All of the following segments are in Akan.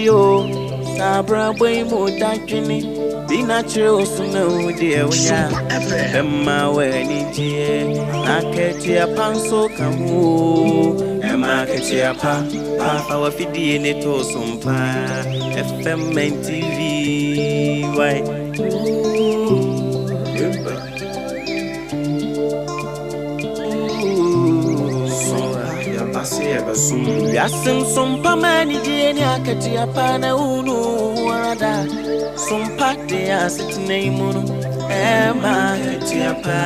gye o. Saa abrabɔ yi mu dadwene bi na kyerɛ wo so na wo deɛ wonya bɛma w'ani gyeɛ na akatua pa nso ka ho o. Ɛma akatua pa pa fa w'afidie ne to so mpa FM and TV why. Wiase nsompa ma anigye ne akatua pa na wonu wo ara da. Sompa de asetena yi mu no ɛma akatua pa.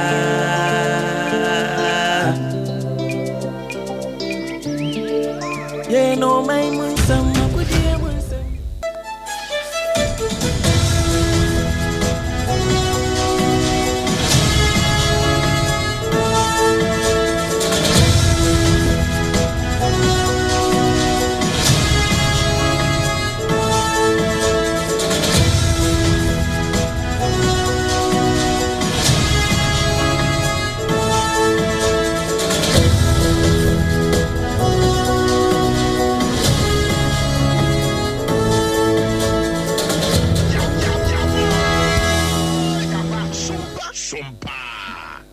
Yɛn ɔman mu nsɛm agodie mu nsɛm.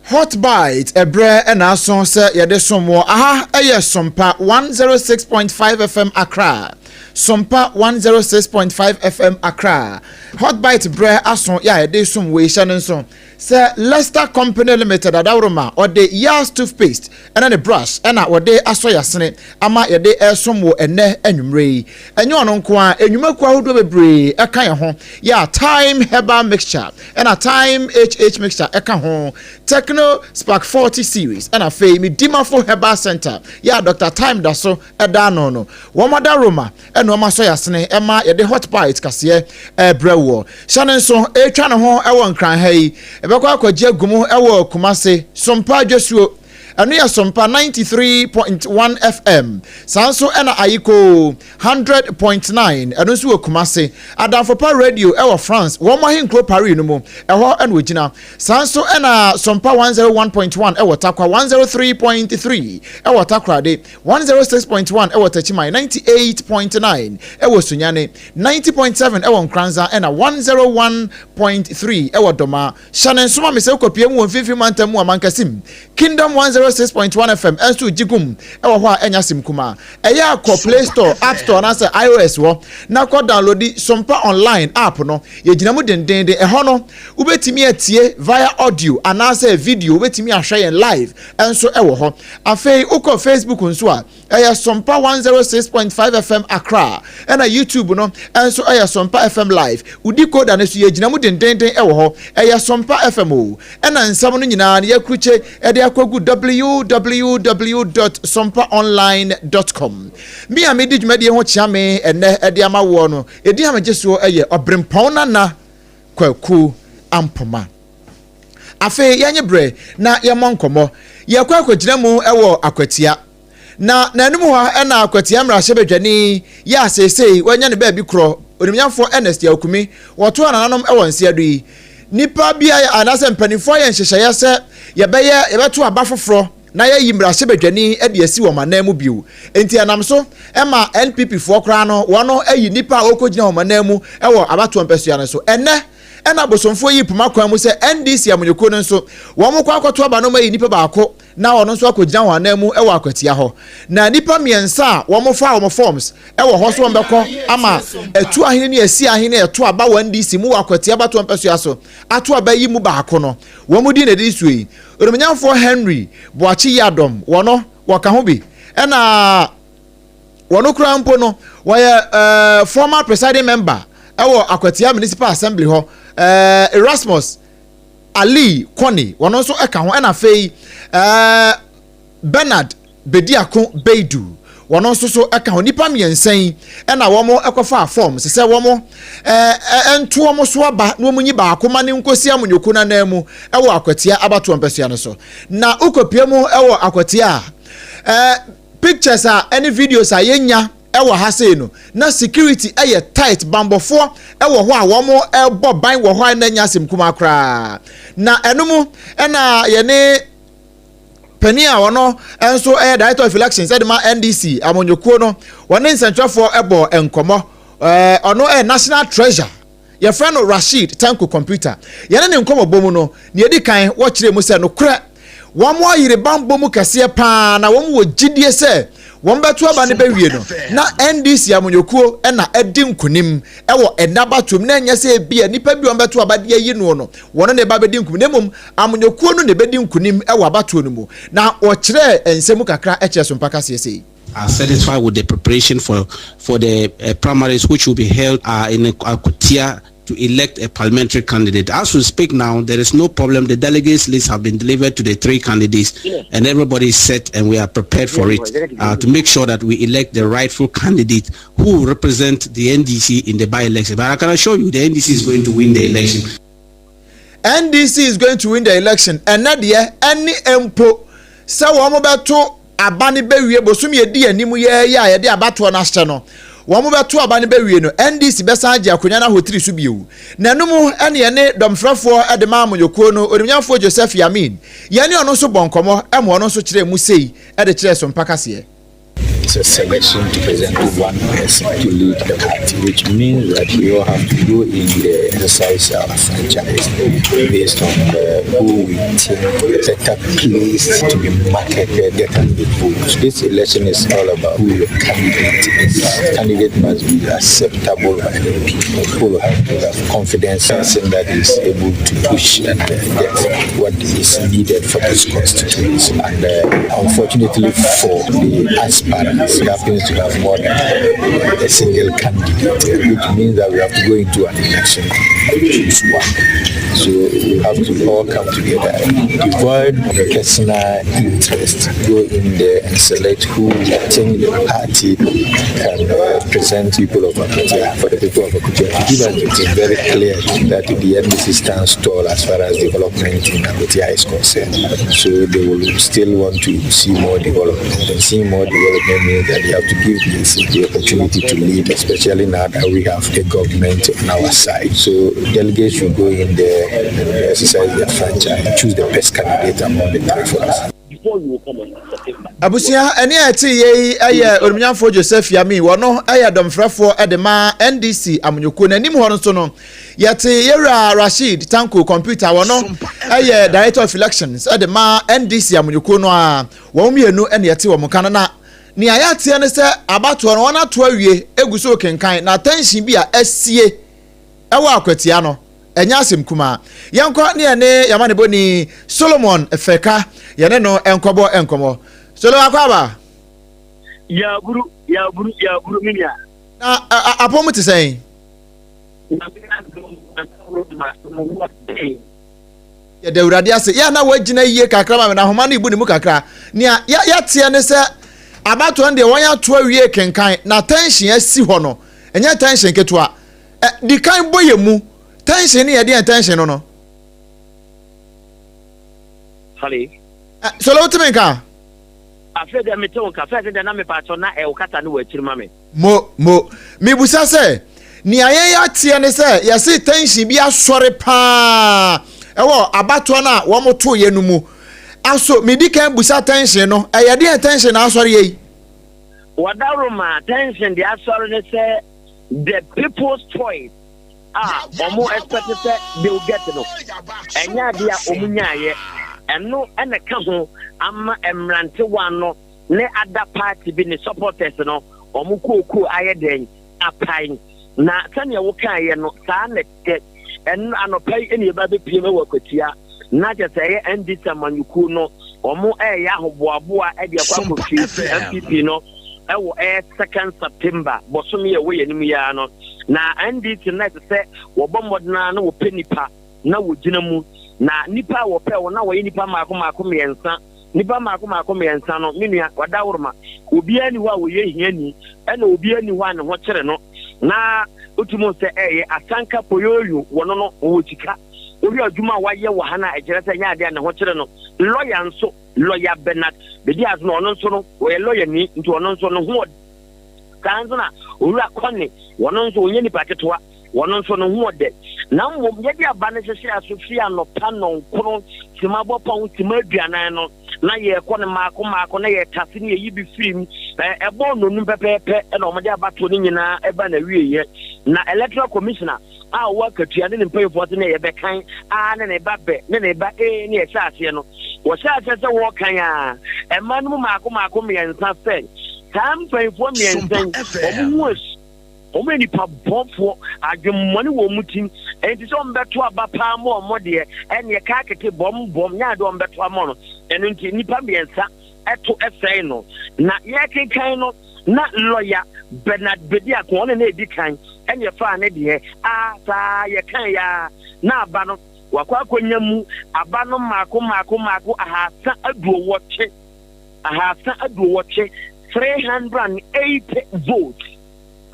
Hot Bite, ɛberɛ na aso sɛ yɛde som wɔ aha ɛyɛ Sompa 106.5 FM Accra. Sompa 106.5 FM Accra. Hot Bite berɛ aso yɛ a yɛde som wɔ hyɛ no nso sɛ Leicester Company Limited adaworoma ɔde Yas toothpaste ɛna ne brush ɛna wɔde asɔ yasene ama yɛde ɛresom wɔ ɛnɛ anwummerɛ yi. Ɛnyɛ ɔno nko a, nnwumakuo ahodoɔ bebree ɛka yɛn ho yɛ a Thyme Herbal Mixture ɛna Thyme HH Mixture ɛka ho, Techno Spark 40 Series ɛna afei Medimafo Herbal Center yɛ a Dr. Thyme da so ɛda ano no. Wɔn adaworoma ɛna wɔn asɔ yasene ɛma yɛde Hot Bite kaseɛ ɛrebrɛ woɔ. Hyɛ no nso ɛretwa ne ho ɛwɔ Nkran ha yi, ɛbɛkɔ akɔgye agu mu ɛwɔ Kumase, Sompa Adwasuo. Ɛno yɛ Sompa 93.1 FM. Saa nso ɛna Ayiko 100.9, ɛno nso wɔ Kumase. Adamfopa Radio ɛwɔ France, wɔn ahenkuro Paris no mu, ɛhɔ ɛna ogyina. Saa nso ɛna Sompa 101.1 ɛwɔ Tarkwa, 103.3 ɛwɔ Takoradi, 106.1 ɛwɔ Techiman, 98.9 ɛwɔ Sunyani, 90.7 ɛwɔ Nkoranza, ɛna 101.3 ɛwɔ Doma. Hyɛ ne nsoma me sɛ wokɔpie mu wɔ mfimfini mantam mu amankasim. Kingdom 106.1 FM ɛnso gye gum ɛwɔ hɔ a ɛnya sim kuma. Ɛyɛ akɔ Play Store, App Store anaasɛ iOS wɔ na kɔ download Sompa online app no. Yɛgyina mu dendenden. Ɛhɔ no wobɛtumi atie via audio anaasɛ video, wobɛtumi ahwɛ yɛn live ɛnso ɛwɔ hɔ. Afei wokɔ Facebook nso a ɛyɛ Sompa 106.5 FM Accra, ɛna YouTube no ɛnso ɛyɛ Sompa FM live. Wodi koda no so yɛgyina mu dendenden ɛwɔ hɔ, ɛyɛ Sompa FM o. Ɛna nsɛm no nyinaa no yɛakurukye ɛde akɔgu www.sompaonline.com. Me a medi dwumadie ho kyea me ɛnɛ ɛde ama woɔ no, ɛdi a megye soɔ ɛyɛ Ɔberempɔn Nana Kwaku Ampoma. Afei yɛnye berɛ na yɛmmɔ nkɔmmɔ. Yɛkɔ akɔgyina mu ɛwɔ Akwatia. Na n'anim hɔ ɛna Akwatia mmarahyɛbadwani yɛ a seesei wanya ne baabi korɔ, onimnyamfoɔ Ernest Yaw Kumi, wɔto anananom ɛwɔ nseɛ yi. Nipa bi anaasɛ mpanimfoɔ ayɛ nhyehyɛeɛ sɛ yɛbɛto aba foforɔ na yɛyi mmarahyɛbadwani de asi wɔn anan mu bio. Nti ɛnam so ɛma NPP foɔ koraa no wɔn ayi nipa a wɔkɔgyina wɔn anan mu ɛwɔ abatoɔ mpɛsua no so. Ɛnɛ ɛna abosomfoɔ yi poma kwan mu sɛ NDC amanyɔkuo no nso wɔn kɔ akɔto aba no ma yi nipa baako na ɔno nso akɔgyina wɔn anan mu ɛwɔ Akwatia hɔ. Na nipa mmiɛnsa a wɔn fa wɔn forms ɛwɔ hɔ so wɔn bɛkɔ ama ɛtu ahene ne asi ahene ɛto aba wɔ NDC mu wɔ Akwatia abatoɔ mpɛsua so ato aba yi mu baako no, wɔn mu di na ɛdi so yi. Onimnyamfoɔ Henry Boakye Yiadom, wɔn wɔka ho bi, ɛna wɔn koraa mpo no wɔyɛ former presiding member ɛwɔ Akwatia Municipal Assembly hɔ, Erasmus Ali Kɔni, wɔn nso ɛka ho, ɛna afei Bernard Bediako Beidu, wɔn nso so ɛka ho. Nipa mmiɛnsa yi ɛna wɔn ɛkɔfa form sɛ wɔn ɛnto wɔn so aba na wɔn nyi baako ma ne nkosi amanyɔkuo n'anan mu ɛwɔ Akwatia abatoɔ mpɛsua no so. Na ukopie mu ɛwɔ Akwatia a pictures a ɛne videos a yɛnya ɛwɔ ha sei no, na security ɛyɛ tight, bambɔfoɔ ɛwɔ hɔ a wɔn ɛbɔ ban wɔ hɔ a ɛna nya asɛm kumaa koraa. Na ɛno mu ɛna yɛne panin a ɔno nso ɛyɛ director of elections ɛde ma NDC amanyɔkuo no, wɔne nsɛntwerɛfoɔ ɛbɔ nkɔmɔ. Ɔno ɛyɛ national treasure, yɛfrɛ no Rashid Tanko Computer. Yɛne ne nkɔmmɔbɔ mu no, nea ɛdi kan wɔkyerɛ mu sɛ nokorɛ wɔn ayere bambɔ mu kɛseɛ paa na wɔn wɔ gyidie sɛ wɔn bɛto aba no bɛwie no na NDC amanyɔkuo na adi nkonim wɔ ɛnna abatoɔ mu, na ɛnyɛ sɛ ebia nipa bi wɔn bɛto aba de ayi noɔ no wɔn na ɛba bɛdi nkonim, na mmom amanyɔkuo no na ɛbɛdi nkonim wɔ abatoɔ no mu. Na wɔkyerɛɛ nsɛm mu kakra kyerɛ Sompa kaseɛ sei. Are satisfied with the preparation for the primaries, which will be held in Akwatia to elect a parliamentary candidate. As we speak now, there is no problem. The delegates list have been delivered to the three candidates, and everybody is set, and we are prepared for it to make sure that we elect the rightful candidate who will represent the NDC in the by-election. But I can assure you, the NDC is going to win the election. NDC is going to win the election. Ɛnɛ deɛ, ɛne mpo sɛ wɔn bɛto aba ne bɛwie bosom yɛdi anim yɛɛyɛ a yɛde abatoɔ no ahyɛ no, wɔn bɛto aba no bɛwie no, NDC bɛsan agye akonnwa no ahotiri so bio. Na ɛnum ɛne yɛne dɔmfrɛfoɔ ɛde ma amanyɔkuo no, onimnyamfoɔ Joseph Yamin, yɛne ɔno nso bɔ nkɔmɔ ɛma ɔno nso kyerɛ mu sei ɛde kyerɛ so mpa kaseɛ. It's a selection to present one person to lead the party, which means that we all have to go in there, exercise our franchise based on who we think is better placed to be marketed, get us the votes. This election is all about who your candidate is. Candidate must be acceptable by the people. People have to have confidence in that is able to push and get what is needed for this constituency. And unfortunately for the aspirants, it happens to have more than a single candidate, which means that we have to go into an election to choose one. So we have to all come together, devoid of personal interest, go in there and select who we think the party can present people of Akwatia, for the people of Akwatia to give us. It is very clear that the NDC stands tall as far as development in Akwatia is concerned. So they will still want to see more development, and seeing more development means that they have to give the the opportunity to lead, especially now that we have the government on our side. So delegates should go in there and exercise their franchise, choose the best candidate among the three for us. Abusua, ɛne a ɛte yɛ yi ɛyɛ onimnyamfoɔ Joseph Yami. Wɔno ɛyɛ dɔmfrɛfoɔ ɛde ma NDC amanyɔkuo. N'anim hɔ no nso no, yɛte yɛwura Rashid Tanko Computer. Wɔno ɛyɛ director of elections ɛde ma NDC amanyɔkuo no a wɔn mmienu ɛne yɛte wɔn ka no. Na nea yɛateɛ ne sɛ abatoɔ no wɔn ato awie egu so kenkan, na attention bi a asie ɛwɔ Akwatia no ɛnyɛ asɛm kumaa. Yɛnkɔ ne yɛne yamane bɔni Solomon Fɛka, yɛne no nkɔbɔ nkɔmɔ. Solomon, akɔ aba. Yaburu, yaburu, yaburu, mi nua. Na apɔm te sɛn? Nyame adom, na Yɛda Awurade ase. Yɛ na wagyina yie kakra ma me na ahoma no ibu ne mu kakra. Nea yɛteɛ ne sɛ abatoɔ no deɛ, wɔn ato awie kenkan, na tension asi hɔ no ɛnyɛ tension ketewa. Ɛ di kan bɔ yɛ mu tension ne yɛde yɛn tension no. Sorry. Ɛ Solo, wotumi nka? Afei deɛ mete wo nka. Afei deɛ na mepaakyɛw na ɛwo kasa no wɔ akyiri ma me. Mo mibusa sɛ nea yɛn yɛateɛ ne sɛ yɛse tension bi asɔre paa ɛwɔ abatoɔ no a wɔn to yɛ no mu aso. Midi kan busa, tension no ɛyɛ deɛ tension na asɔre yɛ yi? Wɔdaro ma tension deɛ asɔre ne sɛ the people's choice a ɔmo expect sɛ they will get no, ɛnyɛ adeɛ a ɔmo nyaayɛ. Ɛno ɛna ka ho ama mmerantewa no ne other party bi ne supporters no, ɔmo kookoo ayɛ dɛn apae. Na sɛnea wokaeɛ no, saa na ɛtɛ. Ɛno anɔpa yi ɛna yɛba bɛpie mu wɔ Akwatia na kyɛ sɛ ɛyɛ NDC amanyɔkuo no, ɔmo ɛyɛ ahoboaboa ɛde akɔ akɔfie NPP no ɛwɔ ɛyɛ 2nd September bɔsome yɛ ɛwɔ yɛn anim yi ara no. Na NDC no, ɛsɛ sɛ wɔbɔ mmɔden na wɔpɛ nipa na wɔgyina mu, na nipa a wɔpɛ wɔn na wɔyɛ nipa mmaako mmaako mmiɛnsa. Nipa mmaako mmaako mmiɛnsa no, me nua wadaworoma, obiara ni hɔ a wɔyɛ hiani, ɛna obiara ni hɔ a ne ho kyerɛ no. Na otum sɛ ɛyɛ Asanka Poyoyo, wɔn no wɔwɔ sika. Wohwɛ adwuma a wayɛ wɔ ha no a, ɛkyerɛ sɛ nyɛ adeɛ a ne ho kyerɛ no. Lɔya nso, Lɔya Bernard Bedi ase no, ɔno nso no wɔyɛ lɔya ni, nti ɔno nso ne ho saa nso. Na Owura Kɔne, wɔno nso wɔnyɛ nipa ketewa, wɔno nso ne ho ɔdɛ. Na mmom yɛde aba no hyehyɛ aso firi anɔpa 9 sima bɔ pɔn sima 40 no, na yɛrekɔ no maako maako na yɛtase ne yɛyi bi firi mu. Ɛbɔɔ nnɔnum pɛpɛɛpɛ na wɔde abatoɔ no nyinaa ɛba n'awieeɛ. Na Electoral Commissioner a ɔwɔ akatua ne ne mpanyinfoɔ se ne yɛbɛkan a ne ne ba bɛ ne ne ba e ne yɛhyɛ aseɛ no, wɔhyɛ aseɛ sɛ wɔrekan a, mmaa no mu mmaako mmaako mmiɛnsa sɛ saa mpanyinfoɔ mmiɛnsa yi wɔn ho asu. Wɔn yɛ nnipa bɔfoɔ, adwemmɔne wɔ wɔn tirim, enti sɛ wɔbɛto aba paa ma wɔn deɛ, ɛnneɛ kaa kete bɔm bɔm, nyɛ adeɛ wɔbɛto ama no. Ɛno nti nnipa mmiɛnsa to sɛe no. Na yɛrekenkan no, na lɔya Bernard Bediako, ɔno na ɛdi kan, ɛnna ɛfaa ne deɛ. A saa yɛkan yɛ a, na aba no, wakɔ akɔnya mu aba no mmaako mmaako mmaako 380, 380, 380 votes.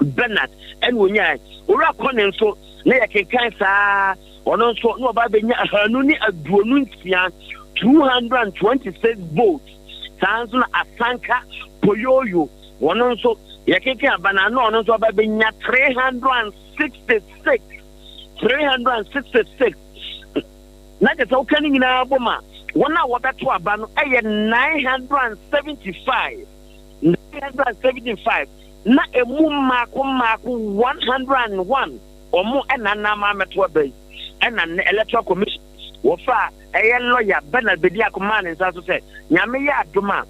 Bernard ɛna onyae. Owura Kɔne nso, na yɛkenkan saa, ɔno nso na ɔba abɛnya 226, 226 votes. Saa nso na Asanka Poyoyo, ɔno nso yɛkenkan aba na na ɔno nso ɔba abɛnya 366, 366. Na kyerɛ sɛ woka ne nyinaa bom a, wɔn a wɔbɛto aba no yɛ 975, 975. Na emu mmaako mmaako 101 wɔn na na ama amɛto aba yi. Ɛna nnɛ Electoral Commission wɔfaa ɛyɛ lawyer Bernard Bediako maa ne nsa so sɛ Nyame yɛ adom a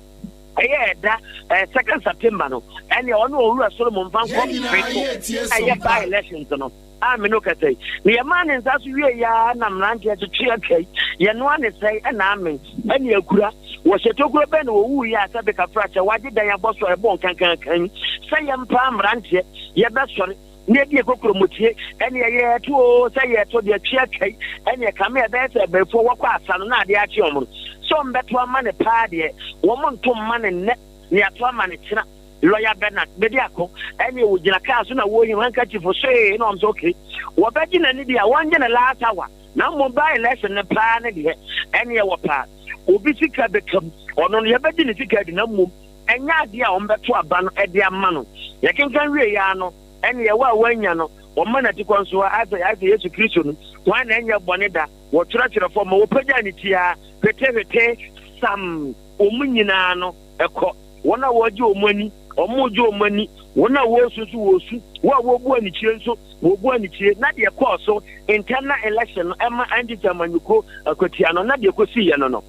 ɛyɛ ɛda eh, second September no ɛneɛ ɔne Owura Solomon mfa nkɔ mfe so ɛyɛ by elections no. A me ne wo kasa yi. Na yɛmaa ne nsa so wiei ara na mmeranteɛ twetwe atwa yi, yɛnoa ne sɛe ɛna amen ɛne akura. Wɔhyɛ tokuro bɛn na wɔwuiɛ a sɛ bekafra kyɛ wɔagye dan abɔ so a ɛbɔ nkankankan sɛ yɛmpaa mmeranteɛ yɛbɛsɔre na yɛde yɛ kokuromotie ɛne yɛto oo sɛ yɛto deɛ twe atwa yi ɛne ɛkame ɛbɛyɛ sɛ abayifoɔ wɔkɔ asa no na adeɛ akye wɔn no sɛ wɔn bɛto ama ne paa deɛ wɔn nto mma ne nnɛ na yɛato ama ne kyena. Lɔya Bernard Bediako ɛne wɔgyina kaa so na wɔhim handkerchief soe na wɔn sɛ okay wɔbɛgye n'ani deɛ a wɔngye ne last hour na mmom by election no paa ne deɛ ɛneɛ wɔ paa obi sika bɛkam ɔno no yɛbɛgye ne sika adi na mmom ɛnyɛ adeɛ a wɔbɛto aba no ɛde ama no. Yɛkenkan wie ya no ɛneɛ wɔ a wɔanya no wɔma n'atikɔ nso asɛ asɛ Yesu Kristo no hwan na ɛnyɛ bɔne da wɔtwerɛtwerɛ fam ma wɔpagya ne ti a hwetehwete sam wɔn nyinaa no ɛkɔ. Wɔn a wɔregye wɔn ani, wɔregye wɔn ani, wɔn a wɔresu nso wɔresu, wɔn a wɔrebu anikyire nso wɔrebu anikyire. Na deɛ ɛkɔɔ so internal election no ɛma NDC amanyɔkuo akwatia no, na deɛ ɛkɔsiiɛ no no.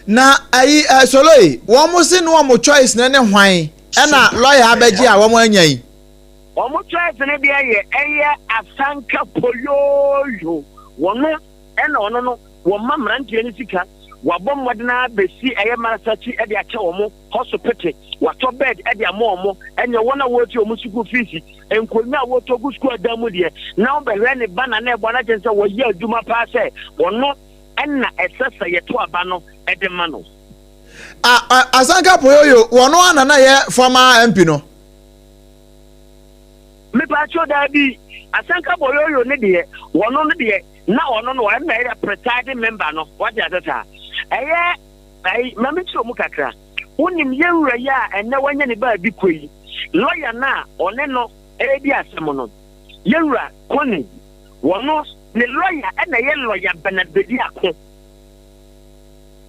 Na ayi eh, solo yi, wɔn se no wɔn choice no ne hwan ɛna lawyer abɛgye a wɔn anya yi? Wɔn choice no deɛ yɛ ɛyɛ Asanka Poyoyo, wɔn ɛna ɔno no wɔma mmeranteɛ no sika, wɔabɔ mmɔden ara bɛsi ɛyɛ Marasakyi de akyɛ wɔn, hɔsopete, wɔatɔ bed de ama wɔn, ɛneɛ wɔn a wɔretua wɔn sukuu fees, nkonnwa a wɔretɔ gu sukuu adan mu deɛ, na wobɛhwɛ ne ba na na ɛbɔ no akyɛn sɛ wɔyɛ adwuma paa sɛ ɔno ɛna ɛsɛ sɛ yɛto aba no de ma no. Asanka Poyoyo, wɔn a na na yɛ former MP no. Mepaakyɛw daabi, Asanka Boyoyo ne deɛ, wɔno no deɛ, na ɔno no ɔno na ɛyɛ presiding member no, wate ase saa. Ɛyɛ, ayi, ma me kyerɛ mu kakra. Wonim yɛn wura yi a ɛnnɛ wanya ne baabi kɔ yi, lawyer no a ɔne no ɛredi asɛm no, yɛn wura Connie, wɔno, ne lawyer ɛna ɛyɛ lawyer Bernard Bediako.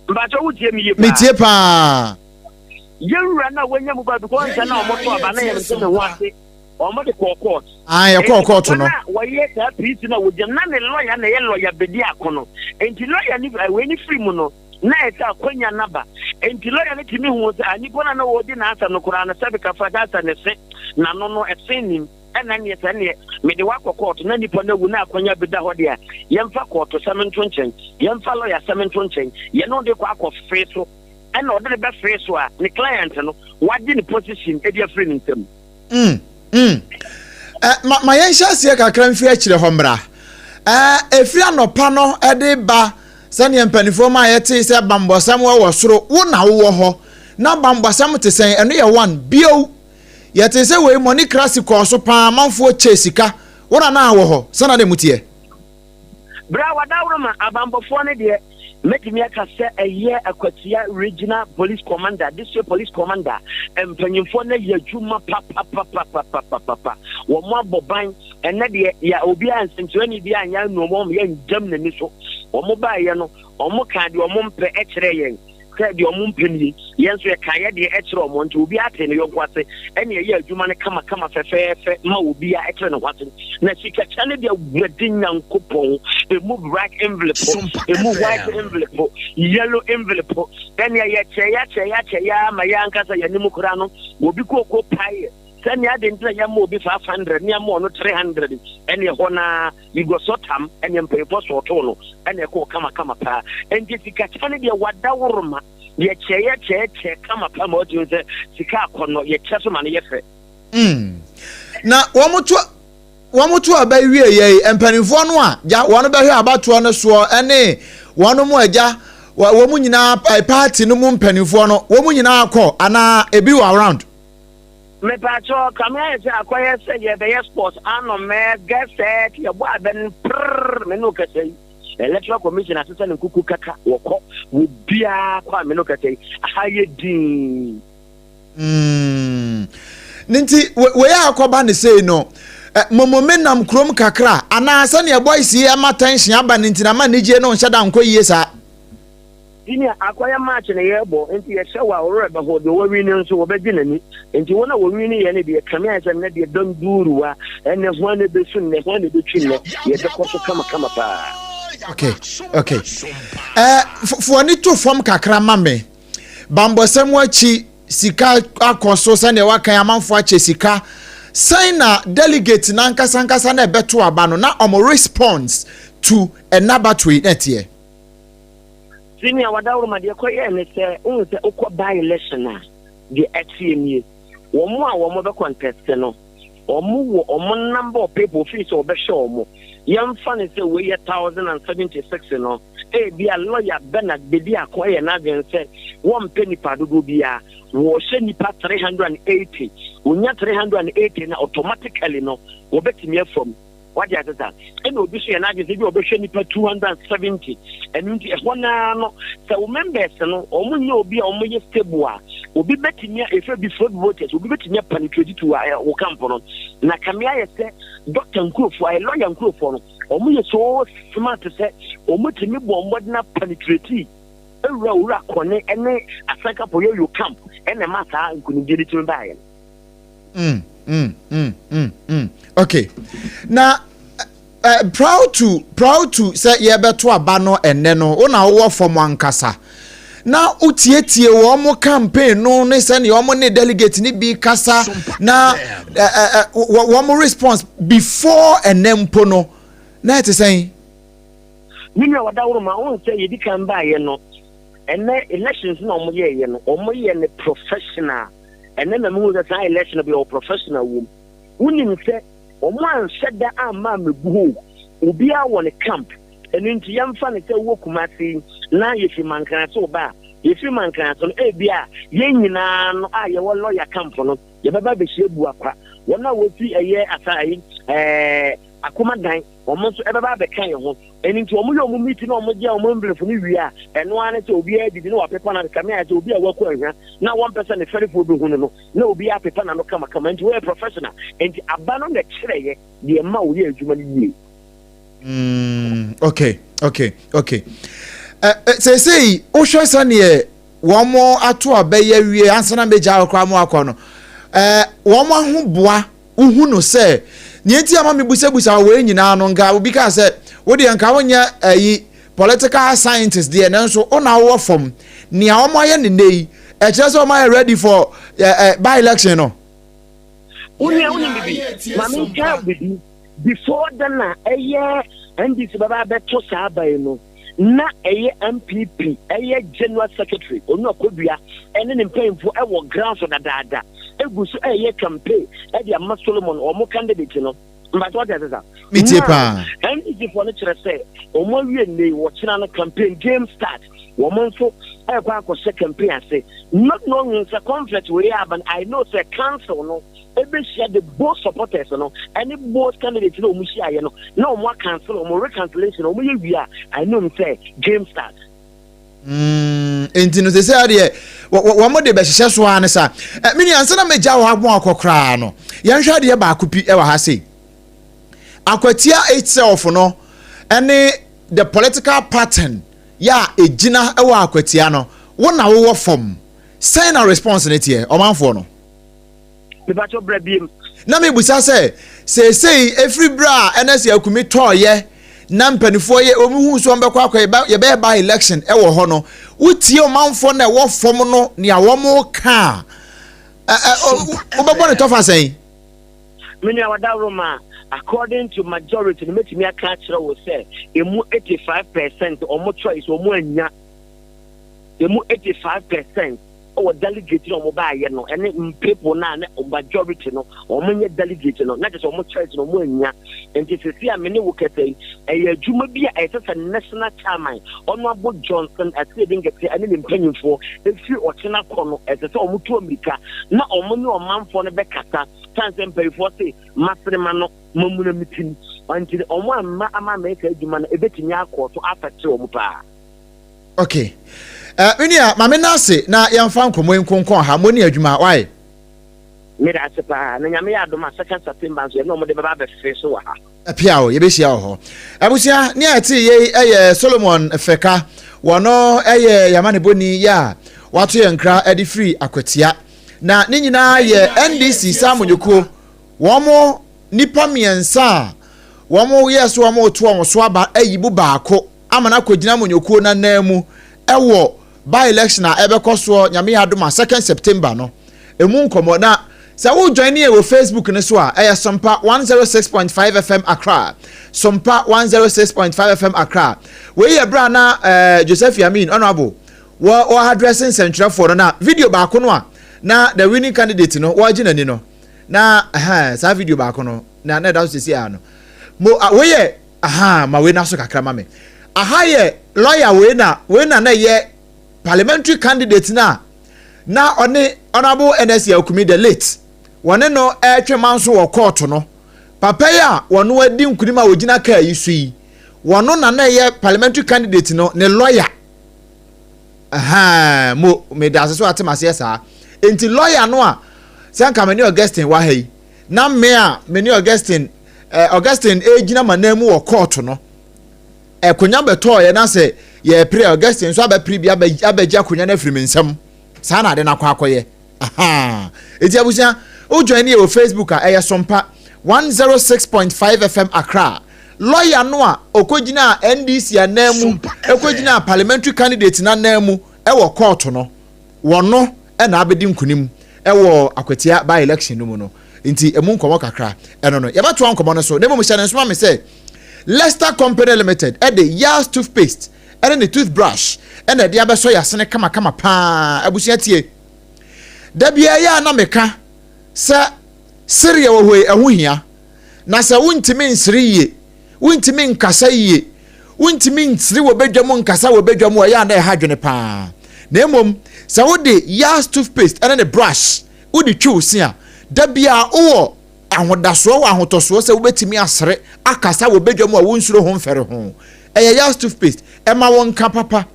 Mpakyɛw wotie me yie paa? Metie paa. Yɛn wura no a wanya mu ba because nsɛ na wɔn to aba na yɛn nso ne ho ase wɔn de kɔɔ court. Ah, yɛ kɔɔ court no. Nti wɔyɛ saa piisi na wɔgyina na ne lawyer na ɛyɛ lawyer bedi ako no. Nti lawyer ni wei ne firi mu no na ɛsɛ akwanya naba. Nti lawyer no tumi hu sɛ nipa no na wɔdi n'asɛm no koraa no sɛbi kafra da sɛ ne se n'ano no ɛse nim ɛna neɛ sɛ neɛ mede wakɔ court na nipa no awu na akwanya bi da hɔ deɛ yɛmfa court sɛm nto nkyɛn yɛmfa lawyer sɛm nto nkyɛn yɛne de kɔ akɔ fee so. Ɛna ɔde no bɛfee so a ne client no wagye ne position de afiri ne nsam. Mm, mm. Eh, ma, ma yɛnhyɛ aseɛ kakra mfiri akyire hɔ mmra. Eh, ɛfiri anɔpa no de ba sɛdeɛ mpanimfoɔ ma yɛte sɛ bambɔsɛm wɔ soro, wo na wowɔ hɔ. Na bambɔsɛm te sɛn? Ɛno yɛ one. Bio, yɛte sɛ wei mɔne krasi kɔɔ so paa, amanfoɔ kyɛ sika. Wo na na wɔ hɔ, sɛna na ɛmu teɛ? Berɛ a wɔadaworo ma abanbɔfoɔ no deɛ, mɛtumi aka sɛ ɛyɛ Akwatia Regional Police Commander, District Police Commander, mpanyinfoɔ no ayɛ adwuma papapapapapapa. Wɔn abɔ ban. Ɛnɛ deɛ, yɛ obiara nsɛnkyerɛnne bi anyɛ anu wɔn, yɛngyam n'ani so. Wɔn baeɛ no, wɔn kaa deɛ wɔn mpɛ kyerɛɛ yɛn. Sɛ deɛ ɔmo mpɛ nie. Yɛn nso yɛkaa yɛ deɛ kyerɛɛ ɔmo, nti obiara tee ne yɔnko ase, ɛne yɛyɛɛ adwuma no kamakama fɛfɛɛfɛ ma obiara kyerɛ ne ho ase. Na sikakyɛ no deɛ Awurade Nyankopɔn, emu black envelope, emu white envelope, yellow envelope, ɛnea yɛkyɛeɛ akyɛeɛ akyɛeɛ ara ma yɛn ankasa yɛn anim koraa no, obi kooko paeɛ. Sɛnea ade nti na yɛma obi 500 ne yɛma ɔno 300, ɛne ɛhɔ no ara yigɔsɔ tam, ɛne mpanyinfoɔ sɔɔtoo no, ɛne ɛkɔɔ kamakama paa. Enti sikakyɛ no deɛ wadaworoma, yɛkyɛeɛ kyɛɛ kyɛɛ kama paa ma watumi sɛ sika akɔnnɔ, yɛkyɛ so ma no yɛ fɛ. Na wɔn to wɔn to aba wie yɛ yi, mpanimfoɔ no a gya wɔn bɛhwɛ abatoɔ no soɔ ɛne wɔn mu agya wɔn nyinaa party no mu mpanimfoɔ no wɔn nyinaa kɔ anaa ebi wɔ around. Mepaakyɛw, kame ayɛ sɛ akɔyɛ sɛ yɛbɛyɛ sports ano mɛ get set yɛbɔ abɛ no prrr me ne wo kasa yi Electoral Commission asesa ne nkuku kaka wɔkɔ wɔ biara kɔ a me ne wo kasa yi aha yɛ dinn. Ne nti wei a akɔba ne sei no, momo me nam kurom kakra anaa sɛnea boys yi ɛma tension aba ne nti na ma anigye no nhyɛ da nkɔ yie saa. Senior, akɔyɛ match na yɛrebɔ nti yɛhyɛ wo a wo werɛ bɛho, deɛ wawini nso wɔbɛgye n'ani nti wɔn a wɔwini yɛ no deɛ kame ayɛ sɛ nnɛ deɛ danduruwa ɛnɛ hwan na ɛbɛsu nnɛ hwan na ɛbɛtwi nnɛ yɛbɛkɔ so kamakama paa. Okay. Fo ani to fam kakra ma me. Bambɔsɛm akyi sika akɔ so sɛnea wakan amanfo akyɛ sika. Sɛn na delegate n'ankasa ankasa na ɛbɛto aba no na ɔmo response to ɛna bato yi na ɛteɛ? Senior, wadaworoma deɛ kɔyɛɛ ne sɛ wohu sɛ wokɔ by election a deɛ ɛteɛ nie, wɔn a wɔn bɛ contest no wɔn wɔ wɔn number of people fii sɛ wɔbɛhyɛ wɔn, yɛmfa no sɛ wei yɛ 1076 no, ebia lawyer Bernard Bediako ɛyɛ n'adwene sɛ wɔmpɛ nipa dodoɔ biara, wɔhyɛ nipa 380, wɔnya 380 na automatically no wɔbɛtumi afam. Wate ase saa? Ɛna obi nso yɛ n'adwene sɛ bi a ɔbɛhwɛ nipa 270. Ɛno nti ɛhɔ no ara no, sɛ wo members no, wɔn nyɛ obi a wɔn yɛ stable a, obi bɛtumi a, yɛfrɛ bi flood voters, obi bɛtumi a penetrate to wo camp no. Na kame ayɛ sɛ doctor nkurɔfoɔ, ayɛ lawyer nkurɔfoɔ no, wɔn yɛ so smart sɛ wɔn tumi bɔ mmɔden a penetrate ewura owura kɔne ɛne Asanka Poyoyo camp ɛna ɛma saa nkunimdie no tumi baeɛ no. Okay. Na proud to sɛ yɛbɛto aba no ɛnɛ no, wo na wowɔ fam ankasa. Na wotietie wɔn mo campaign no ne sɛnea wɔn ne delegate ne bi kasa na wɔn mo response before ɛnɛ mpo no na ɛte sɛn? Me nua wadaworo ma wɔn sɛ yɛdi kan baayɛ no, ɛnɛ elections na wɔn yɛɛyɛ no, wɔn yɛ ne professional. Ɛnɛ na mehu sɛ saa election bi ɔwɔ professional wom. Wonim sɛ wɔn anhyɛ da amma ammɛgu hɔ o, obiara wɔ ne camp. Ɛno nti yɛmfa no sɛ wowɔ Kumasi yi na yɛfiri Mankrase wo ba a, yɛfiri Mankrase no ebi a yɛn nyinaa no a yɛwɔ lawyer camp no yɛbɛba abɛhyia Buakwa. Wɔn a wɔfiri ɛyɛ asa ayi ɛɛ Akomadan wɔn nso ɛbɛba abɛka yɛn ho. Ɛno nti wɔn yɛ wɔn meeting na wɔn gye wɔn envelope no wie a, ɛno ara ne sɛ obiara didi na wapepa n'ano kame ayɛ sɛ obi a wakɔ ahwa na wɔmpɛ sɛ ne fɛrefoɔ bɛhu no no, na obiara apepa n'ano kamakama. Nti wɔyɛ professional. Nti aba no na ɛkyerɛeɛ deɛ ɛma wɔyɛ adwuma no yie. Okay. Seesei wohwɛ sɛneɛ wɔn ato abɛyɛ wie ansa na mbɛgya koraa mo akɔ no, wɔn ahoboa wohu no sɛ nea nti ama mebusabusa wei nyinaa no, nka obi kaa sɛ wodeɛ nka wonyɛ ayi political scientist deɛ, nanso wo na wowɔ fam nea wɔn ayɛ ne nne yi ɛkyerɛ sɛ wɔn ayɛ ready for by election no. Wonua, wonim bibi, maame nka bibi before then na ɛyɛ NDC bɛba abɛto saa aba yi no, na ɛyɛ NPP ɛyɛ general secretary onu Akodua ɛne ne mpanyinfoɔ ɛwɔ ground so dadaada egu so ɛyɛ campaign ɛde ama Solomon, wɔn candidate no. Mbàtɛ wɔte ase sa. Metie paa. NDC foɔ no kyerɛ sɛ wɔn awie nne wɔkyerɛ no campaign game start, wɔn nso ɛkɔ akɔhyɛ campaign ase, not knowing sɛ conflict wei aba. I know sɛ council no ebehyia the both supporters no ɛne both candidates na wɔn hyia yɛ no na wɔn acancel wɔn reconciliation wɔn yɛ wie a, I know sɛ game start. Nti no sɛ adeɛ wɔn de bɛhyehyɛ so ara ne sa ɛ mini ansa na megya wɔ abo akɔ koraa no, yɛnhwɛ adeɛ baako pi ɛwɔ ha sei. Akwatia itself no ɛne the political pattern yɛ a egyina ɛwɔ Akwatia no. Wo na wowɔ fam. Sɛn na response no teɛ, ɔmanfoɔ no? Mepakyɛw bra biem. Na mebisa sɛ, seesei ɛfiri berɛ a Ernest Akumi tɔɔeɛ na mpanifoɔ yɛ wɔn huu sɛ wɔn bɛkɔ akɔ yɛbɛyɛ by election ɛwɔ hɔ no, wotie ɔmanfoɔ na ɛwɔ fam no nea wɔn ka a, wobɛbɔ ne tɔfa sɛn? Me nua Wadaroma, according to majority no mɛtumi aka akyerɛ wo sɛ ɛmu 85% wɔn choice wɔn anya. Ɛmu 85% wɔ delegate no a wɔn baayɛ no ɛne people no a ne majority no wɔn nyɛ delegate no na kyerɛ sɛ wɔn choice no wɔn anya. Nti sisi a me ne wo kasa yi, ɛyɛ adwuma bi a ɛsɛ sɛ national chairman Honourable Johnson Asiedu Nketia ɛne ne mpanyinfoɔ ɛfiri ɔkyena kɔ no ɛsɛ sɛ wɔn tu amirika na wɔn ne ɔmanfoɔ no bɛkasa sane sɛ mpanyinfoɔ se masene ma no mamuna me tim nti wɔn amma ama amɛyɛ saa adwuma no ɛbɛtumi akɔ so afɛte wɔn paa. Okay. Me nua, ma me nan ase na yɛmfa nkɔmmɔ yi nkonkɔn ha. Mo ni adwuma, why? Meda ase paa. Na Nyame yɛ adom a, second September nso yɛne wɔn de bɛba abɛfe so wɔ ha. Apia o, yɛbɛhyia wɔ hɔ. Abusua, nea ɛte yei yɛ Solomon Feka. Wɔno yɛ yamanebɔni yɛ a wato yɛn nkra de firi Akwatia. Na ne nyinaa yɛ NDC saa amanyɔkuo. Wɔn nnipa mmiɛnsa a wɔn yɛ so wɔn reto wɔn so aba ayi mu baako ama no akɔgyina amanyɔkuo no anan mu wɔ by election a ɛbɛkɔ soɔ Nyame yɛ adom a second September no ɛmu nkɔmmɔ. Na sɛ wo join yɛn wɔ Facebook no so a, ɛyɛ Sompa 106.5 FM Accra. Sompa 106.5 FM Accra. Wei yɛ berɛ a na Joseph Yamin Honorable wɔ wɔ address nsɛntwerɛfoɔ no, na video baako no a na the winning candidate no wɔregye n'ani no, na saa video baako no na na ɛda so sisi a no mo wei yɛ aha ma wei na so kakra ma me. Aha yɛ lawyer wei na wei na na ɛyɛ parliamentary candidate na na ɔne Honourable Ernest Yaw-Kumi the late wɔne no ɛretwe manso wɔ court no. Papa yi a wɔn adi nkunim a wɔgyina kaa yi so yi, wɔn na na ɛyɛ parliamentary candidate no ne lawyer. Ahaa, mo meda ase so ate maseɛ saa. Enti lawyer no a sɛ nka me ne Augustine wɔ ha yi, na me a me ne Augustine Augustine ɛregyina m'anan mu wɔ court no, akonnwa bɛtɔɔyɛ na sɛ yɛrepere a, Augustine nso abɛpere bi abɛgye akonnwa no afiri me nsam. Saa na ade no akɔ akɔyɛ. Ahaa. Enti abusua, wo join yɛ wɔ Facebook a, ɛyɛ Sompa 106.5 FM Accra. Lawyer no a ɔkɔgyinaa NDC anan mu, ɛkɔgyinaa parliamentary candidate no anan mu wɔ court no, wɔno na abɛdi nkunim wɔ Akwatia by election no mu no. Nti emu nkɔmmɔ kakra ɛno no. Yɛbɛtoa nkɔmmɔ no so. Na mmom hyɛ no nso ma me sɛ Lester Company Limited de Yas toothpaste ne ne toothbrush na ɛde abɛsɔ yɛasene kamakama paa. Abusua tie. Da biara yɛ a na meka sɛ sereɛ wɔ hɔ yi ɛho hia. Na sɛ wontumi nsere yie, wontumi nkasa yie, wontumi nsere wɔ badwa mu nkasa wɔ badwa mu a, ɛyɛ a na ɛha adwene paa. Na mmom sɛ wode Yas toothpaste ne ne brush wode twi wo se a, da biara wowɔ ahodasoɔ wɔ ahotɔsoɔ sɛ wobɛtumi asere akasa wɔ badwa mu a wonsuro ho mfɛre ho. Ɛyɛ Yas toothpaste, ɛma wo nka papa.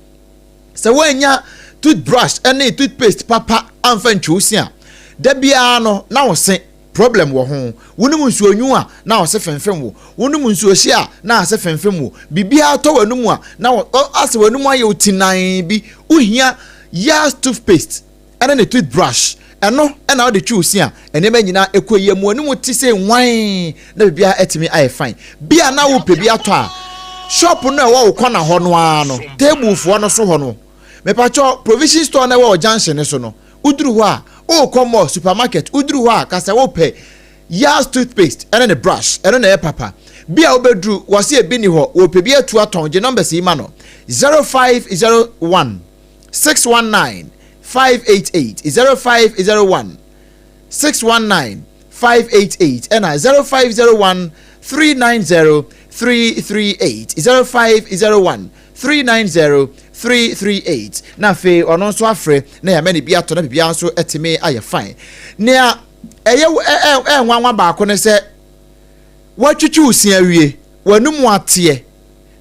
Sɛ woannya toothbrush ne toothpaste papa amfa ntwi wo se a, da biara no na wo se problem wɔ ho. Wonom nsuo nwu a na wo se femfem wo. Wonom nsuo hye a na ase femfem wo. Biribiara tɔ w'anum a na asɛ w'anum ayɛ wo tinann bi. Wohia Yas toothpaste ne ne toothbrush. Ɛno na wode twi wo se a, nneɛma nyinaa ɛkɔ yie. Mo anim te sɛ nwan na biribiara atumi ayɛ fine. Bi a na wopɛ bi atɔ a, shop no a ɛwɔ wo kɔna hɔ no ara no, table foɔ no so hɔ no, mepakyɛw, provision store no a ɛwɔ wɔ junction no so no, woduru hɔ a, wokɔ mall, supermarket, woduru hɔ a, ka sɛ wopɛ Yaz toothpaste ne ne brush, ɛno na ɛyɛ papa. Bi a wobɛduru, wɔse ebi ni hɔ, wɔpɛ bi atu atɔn, gye numbers yi ma no, 0501 619 588 0501 619 588 ɛna 0501 390 338 0501 390 338 na afei ɔno nso afrɛ na yɛama ne bi atɔ na biribiara nso atumi ayɛ fine. Nea ɛyɛ ɛnwanwa baako ne sɛ woatwitwi wo se awie, w'anum ateɛ,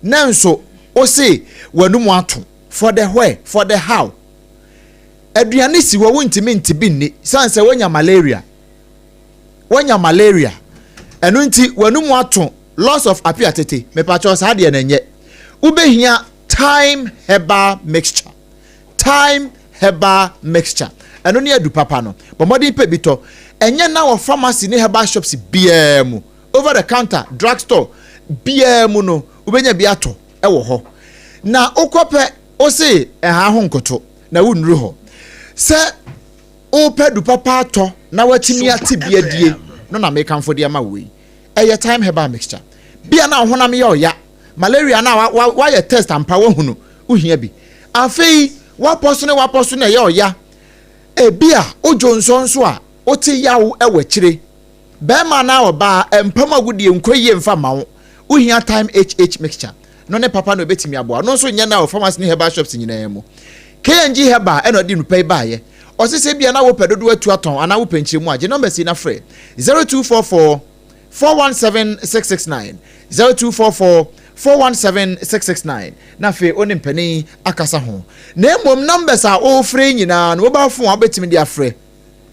nanso wose w'anum ato. For the where, for the how. Aduane si hɔ wontumi nte bi nni sane sɛ woanya malaria. Woanya malaria. Ɛno nti w'anum ato, loss of apiatete. Mepakyɛw saa deɛ no ɛnyɛ. Wobɛhia thyme herbal mixture. Thyme Herbal Mixture. Ɛno ne adu papa no. Bɔ mmɔden pɛ bi tɔ. Ɛnyɛ na wɔ pharmacy ne herbal shops biara mu. Over the counter, drug store biara mu no, wobɛnya bi atɔ wɔ hɔ. Na wokɔpɛ, wose ɛha ho nkoto na wonnuru hɔ. Sɛ wopɛ du papa atɔ na watumi ate bi adie no na mekamfo de ama wo yi. Ɛyɛ Thyme Herbal Mixture. Bia na wo honam yɛ ɔya, malaria na wayɛ test ampa wahunu, wohia bi. Afei wapɔ so ne wapɔ so na ɛyɛ ɔya. Ebia wodwo nsɔ nso a, wote yaw wɔ akyire. Barima anaa ɔbaa, mpa mu agodie nkɔ yie mfa mma wo. Wohia Thyme HH Mixture no ne papa na ɔbɛtumi aboa. Ɔno nso nyɛ na wɔ pharmacy ne herbal shops nyinaa mu. KNG Herbal ɛna ɔde nnupa yi baeɛ. Ɔse sɛ ebia na wopɛ dodoɔ atu atɔn anaa wopɛ nkyerɛmu a, gye numbers yi na frɛ, 0244 417 669, 0244 417 669, na afei wo ne mpanin akasa ho. Na mmom numbers a wofrɛ yi nyinaa no, mobile phone a wobɛtumi de afrɛ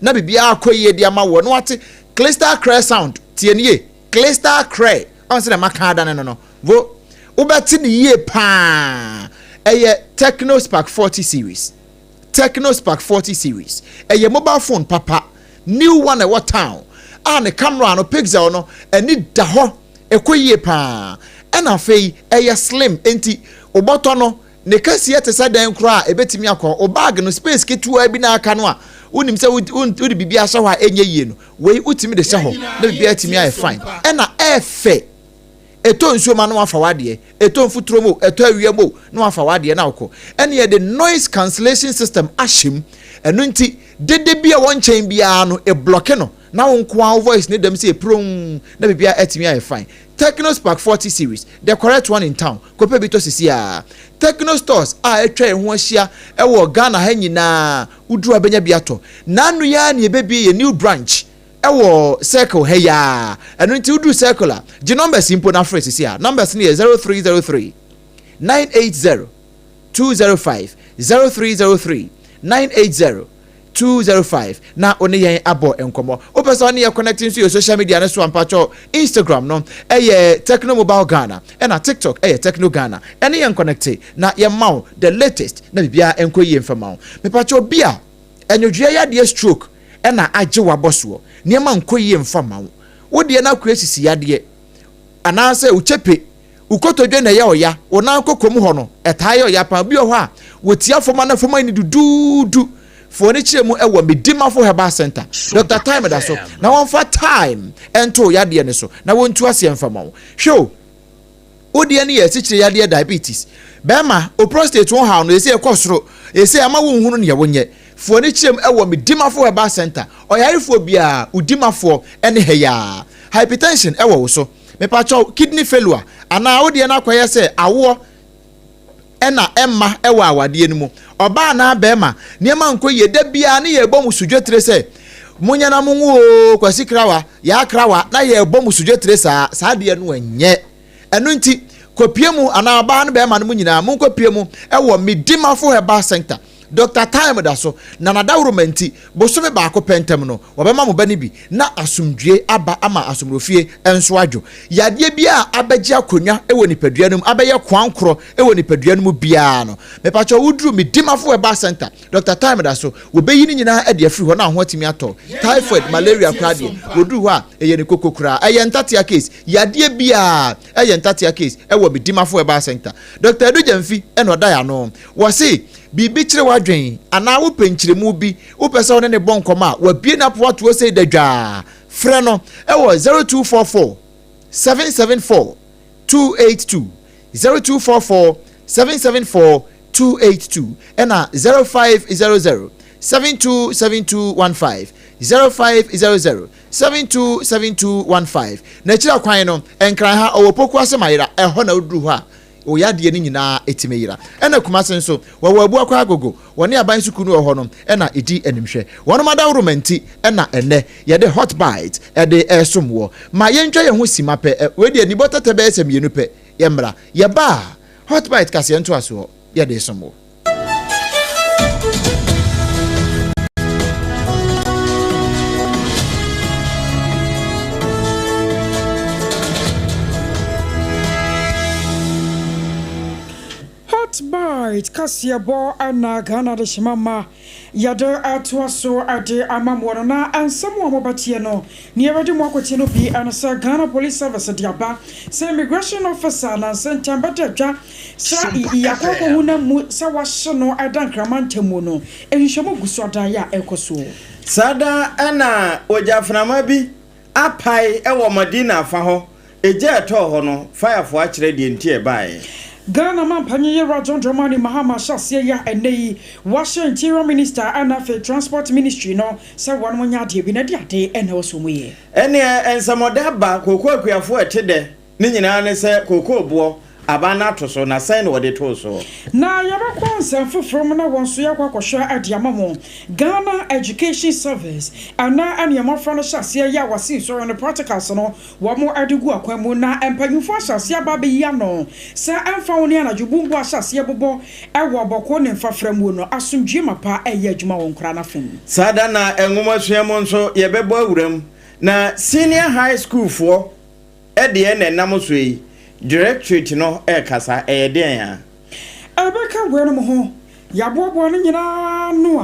na biribiara akɔ yie de ama woɔ na wate crystal clear sound. Tie no yie, crystal clear, ɔn sɛ na maka adane no no, vo wobɛte no yie paa. Ɛyɛ Tecno Spark 40 series. Tecno Spark 40 series ɛyɛ mobile phone papa, new one ɛwɔ town a ne camera no pixel no ani da hɔ, ɛkɔ yie paa. Ɛna afei ɛyɛ slim, enti wobɔtɔ no ne kɛseɛ te sɛ dɛn koraa a ɛbɛtumi akɔ wo bag no space ketewa bi na aka no a wonim sɛ wode biribi ahyɛ hɔ a ɛnyɛ yie no, wei wotumi de hyɛ hɔ na biribi atumi ayɛ fine. Ɛna ɛfɛ, ɛtɔ nsuo ma na wafa w'adeɛ, ɛtɔ mfuturo mu, ɛtɔ awia mu na wafa w'adeɛ na wokɔ. Ɛne yɛde noise cancellation system ahyɛ mu, ɛno nti dede bi a wɔ nkyɛn biara no ɛblocke no na wo nko ara wo voice ne dɛm sɛ ɛpurom na biribiara atumi ayɛ fine. Tecno Spark 40 series, the correct one in town. Kɔpɛ bi tɔ sisi a. Tecno stores a atwa yɛn ho ahyia wɔ Ghana ha nyinaa, woduru a bɛnya bi atɔ. N'ano yi ara na yɛbɛbie yɛn new branch ɛwɔ Circle ha yi ara. Ɛno nti woduru Circle a, gye numbers yi mpo na frɛ sisi a. Numbers no yɛ 0303 980 205, 0303 980 205 na wo ne yɛn abɔ nkɔmmɔ. Wopɛ sɛ ɔne yɛ connect nso yɛ social media no so a, mpakyɛw, Instagram no ɛyɛ Tecno Mobile Ghana, ɛna TikTok ɛyɛ Tecno Ghana. Ɛne yɛn connect na yɛma wo the latest na biribiara nkɔ yie mfama wo. Mepakyɛw, bi a ɛnwodwoeɛ yadeɛ stroke ɛna agye wabɔ soɔ, nneɛma nkɔ yie mfa ma wo, wo deɛ no akɔ asisi yadeɛ anaasɛ wo kyɛpe, wo kotodwe na ɛyɛ ɔya, wo nan kɔkɔ mu hɔ no ɛtaa yɛ ɔya paa. Bi wɔ hɔ a wɔtia fam ana fam ayɛ no duduudu. Foɔ no kyerɛ mu ɛwɔ Medimafo Herbal Center. Dr. Time da so na wɔmfa time ɛnto yadeɛ no so na wɔntu aseɛ mfa ma wo. Hwɛ o, wo deɛ no yɛ asikyire yadeɛ, diabetes. Bɛrima, o prostate ho haw no ɛsɛ ɛkɔ soro, ɛsɛ ama wonhunu neɛ wonyɛ. Foɔ no kyerɛ mu ɛwɔ Medimafo Herbal Center. Ɔyarefoɔ biara, wo dimafoɔ ɛne ha yi ara. Hypertension ɛwɔ wo so, mepakyɛw, kidney failure, anaa wo deɛ no akɔyɛ sɛ awoɔ ɛna ɛmma ɛwɔ awadeɛ no mu, ɔbaa anaa bɛrima, nneɛma nkɔ yie, da biara ne yɛbɔ mu sodwetire sɛ monyɛ na monwo oo, Kwasi Krawa, Yaa Krawa, na yɛbɔ mu sodwetire saa, saa deɛ no ɛnyɛ. Ɛno nti kɔpie mu anaa ɔbaa no bɛrima no mu nyinaa monkɔpie mu ɛwɔ Medimafo Herbal Center. Dr. Time da so na n'adaworoma nti bosome baako pɛ ntam no wɔbɛma mo ba no bi na asomdwie aba ama asomrofie nso adwo. Yadeɛ biara a abɛgye akonnwa wɔ nipadua no mu, abɛyɛ koankorɔ wɔ nipadua no mu biara no, mepakyɛw woduru Medimafo Herbal Center, Dr. Time da so, wɔbɛyi ne nyinaa de afiri hɔ na ho atumi atɔ. Typhoid, malaria koraa deɛ, wɔduru hɔ a, ɛyɛ ne koko koraa. Ɛyɛ ntatea case. Yadeɛ biara ɛyɛ ntatea case ɛwɔ Medimafo Herbal Center. Dr. Adu Gyamfi na ɔda yɛn ano. Wɔse biribi kyere w'adwen anaa wopɛ nkyerɛmu bi, wopɛ sɛ wo ne no bɔ nkɔmmɔ a, wabue n'apoatoɔ sei da dwaa. Frɛ no wɔ 0244 774 282, 0244 774 282, ɛna 0500 727215, 0500 727215. N'akyiri akwan no, Nkran ha, ɔwɔ Pokuase Mayera, ɛhɔ na woduru hɔ a, wo yadeɛ no nyinaa ɛtumi yera. Ɛna Kumase nso, wɔwɔ Abuakwa Agogo, wɔne aban sukuu no wɔ hɔ no ɛna ɛdi animhwɛ. Wɔnom adaworoma nti ɛna ɛnnɛ yɛde Hot Bite ɛde ɛresom woɔ. Ma yɛntwa yɛn ho sima pɛ, ɛ, wei deɛ nibɔ tɛtɛ bɛyɛ sɛ mmienu pɛ, yɛmmra. Yɛba a, Hot Bite kaseɛ ntoasoɔ yɛde resom wo. Hot Bite. Bite kaseɛbɔ na Ghana de hyema ma yɛde atoa so de ama moɔ no. Na nsɛm a mobɛteɛ no, nea yɛbɛde mo akɔtie no bi ɛne sɛ Ghana Police Service de aba sɛ immigration officer nansa nkyɛn bɛda dwa sɛ yɛakɔ akɔhu no mu sɛ wahye no ɛda Nkrama ntamu no, nhwehwɛmu gu so adaeɛ a ɛkɔ so. Saa da na ogyaframa bi apae wɔ Madina afa hɔ. Egya a ɛtɔɔ hɔ no, fayafoɔ akyerɛ deɛ nti a ɛbaeɛ. Ghana mampanyin Yewura John Dramani Mahama ahyɛ aseɛ yi a ɛnnɛ yi wahyɛ Interior Minister ɛna afei Transport Ministry no sɛ wɔn nyɛ adeɛ bi na ɛde ade ɛna ɛwɔ so wɔn yɛ. Ɛneɛ nsɛmɔdɛ aba kookoo akuafoɔ a ɛte dɛ ne nyinaa ne sɛ kookoo boɔ aban no ato so na sɛn na wɔde too soɔ? Na yɛbɛkɔ nsɛm foforɔ mu na wɔn nso yɛakɔ akɔhwɛ de ama mo. Ghana Education Service ɛna ɛne mmɔfra no hyɛ aseɛ yɛ a wɔasi nsɔhwɛ no practicals no wɔn de gu akwan mu na mpanyinfoɔ ahyɛ aseɛ aba abɛyi ano sɛ ɛmfa ho ne anadwo bumbu ahyɛ aseɛ bobɔ ɛwɔ Bɔko ne mfafra mu no, asomdwie mapa ɛyɛ adwuma wɔ nkoraa no afam. Saa da na nwomasua mu nso yɛbɛbɔ awuram na senior high school foɔ deɛ na ɛnam so yi, directorate no rekasa, ɛyɛ deɛn a? Ɛbɛka weinom ho, yɛaboaboa no nyinaa ano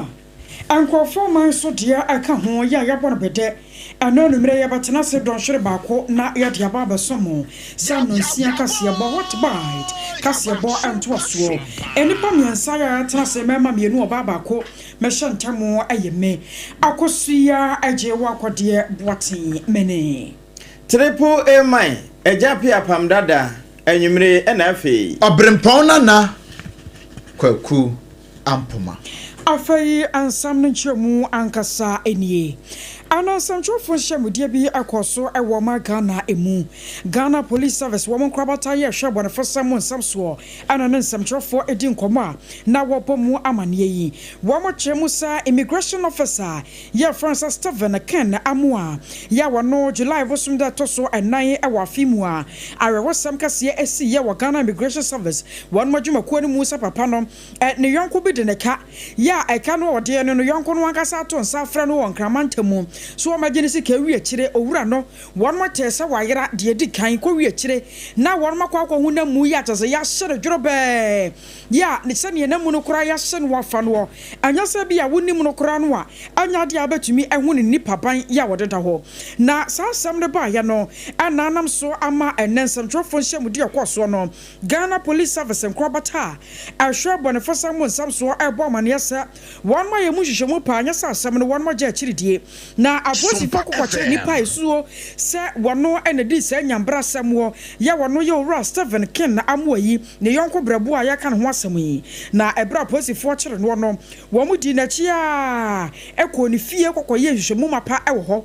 a, nkurɔfoɔ man so deɛ ɛka ho yɛ a yɛabɔ no bɛdɛ. Ɛno anwummerɛ yɛbɛtena ase dɔnhwere baako na yɛde aba abɛso mo sɛ nnɔnsia kaseɛbɔ, Hot Bite kaseɛbɔ ntoasoɔ. Nnipa mmiɛnsa yɛ a yɛatena ase, mmarima mmienu, ɔbaa baako. Mɛhyɛ ntam ɛyɛ me Akosua Agye wo akɔdeɛ Boateng mene. Triple A man, Agya Appiah Apam Dada, anwummere ɛna afei. Ɔberempɔn Nana Kwaku Ampoma. Afei nsɛm no nkyerɛmu ankasa nie. Ana nsɛmtwerɛfoɔ nhyiamudeɛ bi kɔɔ so wɔ ɔman Ghana mu. Ghana Police Service wɔn nkorabata yɛ hwɛ abɔnefosɛm mu nsɛm soɔ ɛna ne nsɛmtwerɛfoɔ di nkɔmmɔ a na wɔbɔ mu amanneɛ yi. Wɔn kyerɛ mu sɛ immigration officer yɛ Francis Stephen Ken Amoah yɛ a wɔno July bosom da ɛtɔ so 4 wɔ afe mu a awerɛhosɛm kɛseɛ asi yɛ wɔ Ghana Immigration Service wɔn adwumakuo no mu sɛ papa no ne yɔnko bi de ne ka yɛ a ɛka no a ɔdeɛ no no yɔnko no ankasa ato nsa afrɛ no wɔ Nkraman ntamu so wɔmagye ne sika awi akyire. Owura no wɔn tee sɛ wayera deɛ di kan kɔwi akyire na wɔn akɔ akɔhu na mu yɛ akyɛ sɛ yɛahyɛ no dworobɛɛ yɛ a sɛdeɛ na mu no koraa yɛahyɛ no afa noɔ, ɛnyɛ sɛ bi a wonim no koraa no a ɛnyɛ adeɛ a wobɛtumi ahu ne nipaban yɛ a wɔdeda hɔ. Na saa asɛm no baeɛ no ɛna anam so ama ɛnnɛ nsɛmtwerɛfoɔ nhyiamudi ɛkɔɔ soɔ no, Ghana Police Service nkorabata a ɛhwɛ bɔnefosɛm mu nsɛm soɔ ɛrebɔ amaneɛ sɛ wɔn ayɛ mu nhwehwɛmu paa, nyɛ sɛ asɛm no wɔn agye akyiridie na apolisifoɔ akɔkɔkyere nnipa a ɛsuo sɛ wɔno na ɛdii saa nyambra asɛm wɔ yɛ wɔno yɛ Owura Stephen Ken Amoah yi ne yɔnko brɛboɔ a yɛreka ne ho asɛm yi. Na ɛberɛ a apolisifoɔ kyere noɔ no, wɔn dii n'akyi ara kɔɔ ne fie kɔkɔyɛɛ nhwehwɛmu mapa wɔ hɔ.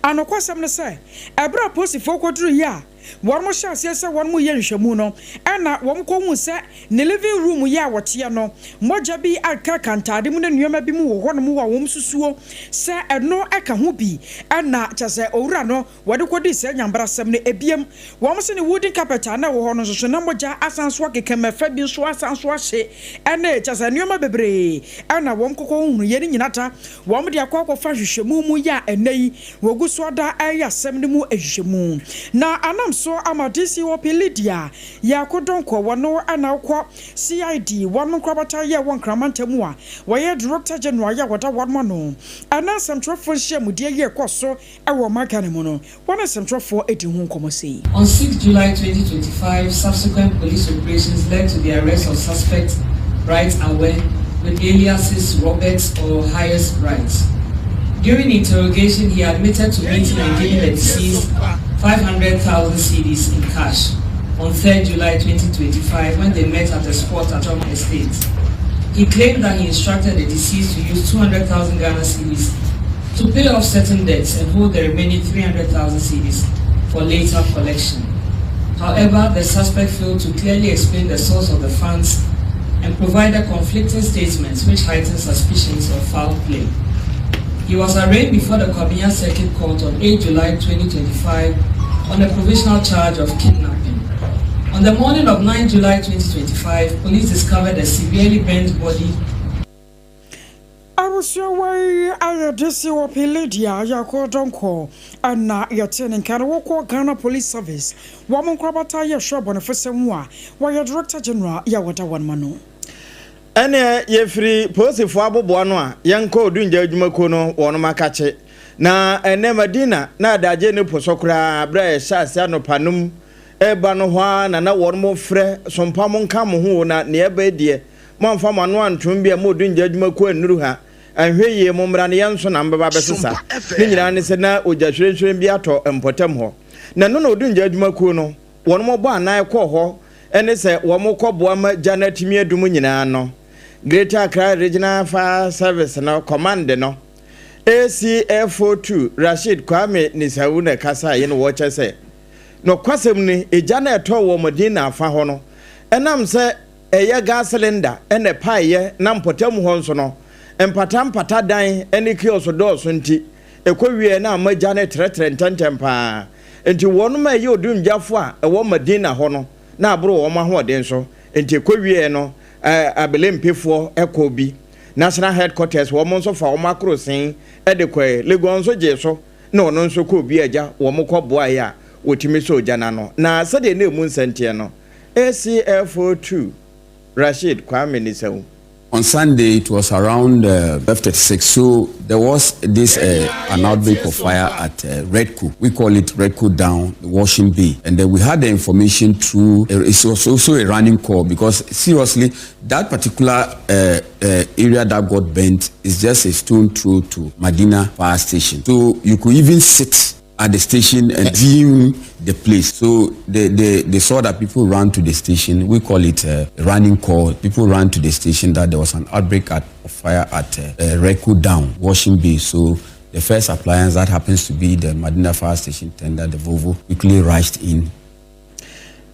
Anokwasɛm ne sɛ, ɛberɛ a apolisifoɔ kɔduruiɛ a wɔhyɛɛ aseɛ sɛ wɔreyɛ nhwehwɛmu no, ɛna wɔkɔhuu sɛ ne living room yi a wɔteɛ no, mogya bi akeka ntaade mu ne nneɛma bi mu wɔ hɔnom a wɔsusuo sɛ ɛno ka ho bi na kyerɛ sɛ owura no wɔde kɔdii saa nyambrasɛm no. Ebiem, wɔn se ne wooden carpet a na ɛwɔ hɔ no nso so na mogya asan so akeka mu, ɛfɛ bi nso asan so ahye ne kyerɛ sɛ nneɛma bebree na wɔn kɔkɔ hunuiɛ no nyina da wɔn de akɔ akɔfa nhwehwɛmu mu yɛ a ɛnnɛ yi wɔgu so ada reyɛ asɛm no mu nhwehwɛmu. Na anam so ama DCOP Lydia Yaako Donkor, wɔno na ɔkɔ CID wɔn nkorabata yɛ wɔ Nkraman ntamu a wɔyɛ Director General yɛ a wɔda wɔn ano ɛna nsɛmtwerɛfoɔ nhyiamudie yɛ kɔ so wɔ ɔman Ghana mu no, wɔne nsɛmtwerɛfoɔ di ho nkɔmmɔ sei. On 6 July 2025, subsequent police operations led to the arrest of suspect Bright Awe with aliases Robert or Highest Bright. During interrogation, he admitted to meeting and giving the deceased 500,000 cedis in cash on 3 July 2025 when they met at a spot at Roma Estate. He claimed that he instructed the deceased to use 200,000 Ghana cedis to pay off certain debts and hold the remaining 300,000 cedis for later collection. However, the suspect failed to clearly explain the source of the funds and provided conflicting statements which heightened suspicions of foul play. He was arraigned before the Kwabenya Circuit Court on 8 July 2025 on a provisional charge of kidnapping. On the morning of 9 July 2025, police discovered a severely burnt body. Abusua wei ayɛ de si wɔ Lydia Yaako Donkor ɛna yɛte ne nka no wɔkɔ Ghana Police Service wɔn nkorabata yɛ hwɛ abɔnefosɛm mu a wɔyɛ Director General yɛ wɔda wɔn ma no. Ɛneɛ yɛfiri polisifoɔ aboboa no a yɛnkɔ Odungya adwumakuo no wɔnom akakye. Na ɛnɛ Madina na adagye ne po so koraa berɛ a yɛhyɛ aseɛ anɔpa nom reba no hɔ ara na na wɔnom frɛ sompa monka mo ho o na neɛ ɛba yi deɛ moamfa mo ano antom bi a mo Odungya adwumakuo annuru ha anhwɛ yie mommra no yɛn nso na mobɛba abɛsesa. Ne nyinaa ne sɛ na ogya hwirenhwiren bi atɔ mpɔtam hɔ na ɛno na Odungya adwumakuo no wɔnom bɔ anan kɔɔ hɔ ne sɛ wɔkɔboa ma gya no atumi adum nyinaa no, Greater Accra Regional Fire Service no Command no ACFO2 Rasheed Kwame Nisawu na ɛkasaeɛ na wɔkyɛ sɛ, Nokwasɛm ni, egya no a ɛtɔɔ wɔ Madina afa hɔ no, ɛnam sɛ ɛyɛ gas cylinder na ɛpaeɛ na mpɔtam hɔ nso no, mpata mpata dan ne kiosk dɔɔso nti, ɛkɔwieɛ na ama gya no retrɛtrɛ ntɛmntɛm pa ara. Enti wɔnom a ɛyɛ odumgyafo a ɛwɔ Madina hɔ no, na aboro wɔn ahoɔden so. Enti ɛkɔwieɛ no, Abelempefoɔ kɔɔ bi. National Headquarters wɔn nso fa wɔn akorosen de kɔɛ. Legon nso gyee so, na ɔno nso kɔɔ bi agya wɔn kɔboaeɛ a wɔtumi sɔɔ gya no ano. Na sɛdeɛ na ɛmu nsɛm teɛ no, ACFO2 Rasheed Kwame Nisau. On Sunday, it was around uh, 36. So there was this uh, an outbreak of fire at uh, Redco. We call it Redco Down, the washing bay. And then we had the information through, uh, it was also a running call because seriously, that particular uh, uh, area that got burnt is just a stone throw to Madina Fire Station. So you could even sit at the station and view the place. So they, they, they saw that people ran to the station. We call it a running call. People ran to the station that there was an outbreak at, of fire at uh, uh, Down, Washing Bay. So the first appliance that happens to be the Madina Fire Station tender, the Volvo, quickly rushed in.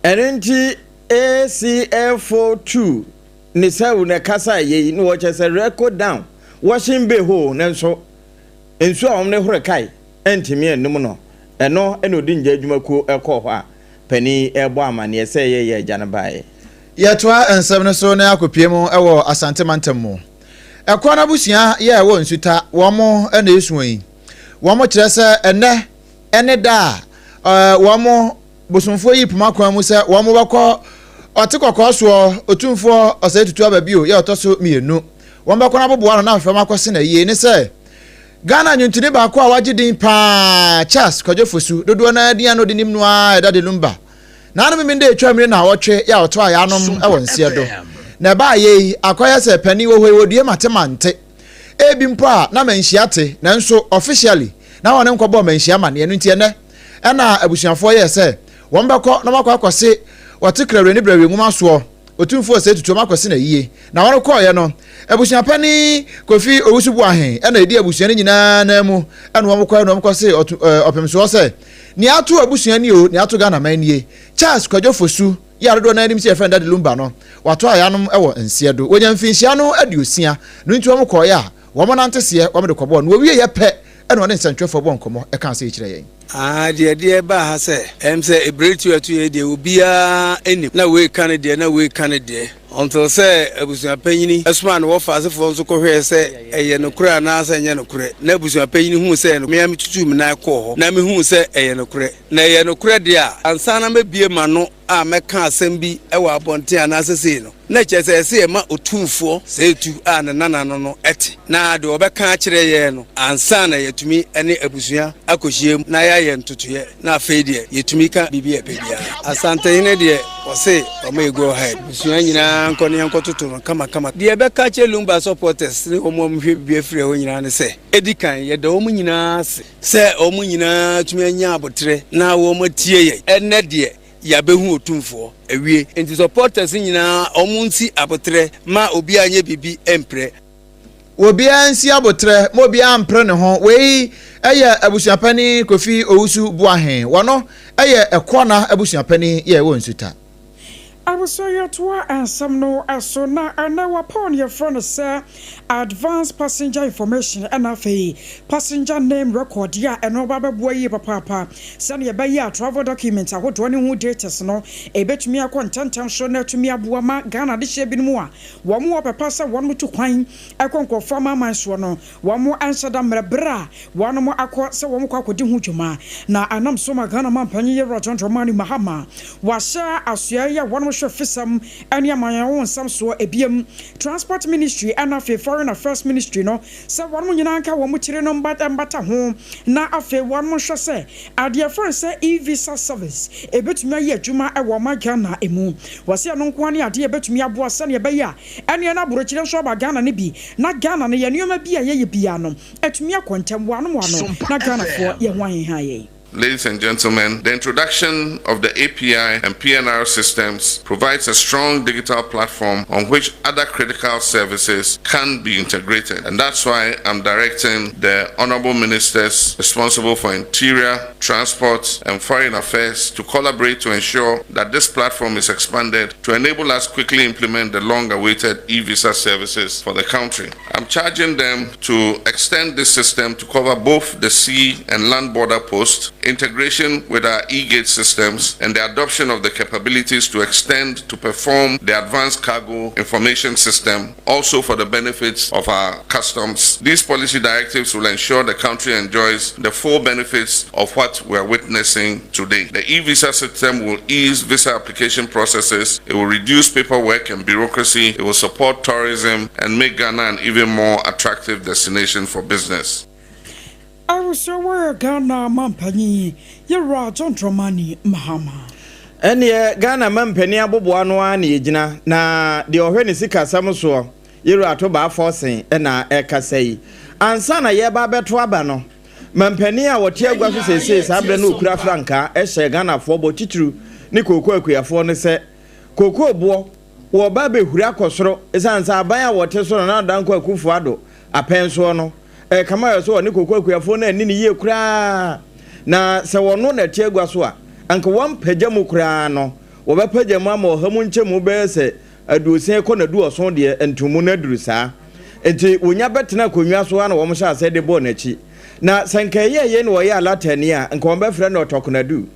Ɛno nti ACFO2 ne sɛ na ɛkasa yei na wɔkyɛ sɛ Reko Down Washing Bay hɔ nanso nsuo a wɔn de horo kae antumi annum no. Ɛno na ɔdi ngya adwumakuo kɔɔ hɔ a panin yi rebɔ amaneɛ sɛ ɛyɛ yɛ agya no baeɛ. Yɛtoa nsɛm no so na yɛakɔpue mu wɔ Asante mantam mu. Ɛkoa no abusua yɛ ɛwɔ Nsuta, wɔn na ɛsuo yi. Wɔn kyerɛ sɛ ɛnnɛ ne da a wɔn bosomfoɔ yi poma kwan mu sɛ wɔn bɛkɔ ɔte kɔkɔɔ soɔ Otumfoɔ Ɔsɛe Tutu Aba bio yɛ ɔtɔ so mmienu. Wɔn bɛkɔ no aboboa no na afei wɔn akɔse no ayie ne sɛ Ghana nnwontoni baako a wagye din paa, Charles Kwadwo Fosu, dodoɔ no ara din a na ɔde nim no ara yɛ Daddy Lumba. N'ano Memenda a ɛtwa mmire nnawɔtwe yɛ a ɔtɔ ayanom wɔ nseɛ do. Na ɛbaa yei, akɔyɛ sɛ panin wɔ hɔ yi wɔdue mate mante. Ebi mpo a na manhyia te, nanso officially na wɔne nkɔbɔɔ manhyia amaneɛ. Ɛno nti ɛnnɛ ɛna abusuafoɔ yɛɛ sɛ wɔbɛkɔ na wɔakɔ akɔse wɔte Krawie ne Brɛwie nwoma soɔ. Otumfoɔ Osei Tutu Ɔmakwasi na ayie. Na wɔn kɔɔeɛ no, abusua panin Kofi Owusu Boahen na ɛdi abusua no nyinaa nan mu na wɔn kɔɛ na wɔn kɔsee ɔto ɛɛ ɔpemsoɔ sɛ, Nea ato abusua nie o, nea ato Ghana man nie. Charles Kwadwo Fosu yi a dodoɔ no ara nim sɛ yɛfrɛ no Daddy Lumba no, wato ayanom wɔ nseɛ do. Wɔnya mfinhyia no aduosia no nti wɔn kɔɔeɛ a, wɔn nante seɛ wɔn de kɔbɔɔ no. Wɔwieɛ pɛ na ɔne nsɛntwerɛfoɔ bɔɔ nkɔmmɔ kaa sei kyerɛɛ yɛn. Aah deɛ deɛ ɛbaa ha sɛ ɛm sɛ ebiretu ɛto yɛ deɛ obiara nnim na wei ka ne deɛ na wei ka ne deɛ until sɛ abusua panyini ɛsomaa ne wɔfa asefoɔ nso kɔhwɛɛ sɛ ɛyɛ nokorɛ anaasɛ ɛnyɛ nokorɛ na abusua panyini huu sɛ ɛyɛ nokorɛ me ara metutuu me nan kɔɔ hɔ na mehuu sɛ ɛyɛ nokorɛ na ɛyɛ nokorɛ deɛ a ansa na mɛbue m'ano a mɛka asɛm bi wɔ abɔnten anaasɛ sei no, na kyerɛ sɛ ɛsɛ yɛma Otumfoɔ Sɛetu a ne nana no no te, na deɛ ɔbɛka akyerɛ yɛn no ansa na yɛatumi ne abusua akɔhyiam na yɛayɛ ntotoeɛ, na afei deɛ yɛtumi ka biribi a yɛpɛ biara. Asantehene deɛ ɔse ɔma yɛ go ahead, abusua nyinaa nkɔ na yɛnkɔtoto no kamakama. Deɛ yɛbɛka akyerɛ Lumba supporters ne wɔn a wɔhwɛ biribi afiri hɔ nyinaa ne sɛ, ɛdi kan, yɛda wɔn nyinaa ase sɛ wɔn nyinaa atumi anya aboterɛ na wɔatie yɛn. Ɛnnɛ deɛ yɛabɛhu Otumfoɔ awie nti supporters nyinaa wɔn nsi aboterɛ ma obiara nyɛ biribi mprɛ. Obiara nsi aboterɛ ma obiara mpere ne ho. Wei yɛ abusuapanin Kofi Owusu Boahen. Wɔno yɛ Ɛkoana abusuapanin yɛ ɛwɔ Nsuta. Abusua yɛtoa nsɛm no so na ɛnɛ wɔapaw nea yɛfrɛ no sɛ Advance Passenger Information ɛna afei Passenger Name Record a ɛno ba bɛboa yie papaapa sɛnea ɛbɛyɛ a travel documents ahodoɔ ne ho datas no ɛbɛtumi akɔ ntɛntɛm so na atumi aboa ma Ghana adehyeɛ binom a wɔn wɔ pɛpa sɛ wɔn tu kwan kɔ nkurɔfoɔ amanaman soɔ no Wɔn nhyɛ da mmerɛ berɛ a wɔnom akɔ sɛ wɔn kɔ akɔdi ho dwuma. Na ɛnam so ma Ghana manpanyin Yewura John Dramani Mahama wahyɛ asoɛeɛ a wɔnom. hwɛ fisɛm ne amanyɔwɔ nsɛm soɔ, ebiem Transport Ministry ɛna afei Foreign Affairs Ministry no sɛ wɔnom nyinaa nka wɔn tiri no mbata ho na afei wɔnom nhwɛ sɛ adeɛ yɛfrɛ no sɛ e-visa service ɛbɛtumi ayɛ adwuma wɔ ɔman Ghana mu. Wɔse ɛno nko ara ne adeɛ a ɛbɛtumi aboa sɛdeɛ ɛbɛyɛ a ɛneɛ na aburokyire nso aba Ghana no bi na Ghana no yɛ nneɛma bi a yɛyɛ biara no atumi akɔ ntɛm wɔanom ano na Ghanafoɔ yɛ ho aheha yɛn. Ladies and gentlemen, the introduction of the API and PNR systems provides a strong digital platform on which other critical services can be integrated. And that's why I'm directing the honorable ministers responsible for interior, transport, and foreign affairs to collaborate to ensure that this platform is expanded to enable us quickly implement the long-awaited e-visa services for the country. I'm charging them to extend this system to cover both the sea and land border posts, integration with our e-gate systems, and the adoption of the capabilities to extend to perform the advanced cargo information system, also for the benefits of our customs. These policy directives will ensure the country enjoys the full benefits of what we are witnessing today. The e-visa system will ease visa application processes, it will reduce paperwork and bureaucracy, it will support tourism and make Ghana an even more attractive destination for business. Awosɛ Ghana mampanyin yɛwura John Dramani Mahama. Ɛneɛ Ghana mampanin aboboa no ara na yɛgyina na deɛ ɔhwɛ ne sikasɛm soɔ, yɛwura Ato Baah Forson, ɛna ɛkasa yi. Ansa na yɛba abɛto aba no, mampanin a wɔte agua so seesei saa berɛ no ɔkura frankaa ɛhyɛ Ghanafoɔ bɔ, titiriw ne kooko akuafoɔ no, sɛ kookoo boɔ wɔba abɛhuri akɔ soro ɛsiane sɛ aban a wɔte so no Nana Dankwa Akufo Addo apɛn soɔ no ɛkama yɛ so ɔne kooko akuafoɔ no ani ne yie koraa, na sɛ wɔno na ɛte agua so a, anka wɔmpagya mu koraa no, wɔbɛpagya mu ama 100 mu nkyɛmu bɛyɛ sɛ 50 kɔ n'aduɔson deɛ ntomu no aduru saa. Nti wɔnya bɛtena akonnwa so a na wɔn hyɛ asɛ de bɔɔ n'akyi. Na sɛ nka ɛyɛ yei na wɔyɛ alatani a, nka wɔn bɛfrɛ no ɔtɔkonadu.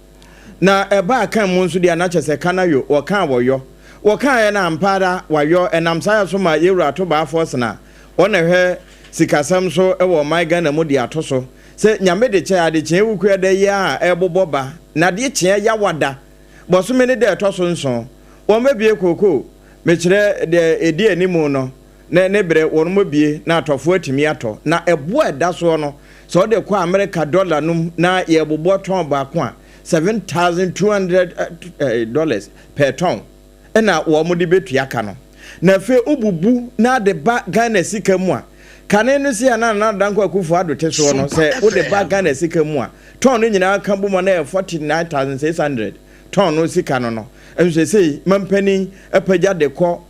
Na ɛba akan mu nso deɛ, na kyɛ sɛ kanayo wɔka a wɔyɔ. Wɔkaeɛ no ampa ara wayɔ. Ɛnam saa yɛ so ma yɛwura Ato Baah Forson a ɔna hwɛ sikasɛm so wɔ ɔman Ghana mu de ato so sɛ Nyame de kyɛ adekyeɛ wukuada yi a ɛrebobɔ ba na adeɛ kyeɛ Yawada bɔsome ne da ɛtɔ so 7 wɔn bɛbue kookoo, mekyerɛ deɛ ɛdi animu no ne ne berɛ wɔn bɛbue na atɔfoɔ atumi atɔ. Na ɛboɔ a ɛda soɔ no, sɛ wode kɔ Amerika dɔla no mu na yɛrebobɔ tɔn baako a, $7,200 per tɔn na wɔn de bɛtua ka no. Na afei wobubu na ade ba Ghana sika mu a, kane no si a na Nana Dankwa Akufo Addo te soɔ no, sɛ wode ba Ghana sika mu a, tɔn no nyinaa ka bom a na ɛyɛ 49,600 tɔn no sika no no. Nso seesei mampanin apagya de kɔ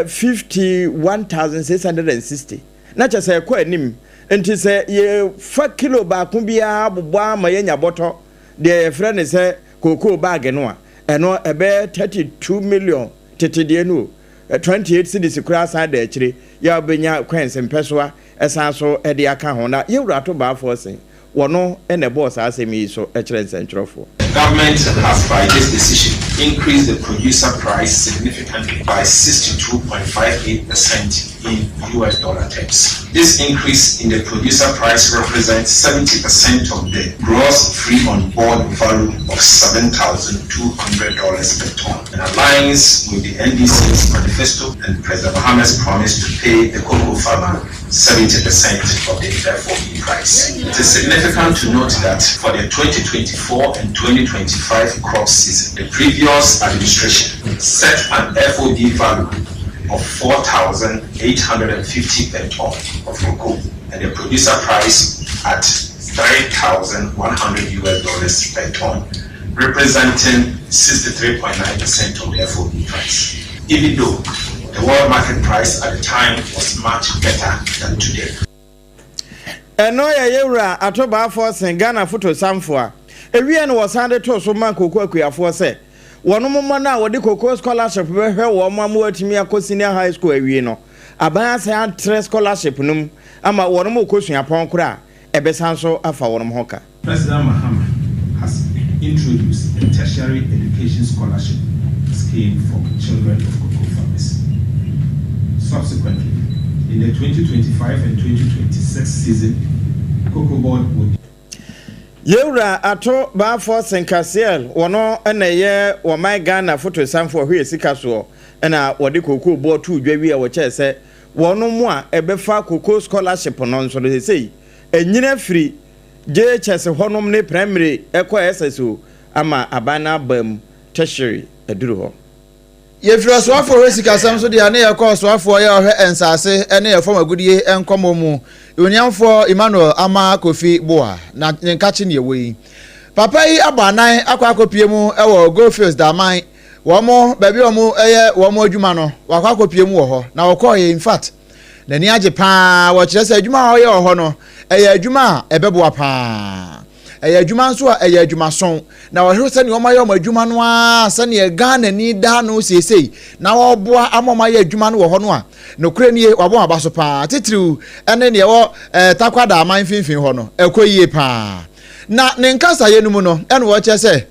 51,660. Na kyerɛ sɛ ɛkɔ anim. Nti sɛ yɛfa kilo baako biara bobɔ ama yɛanya bɔtɔ, deɛ yɛfrɛ no sɛ kookoo baage no a, ɛno ɛbɛyɛ 32 million tete deɛ no o, 28 cedis koraa san da akyire, yɛ a wobɛnya coins mpɛsoa san so de aka ho. Na yɛwura Ato Baah Forson, wɔno na ɛbɔɔ saa asɛm yi so kyerɛ nsɛntwerɛfoɔ. Government has by this decision increased the producer price significantly by 62.58% in US dollar terms. This increase in the producer price represents 70% of the gross free on board value of $7,200 per ton and aligns with the NDC's manifesto and President Mahama's promise to pay the cocoa farmer 70% of the FOB price. It is significant to note that for the 2024 and 2025 crop season, the previous administration set an FOB value of 4,850 per ton of cocoa and the producer price at 3,100 US dollars per ton, representing 63.9% of the FOB price. Even though the world market price at the time was much better than today. Ɛno yɛ yɛwura Ato Baah Forson, Ghana fotosanfo a ewie no wɔsan de too so ma kooko akuafoɔ sɛ wɔn mma no a wɔde cocoa scholarship bɛhwɛ wɔn ama wɔatumi akɔ senior high school awie no, aban asan atrɛ scholarship no mu ama wɔn rekɔ suapɔn koraa a, ɛbɛsan so afa wɔn ho ka. President Mahama has introduced a tertiary education scholarship scheme for children of cocoa farmers. Subsequently, in the 2025 and 2026 season, Cocoa Board will. Yɛwura Ato Baafoɔ Senkasiel, wɔno na ɛyɛ wɔman Ghana fotosanfoɔ ɔhwɛ sika soɔ na wɔde kookoo boɔ too dwa wie a wɔkyɛɛ sɛ wɔnom a ɛbɛfa cocoa scholarship no nso no sesei anyini afiri JHS hɔnom ne primary kɔ SS o ama aban no aba mu tertiary aduru hɔ. Yɛfiri ɔsoafoɔ hwɛ sikasɛm so deɛ ne yɛkɔ ɔsoafoɔ yɛ ɔhwɛ nsase ne ɛfam agudie nkɔmmɔ mu Oniamfoɔ Emmanuel Ama Kofi Boa na ne nkakye ne ɛwɔ yi. Papa yi abɔ anan akɔ akɔpie mu wɔ Goldfields Daman wɔn baabi a wɔn yɛ wɔn adwuma no wakɔ akɔpie mu wɔ hɔ na ɔkɔɔyɛ in fact n'ani agye paa wɔkyerɛ sɛ adwuma a ɔyɛ wɔ hɔ no ɛyɛ adwuma a ɛbɛboa paa ɛyɛ adwuma nso a ɛyɛ adwumason na wɔhwɛ sɛnea wɔayɛ wɔn adwuma no ara sɛnea Ghanani da no seesei na wɔboa ama wɔn ayɛ adwuma no wɔ hɔ no a nokorɛ nie wabɔ wɔn aba so paa titiriw ɛne nea ɛwɔ ɛɛ Takoradi aman mfimfini hɔ no ɛkɔ yie paa na ne nkasaeɛ no mu no ɛna wɔkyerɛ sɛ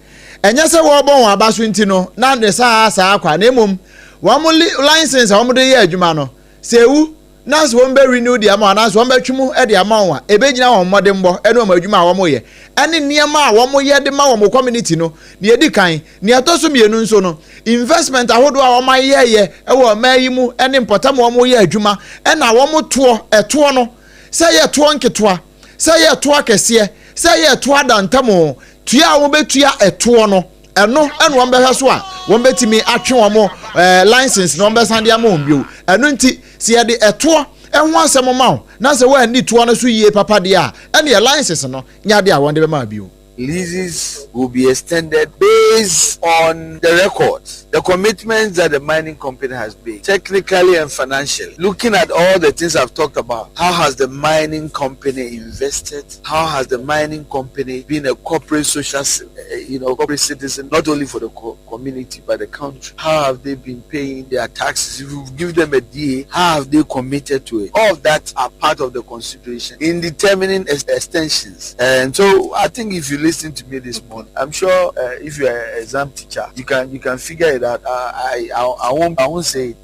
ɛnyɛ sɛ wɔrebɔ wɔn aba so nti no na ne saa saa kwa na mmom wɔn license a wɔde yɛ adwuma no sɛ ewu na sɛ wɔn bɛ renew de ama wɔn anaasɛ wɔn bɛtwe mu de ama wɔn a ebegyina wɔn mmɔdenbɔ ne wɔn adwuma a wɔyɛ ne nneɛma a wɔyɛ de ma wɔn community no nea edi kan nea ɛtɔ so mmienu nso no investment ahodoɔ a wɔn ayɛyɛ wɔ ɔman yi mu ne mpɔtam a wɔyɛ adwuma ɛna wɔn toɔ ɛtoɔ no sɛ yɛ toɔ nketewa sɛ yɛ toɔ akɛseɛ sɛ yɛ toɔ adantam tua a wɔbɛtua ɛtoɔ no ɛno ɛna wɔn bɛhwɛ so a wɔn bɛtumi atwe wɔn ɛɛ license na wɔn bɛsan de ama wɔn bio ɛno nti sɛ yɛde ɛtoɔ ɛho asɛm ma wo na sɛ wɔanni toɔ no so yie papa deɛ a ɛne yɛ license no nyɛ adeɛ a wɔn de bɛma bio. Leases will be extended based on the records, the commitments that the mining company has made, technically and financially. Looking at all the things I've talked about, how has the mining company invested? How has the mining company been a corporate social, eh, you know, corporate citizen, not only for the co community but the country? How have they been paying their taxes? If you give them a DA, how have they committed to it? All of that are part of the consideration in determining ex extensions. And so I think if you listen to me this morning, I'm sure uh, if you're an exam teacher, you can you can figure it out. Uh, I, I, I won't I won't say it.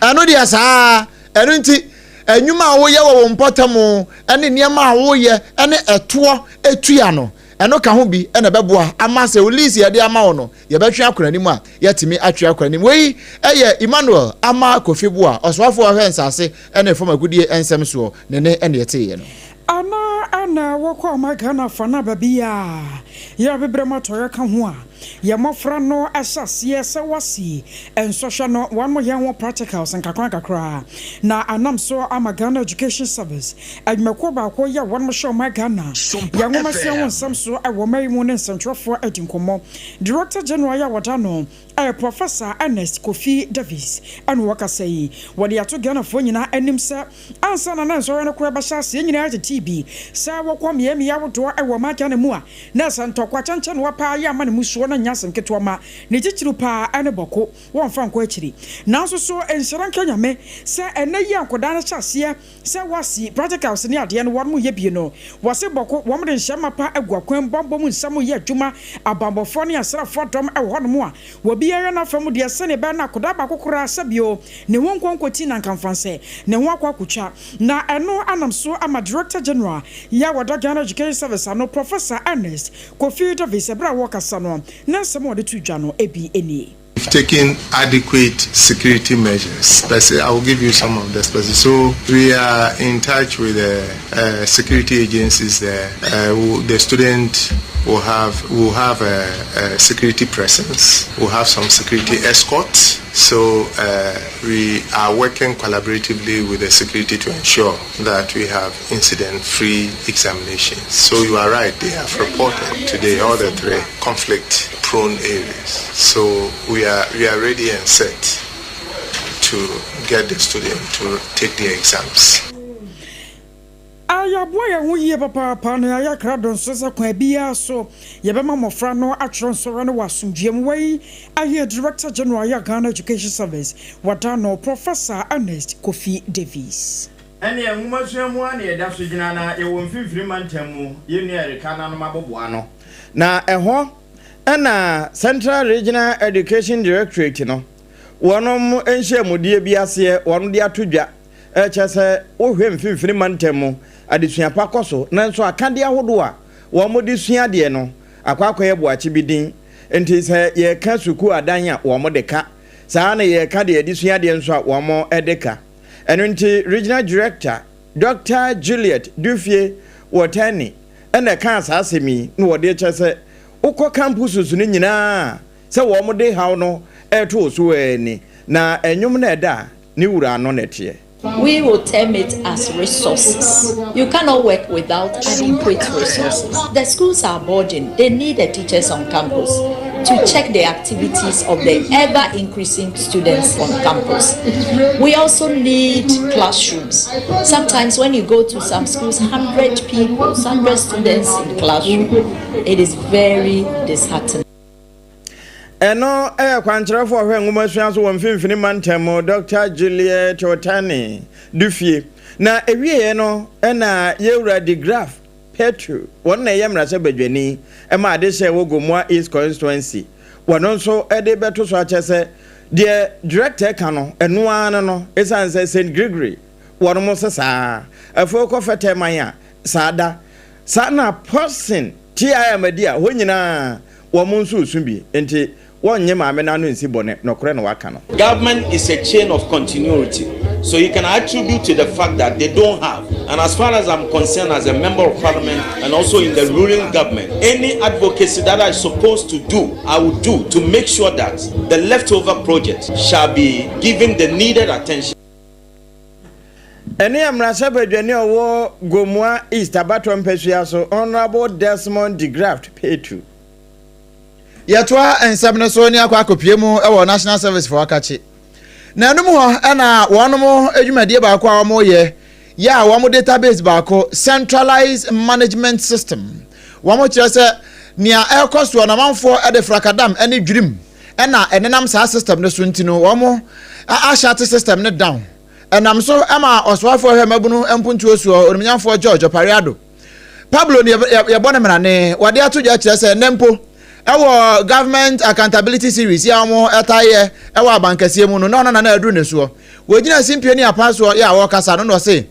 Ɛno deɛ saa ɛno nti nnwuma a woyɛ wɔ wo mpɔtam ne nneɛma a woyɛ ne ɛtoɔ etua no ɛno ka ho bi ɛna ɛbɛboa ama sɛ o lease yɛde ama wo no yɛbɛtwe akɔ n'anim a yɛatumi atwe akɔ n'anim wei ɛyɛ Emmanuel Ama Kofi Boa ɔsoafoɔ ɔhwɛ nsase ne fam agudie nsɛm soɔ ne ne ɛne ɛteeɛ no. Ana na wɔkɔ ɔman Ghana afa no aba bi a yɛ abebrɛ mu atɔeɛ ka ho a yɛ mmɔfra no hyɛ aseɛ sɛ wɔasi nsɔhwɛ no wɔn yɛ ho practicals nkakra nkakra na anam so ama Ghana Education Service adwumakuo baako yɛ wɔn hyɛ ɔman Ghana yɛ nwomasua ho nsɛm so wɔ ɔman yi mu ne nsɛntwerɛfoɔ adi nkɔmmɔ Director General yɛ a wɔda no Ɛyɛ Professor Ernest Kofi Davies na ɔkasa yi. Wɔde ato Ghanafoɔ nyinaa anim sɛ ansa na na nsɔhwɛ no koraa bɛhyɛ aseɛ nyinaa tetee bi sɛ wɔkɔ mmeammea ahodoɔ wɔ ɔman Ghana mu a na sɛ ntɔkwa kyɛnkyɛnoa paa yɛ ama ne mu soɔ no nyɛ asɛm ketewa ma ne titiriw paa ne bɔko wɔmfa nkɔ akyiri. Nanso so nhyira nka Nyame sɛ ɛnnɛ yi a nkɔdaa no hyɛ aseɛ Sɛ wɔasi practicals ne adeɛ no wɔnom yɛ bie no, wɔse bɔko, wɔn de nhyɛ mapa agu akwan mu, bɔnbɔ mu nsɛm yɛ adwuma, abanbɔfoɔ ne asraafoɔ dɔm wɔ hɔnom a obiara yɛ n'afa mu deɛ sɛdeɛ ɛbɛyɛ na akɔdaa baako koraa sɛbio ne ho nkɔ nkɔti na nkamfansɛ ne ho akɔ akɔtwa. Na ɛno anam so ama Director General yɛ a wɔda Ghana Education Service ano, Professor Ernest Kofi Davies ɛberɛ a wɔrekasa no ne nsɛm a ɔde too dwa no bi nie. We've taken adequate security measures. I will give you some of the specifics. So we are in touch with the uh, security agencies there. Uh, the student will have will have a, a security presence. We'll have some security escorts. So uh, we are working collaboratively with the security to ensure that we have incident-free examinations. So you are right; they have reported today all the three conflict-prone areas. So we are we are ready and set to get the student to take the exams. A Yɛaboa yɛn ho yie papaapa na yɛayɛ krado nso sɛ kwan biara so yɛbɛma mmɔfra no atwerɛ nsɔhwɛ no wɔ asomdwoeɛ mu. Wei ayɛ Director General yɛ Ghana Education Service wɔda no Professor Ernest Kofi Davies. Ɛnneɛ nwomasua mu ara na yɛda so gyina na yɛwɔ mfimfini mantam mu, yɛn nua Erika nanom aboboa ano. Na ɛhɔ na Central Regional Education Directorate no wɔnom nhyiamudie bi aseɛ wɔn de ato dwa Kyerɛ sɛ, wohwɛ Mfimfini Mantam mu adesua pa kɔ so, nanso akadeɛ ahodoɔ a wɔde sua adeɛ no akɔ akɔyɛ boakye bi din. Nti sɛ yɛreka sukuu adan a, wɔde ka. Saa ara na yɛreka deɛ yɛde sua adeɛ nso a, wɔde ka. Ɛno nti Regional Director, Dɔkta Juliet Dufie Watani na ɛkaa saa asɛm yi na wɔde rekyerɛ sɛ wokɔ campuses no nyinaa a, sɛ wɔde haw no reto wo so ara ni, na nnwom no a ɛda ne wura ano na ɛteɛ. We will term it as resources. You cannot work without adequate resources. The schools are boarding. They need the teachers on campus to check the activities of the ever increasing students on campus. We also need classrooms. Sometimes when you go to some schools, 100 people, 100 students in classroom. It is very disheartening. Ɛno yɛ kwankyerɛfo a ɔhwɛ nwomasua so wɔ Mfimfini Mantam mu, Dɔkta Juliet Otani Dufie. Na ɛwieɛ no na Yɛwura De Graaf Petru, wɔn na ɛyɛ mmarahyɛbadwani ma adehyeɛ wɔ Gomoa East Constituency, wɔno nso de bɛto so akyɛ sɛ deɛ Director ka no ɛno ara no no, ɛsiane sɛ Saint Gregory wɔnom se saa, afei wokɔ Fɛtɛman a saa da, saa na Pɔsen TIM adi a hɔ nyinaa wɔn nso resu bi, enti wɔnnye maame no ano nsi bɔne, nɔkorɛ na waka no. Government is a chain of continuity, so you can attribute to the fact that they don't have, and as far as I'm concerned as a member of parliament and also in the ruling government, any advocacy that I supposed to do, I will do to make sure that the leftover project shall be given the needed attention. Ɛno yɛ mmarahyɛbadwani a ɔwɔ Gomoa East abatoɔ mpasua so, Honourable Desmond De Graft Petu. Yɛtoa nsɛm no so ne akɔ akɔpue mu wɔ National Service for Akakye. Na ɛno mu hɔ na wɔnom dwumadie baako a wɔyɛ yɛ a wɔn database baako Centralized Management System. Wɔn kyerɛ sɛ nea ɛrekɔ soɔ no amanfoɔ de frakadam ne dwirim na ɛnenam saa system no so nti no wɔn ahyate system no down. Ɛnam so ma ɔsoafoɔ hwɛ mmabunu mpuntuo soɔ onimnyamfoɔ George Opare Addo Pablo ne yɛbɔ no mmarane wɔde ato dwa kyerɛ sɛ nnɛ mpo ɛwɔ government accountability series yi a wɔn ɛtaa yɛ ɛwɔ abankɛseɛ mu no na ɔno na na aduru ne soɔ. Wɔgyina simpie ne apa soɔ yɛ a wɔrekasa no na ɔse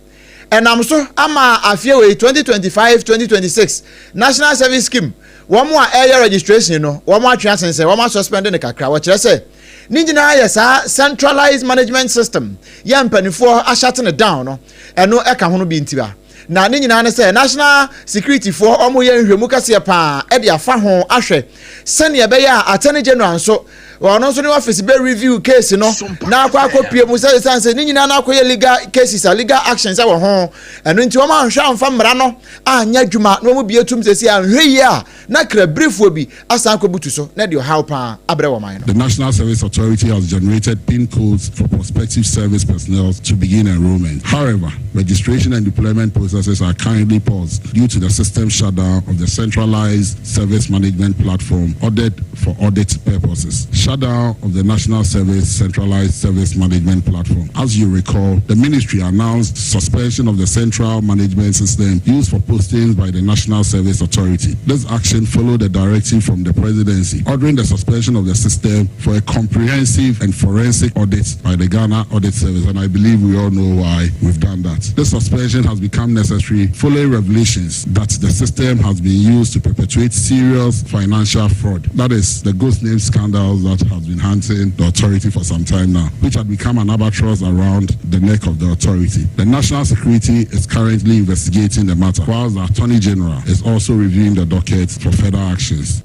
ɛnam so ama afeɛ wei 2025 2026 National Service Scheme wɔn a ɛreyɛ registration no wɔn atwe asensɛn wɔn asuspend no kakra. Wɔkyerɛ sɛ ne nyinaa yɛ saa centralized management system yɛ mpanimfoɔ ahyɛte no down no ɛno ɛka ho no bi nti ba. Na ne nyinaa ne sɛ National Security foɔ wɔn yɛ nhwɛmu kɛseɛ paa ɛde afa ho ahwɛ sɛnea ɛbɛyɛ a Attorney General nso ɔno nso ne office bɛ review case no na akɔ akɔpie mu sɛ ɛsiane sɛ ne nyinaa no akɔyɛ legal cases a legal actions wɔ ho ɛno nti wɔn anhwɛ amfa mmara no anyɛ adwuma na wɔn bie tum sɛsi anhwɛ yie a na krabirifoɔ bi asan akɔbutu so na ɛde ɔhaw paa abrɛ wɔ man no. The National Service Authority has generated PIN codes for prospective service personnel to begin enrollment. However, registration and deployment processes are currently paused due to the system shutdown of the centralized service management platform ordered for audit purposes. Shutdown of the National Service Centralized Service Management Platform. As you recall, the ministry announced suspension of the central management system used for postings by the National Service Authority. This action followed a directive from the presidency ordering the suspension of the system for a comprehensive and forensic audit by the Ghana Audit Service, and I believe we all know why we've done that. This suspension has become necessary following revelations that the system has been used to perpetuate serious financial fraud. That is the ghost name scandal that has been hunting the authority for some time now, which had become an albatross around the neck of the authority. The national security is currently investigating the matter, whilst the Attorney General is also reviewing the docket for further actions.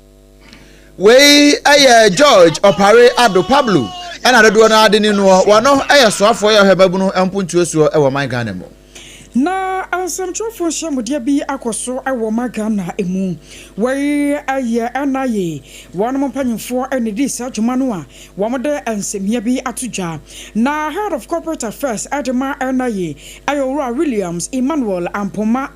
Wei yɛ George Opare Addo Pablo ɛna dodoɔ no ara de ne noɔ. Wɔno yɛ soafoɔ yɛ ɔhwɛ mmabunu mpontuo soɔ wɔ man Ghana mu. Na nsɛmtwerɛfoɔ nhyiamudeɛ bi akɔ so wɔ ɔman Ghana mu. Wei yɛ NIA wɔnom mpanyinfoɔ na ɛdii saa dwuma no a wɔde nsɛmhia bi ato dwa. Na Head of Corporate Affairs de ma NIA yɛ Owura Williams Emmanuel Ampoma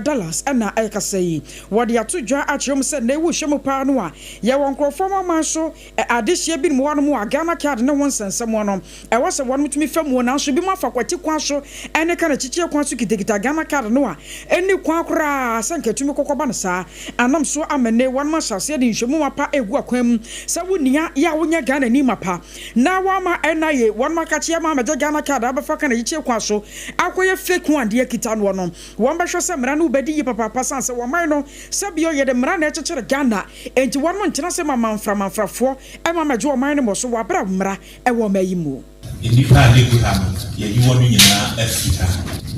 Dallas na ɛrekasa yi. Wɔde ato dwa akyerɛ mu sɛ nnɛ wohwɛ mu paa no a yɛwɔ nkorɔfoɔ aman so adehyeɛ binom wɔ hɔnom a Ghana card ne ho nsɛnsɛmmoa no ɛwɔ sɛ wɔnom tumi fa muo nanso binom afa kwati kwan so ne ka no kyekyere kwan. kwan so kitakita Ghana card no a ɛnni kwan koraa sɛ nka ɛtumi kɔkɔba no saa. Anam so ama nnɛ wɔnom ahyɛ aseɛ de nhwɛmu mapa regu akwan mu sɛ wo nua yɛ a wonyɛ Ghanani mapa na woama NIA wɔnom akakye ama amɛgye Ghana card a wobɛfa ka n'akyikyie kwan so akɔyɛ fake one deɛ akita noɔ no. Wɔn bɛhwɛ sɛ mmara no bɛdi yie papaapa sane sɛ wɔman no sɛbio yɛde mmara na ɛkyekyere Ghana enti wɔnom ntena ase ma manfra manfrafoɔ ɛma mɛgye ɔman no mmɔ so wɔ aberɛ a mmara ɛwɔ ɔman yi mu. Nnipa a ne gu ha no, yɛyi wɔn nyinaa afiri ha,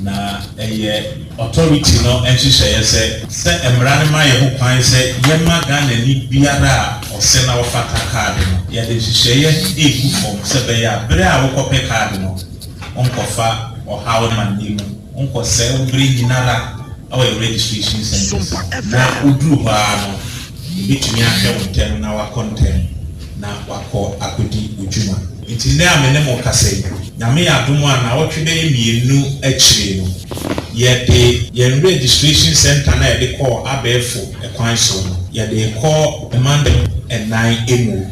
na ɛyɛ authority no nhyehyɛeɛ sɛ mmara no ma yɛ ho kwan sɛ yɛma Ghanani biara a ɔsɛ na ɔfata kaade no. Yɛde nhyehyɛeɛ egu fam sɛ bɛyɛ a bere a wokɔpɛ kaade no, nkɔfa ɔhaw amanneɛ mu, nkɔsɛe wo bere nyinara ɛwɔ yɛ registration centers, na woduru hɔ ara no, ebɛtumi ahwɛ wo ntɛm na wakɔ ntɛm na wakɔ akɔdi wo dwuma. Nti nnɛ a me ne mo kasa yi, Nyame yɛ adom a, naawɔtwe bɛyɛ 2 akyire no, yɛde yɛn registration center na yɛde kɔɔ abɛɛfo ɛkwan so no, yɛde kɔ mantam ɛnan emu.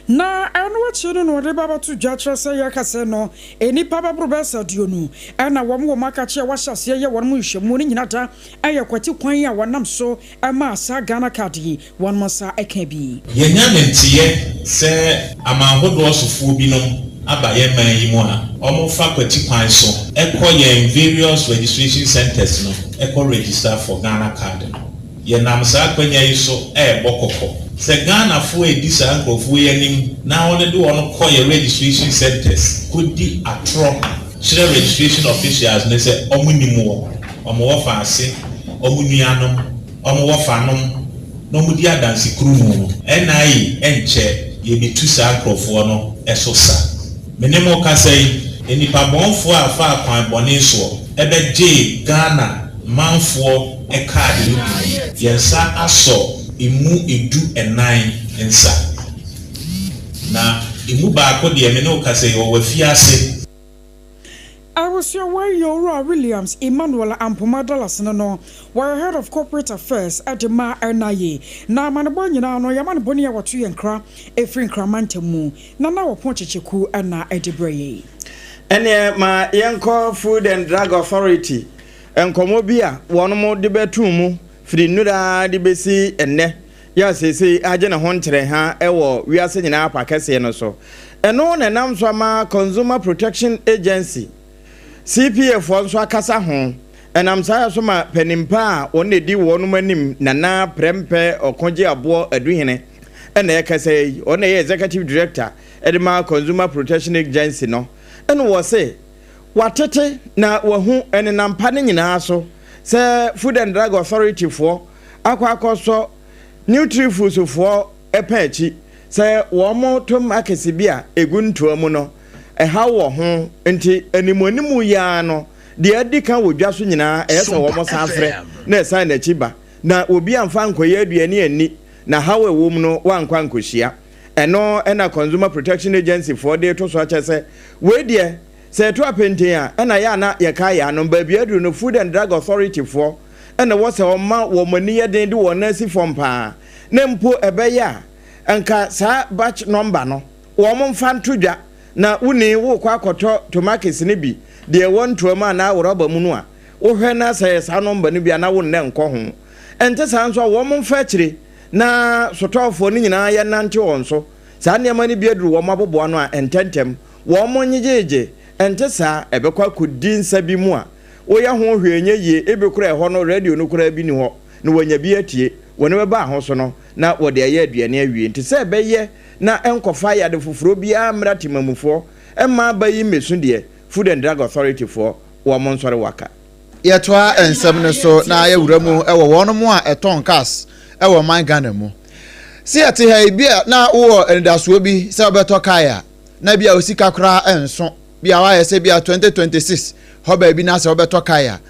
Na ɛno akyi no na wɔde ba bɛto dwa kyerɛ sɛ yɛka sɛ no nnipa bɛboro bɛyɛ sɛ 20 ɛna wɔn wɔ mu akakye a wɔahyɛ aseɛ yɛ wɔn mu nhwɛmu no nyina da ɛyɛ kwati kwan a wɔnam so ɛma saa Ghana card yi wɔn nsa ɛka bi. Yɛnya ne nteɛ sɛ aman ahodoɔ sofoɔ binom aba yɛn man yi mu a wɔmfa kwati kwan so ɛkɔ yɛn various registration centers no ɛkɔ register for Ghana card no. Yɛnam saa akwannya yi so ɛrebɔ kɔkɔ sɛ Ghanafoɔ a ɛdi saa nkurɔfoɔ yi anim na wɔde de wɔn kɔ yɛ registration centers kɔdi atorɔ kyerɛ registration officials ne sɛ wɔn nim wɔ wɔn wɔ faase, wɔn nuanom, wɔn wɔ fanom na wɔn di adanse kuru mu no, NIA nkyɛ yɛbɛtu saa nkurɔfoɔ no so sa. Me ne mo kasa yi, nnipa bɔnfoɔ a fa akwan bɔne soɔ ɛbɛgye Ghana manfoɔ kaade no bi, yɛn nsa asɔ emu 14 nsa, na emu baako deɛ, me ne wo kasa yi, wɔwɔ afiase. Abusua yɛ Owura Williams Emmanuel Ampoma Dallas no, wɔyɛ Head of Corporate Affairs ɛde ma NIA, na amanebɔ nyinaa no yɛma no bɔne a wɔto yɛn nkra ɛfiri Nkramantam mu na na wɔpɔn kyekyeku ɛna ɛde brɛ yɛ. Ɛneɛ ma yɛnkɔ Food and Drug Authority nkɔmmɔ bi a wɔn de bɛto mu firi nnura de bɛsi ɛnnɛ yɛ a seesei agye ne ho nkyerɛ ha ɛwɔ wiase nyinaa apa kɛseɛ no so. Ɛno na ɛnam so ama Consumer Protection Agency, CPA foɔ nso akasa ho. Ɛnam saa yɛ so ma panimpa a wɔn na edi wɔn anim, Nana Prɛmpɛ Ɔkɔgye Aboɔ Aduhene, ɛna ɛkasa yi. Ɔno na ɛyɛ executive director ɛde ma Consumer Protection Agency no, ɛna wɔ watete na wahu ɛnenampa no nyinaa so sɛ Food and Drug Authority foɔ akɔ akɔsɔ Nutrifoods foɔ ɛpɛ akyi sɛ wɔn tomatoes bi a egu ntoa mu no ɛhaw wɔ ho. Nti animuanimu yaa no deɛ adi kan wɔ dwa so nyinaa, ɛyɛ sɛ wɔn san frɛ na ɛsan n'akyi ba na obi amfa nkɔyɛ aduane ani na haw ɛwɔ mu no wankɔ ankɔhyia. Ɛno ɛna Consumer Protection Agency foɔ de to so akyɛ sɛ wei deɛ, sɛ ɛto apenten a ɛna yɛ ana yɛka yɛ ano baabi aduru no, Food and Drug Authority foɔ ɛna wɔ sɛ ɔma wɔn ani yɛ den de wɔn nan si fam paa, na mpo ɛbɛyɛ a nka saa batch number no wɔn mfa nto dwa, na wuni wokɔ akɔtɔ tomatoes no bi deɛ ɛwɔ ntoa mu anaa rɔba mu no a, wohwɛ na sɛ saa number no bi a na wo nnɛ nkɔ ho. Ɛnte saa nso a, wɔn mfa akyire na sotɔɔfoɔ no nyinaa yɛnante wɔn so saa nneɛma no bi aduru wɔn aboboa no a ntɛntɛm wɔn nyegyegye. Ɛnte saa, ɛbɛkɔ akɔdi nsa bi mu a woyɛ ho hwee nyɛ yie. Ebi koraa ɛhɔ no radio no koraa bi ni hɔ na wɔanya bi atie wɔne bɛba aho so no na wɔde ayɛ aduane awie. Nti sɛ ɛbɛyɛ na ɛnkɔfa yade foforɔ biara mmra temamufoɔ mma aba yi mmɛsu deɛ, Food and Drug Authority foɔ wɔn nsɔre waka. Yɛtoa nsɛm no so na yɛwura mu wɔ wɔn mu a ɛtɔn cars wɔ ɔman Ghana mu. Sɛ yɛte ha yi bi a, na wowɔ anidasoɔ bi sɛ wobɛtɔ kaa a na bi a osika koraa nso bi a wayɛ sɛ bi a 2026 hɔ baabi na sɛ wobɛtɔ kaa a,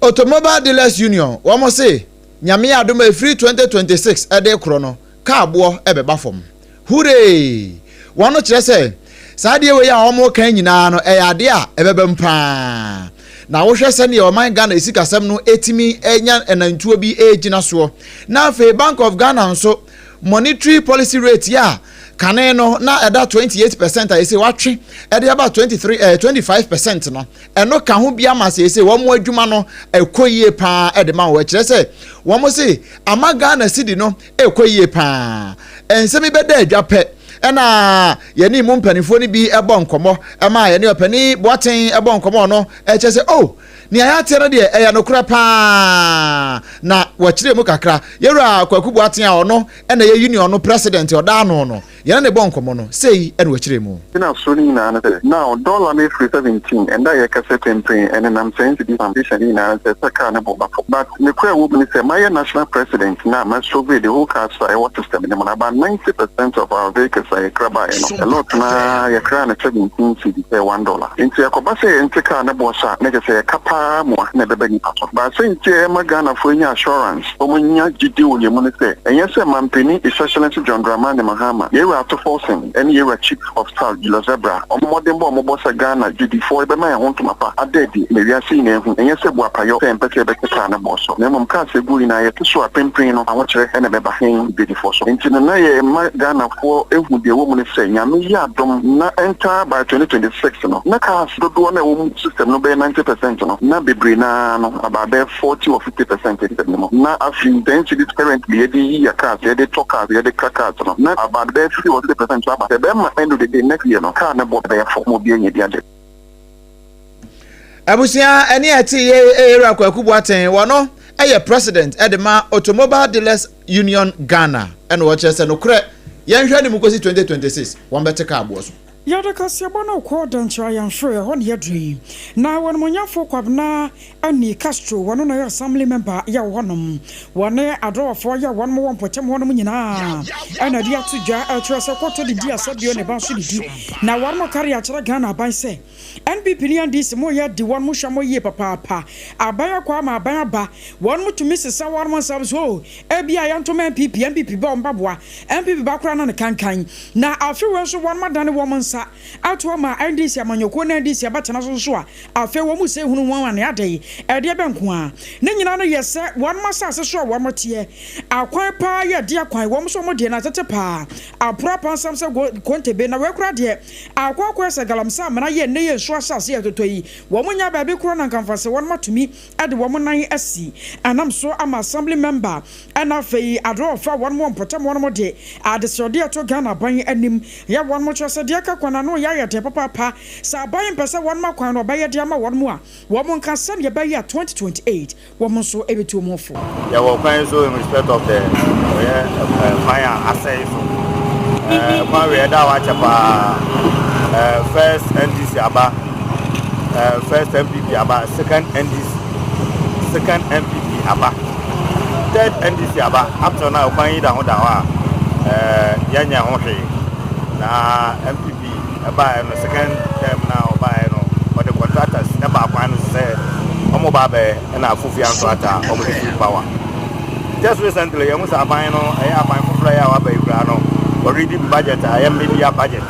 Automobile Dealers Union wɔn se Nyame adom a, ɛfiri 2026 ɛde korɔ no, kaa boɔ ɛbɛba fam. Hurray! Wɔn kyerɛ sɛ saa adeɛ wei a wɔn kan nyinaa no ɛyɛ adeɛ a ɛbɛba mu paa. Na wohwɛ sɛdeɛ ɔman Ghana esikasɛm no etimi anya ɛnantuo bi egyina soɔ, na afei Bank of Ghana nso monetary policy rate a Kane no na ɛda 28% a yɛsɛ watwe ɛde aba 23 25% no, ɛno ka ho bi ama sɛ wɔn adwuma no ɛkɔ yie paa ɛde ma wɔn. Ɛkyerɛ sɛ wɔn se ama Ghana cedi no ɛkɔ yie paa. Nsɛm yi bɛda adwa pɛ ɛna yɛne mu mpanimfoɔ no bi ɛbɔ nkɔmmɔ, ɛma yɛne ɔpanin Boaten ɛbɔ nkɔmmɔ no, ɛkyerɛ sɛ oh, nea yɛate no deɛ ɛyɛ nokorɛ paa, na wɔkyerɛ mu kakra. Yɛwura Kwaku Boaten a ɔno ɛna yɛ union no president, ɔda ano no, yɛne ne bɔ nkɔmmɔ no sei ɛna wɔkyerɛ mu. Na soro no nyinaa no sɛ now dollar no efiri 17, ɛnda yɛ kɛsɛ pempren ɛnenam 10 cedi foundation no nyinaa sɛ kaa ne bɔ bafo, but ne kura ɛwɔ mu ne sɛ mayɛ national president na ma survey the whole cars a ɛwɔ system no mu no, about 90% of our vehicles a yɛkra baeɛ no, a lot na yɛkra no 17 cedi sɛ $1. Nti ɛkɔba sɛ yɛnte kaa ne boɔ so a, na kyerɛ sɛ yɛka paa mu a na ɛbɛba nipa so. But sɛ nti a ɛma Ghanafoɔ anya assurance, wɔn nya gyidi wɔ yɛn mu no sɛ ɛnyɛ sɛ mampanin His Excellency John Dramani Mahama, yɛwura Ato Forson ɛne yɛwura Chief of Staff Julius Debrah, ɔmo mmɔdenbɔ a ɔmobɔ sɛ Ghana dwadifoɔ yɛbɛma yɛn ho ntoma pa ada adi ma wiase nyinaa hu. Ɛnyɛ sɛ buapayɔ sɛ yɛmpɛ sɛ yɛbɛte kaa ne boɔ so, na mmom kaa sɛ gu nyinaa yɛte so a, pempren no ahokyerɛ ɛna ɛbɛba hɛn dwadifoɔ so. Nti no na yɛma Ghanafoɔ ehu deɛ ɛwɔ mu no sɛ Nyame yɛ adom na ɛntaa by 2026 no na cars dodoɔ na ɛwɔ mu system no bɛyɛ 90% no, na bebree naa no about bɛyɛ 40 or 50% system no mu, na afei 10 cedis currently yɛde yi yɛ cars, yɛde tɔ cars, yɛde kra cars no, na about bɛyɛ 50 or 60% so aba sɛ ɛbɛma end of the day next year no car ne bɔ bɛyɛ fɔ ma obi anya bi agye. Abusua, ɛne ɛte yɛ ewura Kwaku Boaten, wɔno ɛyɛ president ɛde ma Automobile Dealers Union Ghana, ɛna wɔkyerɛ sɛ nokorɛ yɛnhwɛ ne mu kɔsi 2026 wɔn bɛte kaa boɔ so. Yɛde kaseɛbɔ no kɔ Dankyerɛ Ayamforo, ɛhɔ ne yɛduru yi, na wɔnomonyamfo Kwabena Ani Castro, wɔno na yɛ assembly member yɛ wɔ hɔnom, wɔne adɔwɔfoɔ yɛ wɔn wɔ mpɔtam hɔnom nyinaa, ɛna de ato dwa ɛkyerɛ sɛ kɔtɔ didi asɛbio ne ba nso didi na wɔn kare akyerɛ Ghana aban sɛ NPP ne NDC mo yɛ di wɔn mo hwɛ mo yie papaapa. Aban akɔ ama aban aba, wɔn mo tumi sesa wɔn mo nsam so ebi a yɛntoma NPP, NPP ba wɔn baboa NPP ba koraa na ne kankan na afei wɔn nso wɔn adane wɔn nsa ato ama NDC amanyɔkuo na NDC abatena so nso a, afei wɔn mu sɛ ehunu wɔn ane ade yi ɛdeɛ bɛ nko a ne nyinaa no yɛ sɛ wɔn asase so a wɔn teɛ akwan paa yɛ de akwan wɔn nso wɔn deɛ na tete paa aporo apansam sɛ kontebe na wɔakura deɛ akɔ akɔ sɛ galamsey amena yɛ ne yɛ nsuo asase yɛ totɔ yi, wɔn nya baabi korɔ na nkamfa sɛ wɔn atumi de wɔn nan asi ɛnam so ama assembly member ɛna afei adorɔfa wɔn wɔ mpɔtam wɔn de adesrɛdeɛ ɛto Ghana aban anim yɛ wɔn mo kyerɛ sɛ deɛ ka kwan ano yɛ ayɛ deɛ papaapa sɛ aban mpɛ sɛ wɔn ma kwan no ɔbɛyɛ de ama wɔn mu a wɔn nka sɛdeɛ ɛbɛyɛ a 2028 wɔn nso ɛbɛtu wɔn fo. Yɛwɔ kwan so in respect of the ɔyɛ kwan a asɛe so kwan wei ɛda a wakyɛ paa. First NDC aba, first NPP aba, second NDC, second NPP aba, third NDC aba, up till now kwan yi da ho da hɔ a yɛnyɛ ho hwee. Na NPP ɛbaeɛ no, second term na ɔbaeɛ no, ɔde contractors ɛba kwan no sɛ ɔmo ba bɛɛ ɛna afofia nso ata ɔmo de full power. Just recently yɛn ho sɛ aban no ɛyɛ aban foforɔ yɛ a waba yi koraa no, already budget a ɛyɛ media budget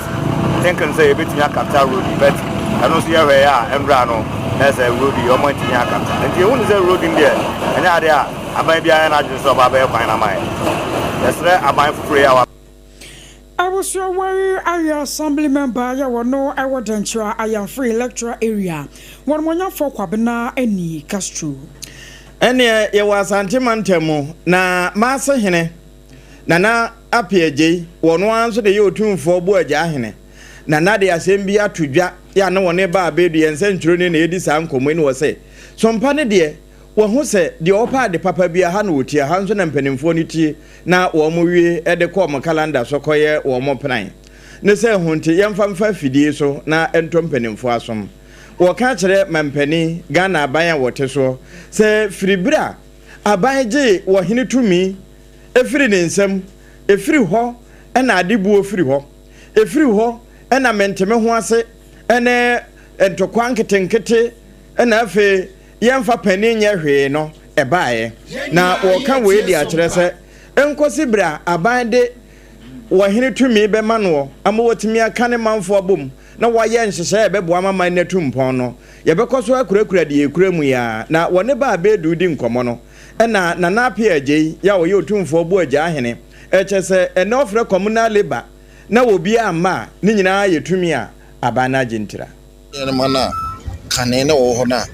thinking sɛ yɛbɛtumi acapture road yi, but ɛno nso yɛhwɛ yɛ a ɛnura no na sɛ road yi ɔmo ntumi acapture. Nti ehu ne sɛ road yi deɛ ɛnyɛ adeɛ a aban biara yɛ n'adwene sɛ ɔba abɛyɛ kwan n'ama yɛ. Yɛsrɛ aban foforɔ yi a wa. Abusuawari ayɛ assembly member yɛ wɔno ɛwɔ Dankyerɛ Ayamfo electoral area, wɔn mɔnyafo Kwabena Ani Castro. Ɛneɛ yɛwɔ Asante mantam mu na Maase hene Nana Apiagyei, wɔno ara nso de yɛ Otumfoɔ Boagya hene. Nana de asɛm bi ato dwa yɛ a ne wɔne ba abɛdu yɛn nsɛntwerɛni na yɛdi saa nkɔmmɔ yi ne wɔ sɛ sompa ne deɛ wɔho sɛ deɛ ɔpɛ ade papa bi aha na wɔtie aha nso na mpanimfoɔ no tie na wɔn wie de kɔ wɔn kalanda so kɔyɛ wɔn plan ne sɛ ho nti yɛmfa mfa afidie so na ɛntɔ mpanimfoɔ asom. Wɔka kyerɛ mampanin Ghana aban a wɔte soɔ sɛ firi berɛ a aban gyee wɔhene tumi ɛfiri ne nsam, ɛfiri hɔ ɛna adebuo firi hɔ, ɛfiri hɔ ɛna menteme ho ase ɛne ntɔkwa nketenkete ɛna afei yɛmfa panin nyɛ hwee no ɛbaeɛ. Na wɔka wei de akyerɛ sɛ nkɔsi berɛ a aban de wɔhene tumi bɛma noɔ ama wɔtumi aka ne manfoɔ abom na wɔayɛ nhyehyɛe a ɛbɛboa ma man no atu mpɔn no, yɛbɛkɔ so akurakura deɛ yɛkura mu yi ara. Na wɔne Baa Bedu di nkɔmmɔ no, ɛna Nana Appiah Agyei, yɛ a ɔyɛ Otumfoɔ Boagyaa hene, ɛkyɛ sɛ ɛnnɛ ɔfrɛ Communal Labour na obiara amma a, ne nyinaa yɛ tumi a aban no agye ntira. Nneɛma no a kane na ɛwɔ hɔ no a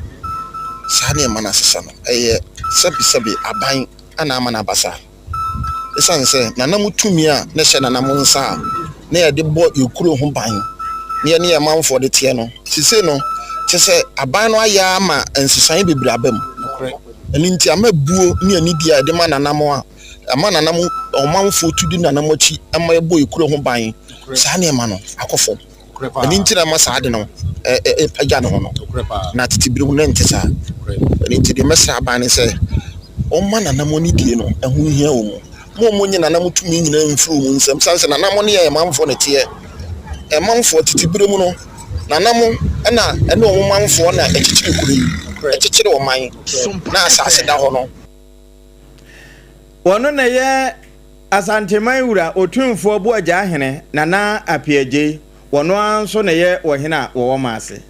saa nneɛma no asesa no, ɛyɛ sɛbesɛbe aban na ama no aba saa. Esiane sɛ na na mo tumi a na ɛhyɛ na na mo nsa a na yɛde bɔ yɛn kuro ho ban na yɛne yɛn manfoɔ de teɛ no, seesei no, kyerɛ sɛ aban no ayɛ ara ma nsesaeɛ bebree aba mu. Ɛno nti ama buo ne anidie a yɛde ma nana mo a ama nana mo ɔmanfoɔ tu di nana mo akyi ma yɛbɔ yɛn kuro ho ban, saa nneɛma no akɔ fam. Ɛno nti na ama saa ade no repagya ne ho no. Na tete bere mu no ɛnte saa. Ɛno nti deɛ mɛsrɛ aban ne sɛ wɔmma nananom no die no ɛho nhia wɔn mu. Mo a wɔnye nananom tumi nyinaa mfiri wɔn nsam. Sane sɛ nananom no yɛ ɛmanfoɔ na ɛteɛ. Ɛmanfoɔ tete bere mu no nananom na ɛne wɔn manfoɔ na ɛkyekyere kuro yi, ɛkyekyere ɔman na asase da hɔ no. Ɔno na ɛyɛ Asanteman Wura Otumfoɔ Boagyaahene Nana Appiagyei, wɔno ara nso na ɛyɛ ɔhene a wɔwɔ Maase.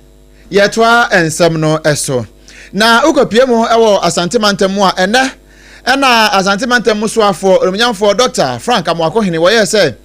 Yɛtoa nsɛm no so na wokɔpue mu wɔ Asante mantam mu a, ɛnnɛ na Asante mantam mu soafoɔ Onimnyamfoɔ Dɔkta Frank Amoakohene wɔyɛɛ sɛ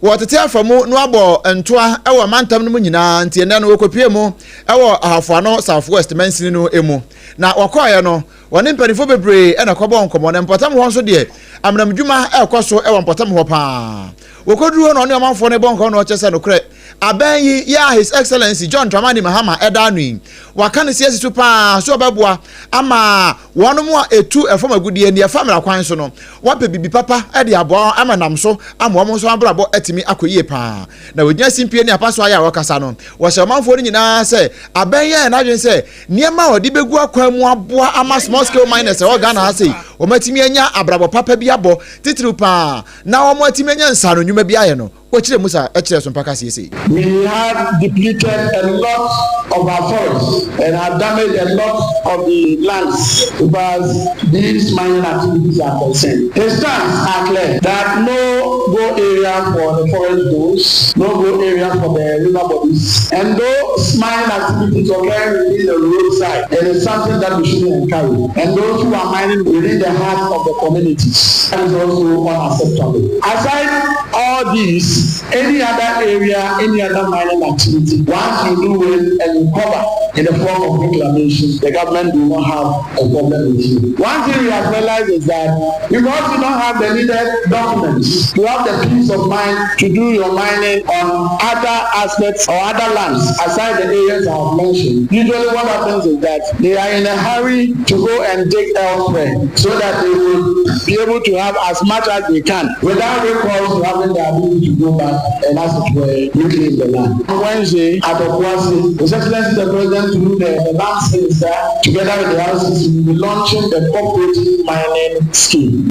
wɔtete afa mu na wɔabɔ ntoa wɔ mantam no mu nyinaa nti ɛnnɛ no wɔkɔpue mu wɔ Ahafoano South West mansini no mu na wɔkɔeɛ no Wɔne mpanimfoɔ bebree na ɛkɔbɔɔ nkɔmmɔ, na mpɔtam hɔ nso deɛ, amenamdwuma rekɔ so wɔ mpɔtam hɔ paa. Wɔkɔduruu hɔ na ɔne ɔmanfoɔ no rebɔ nkɔmmɔ na ɔkyerɛ sɛ nokorɛ, abɛn yi yɛ a His Excellency John Dramani Mahama da ano yi, waka ne se asi so paa sɛ ɔbɛboa ama wɔnom a ɛtu fam agudeɛ ne ɛfa mmara kwan so no, wɔapɛ biribi papa de aboa wɔn ama nam so ama wɔn nso abrabɔ atumi akɔ yie paa. Na wɔgyina simpie ne apa so ayɛ a wɔkasa no, wɔhyɛ ɔmanfoɔ no nyinaa sɛ abɛn yi ayɛ n'adwene sɛ Nneɛma a wɔde bɛgu akwan mu aboa ama small scale miners a ɛwɔ Ghana ha sei wɔatumi anya abrabɔ papa bi abɔ, titiriw pa ara na wɔatumi anya nsaano nnwuma bi ayɛ no, wɔkyerɛ mu saa kyerɛɛ so mpaka seesei. We have depleted a lot of our forests and have damaged a lot of the lands as these mining activities are concerned. His stance are clear that no go area for the forest zones, no go area for the river bodies and those mining activities occurring within the roadside, it is something that we shouldn't encourage. And those who are mining within the heart of the communities, that is also unacceptable. Aside all these, any other area, any other mining activity, once you do it and you cover in the form of reclamation, the government do not have a problem with you. One thing we have realized is that because you don't have the needed documents to have the peace of mind to do your mining on other aspects or other lands aside the areas I have mentioned, usually what happens is that they are in a hurry to go and dig elsewhere so that they will be able to have as much as they can without recourse to having the ability to go back and as it were reclaim the land. On Wednesday at Obuasi, His Excellency the President through the, the Lands Minister together with the RCC will be launching the cooperative mining scheme.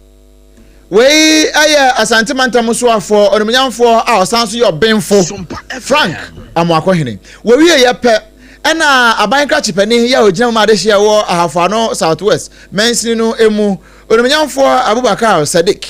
Wei yɛ Asante Mantam soafoɔ onimunyamfoɔ a ɔsan so yɛ ɔbenfo Frank Amoakohene. Wɔwieeɛ pɛ ɛna aban krakye panin yɛ a ɔgyina mu ma adehyeɛ wɔ Ahafo Ano South West mansini no mu onimunyamfoɔ Abubakar Sadiq.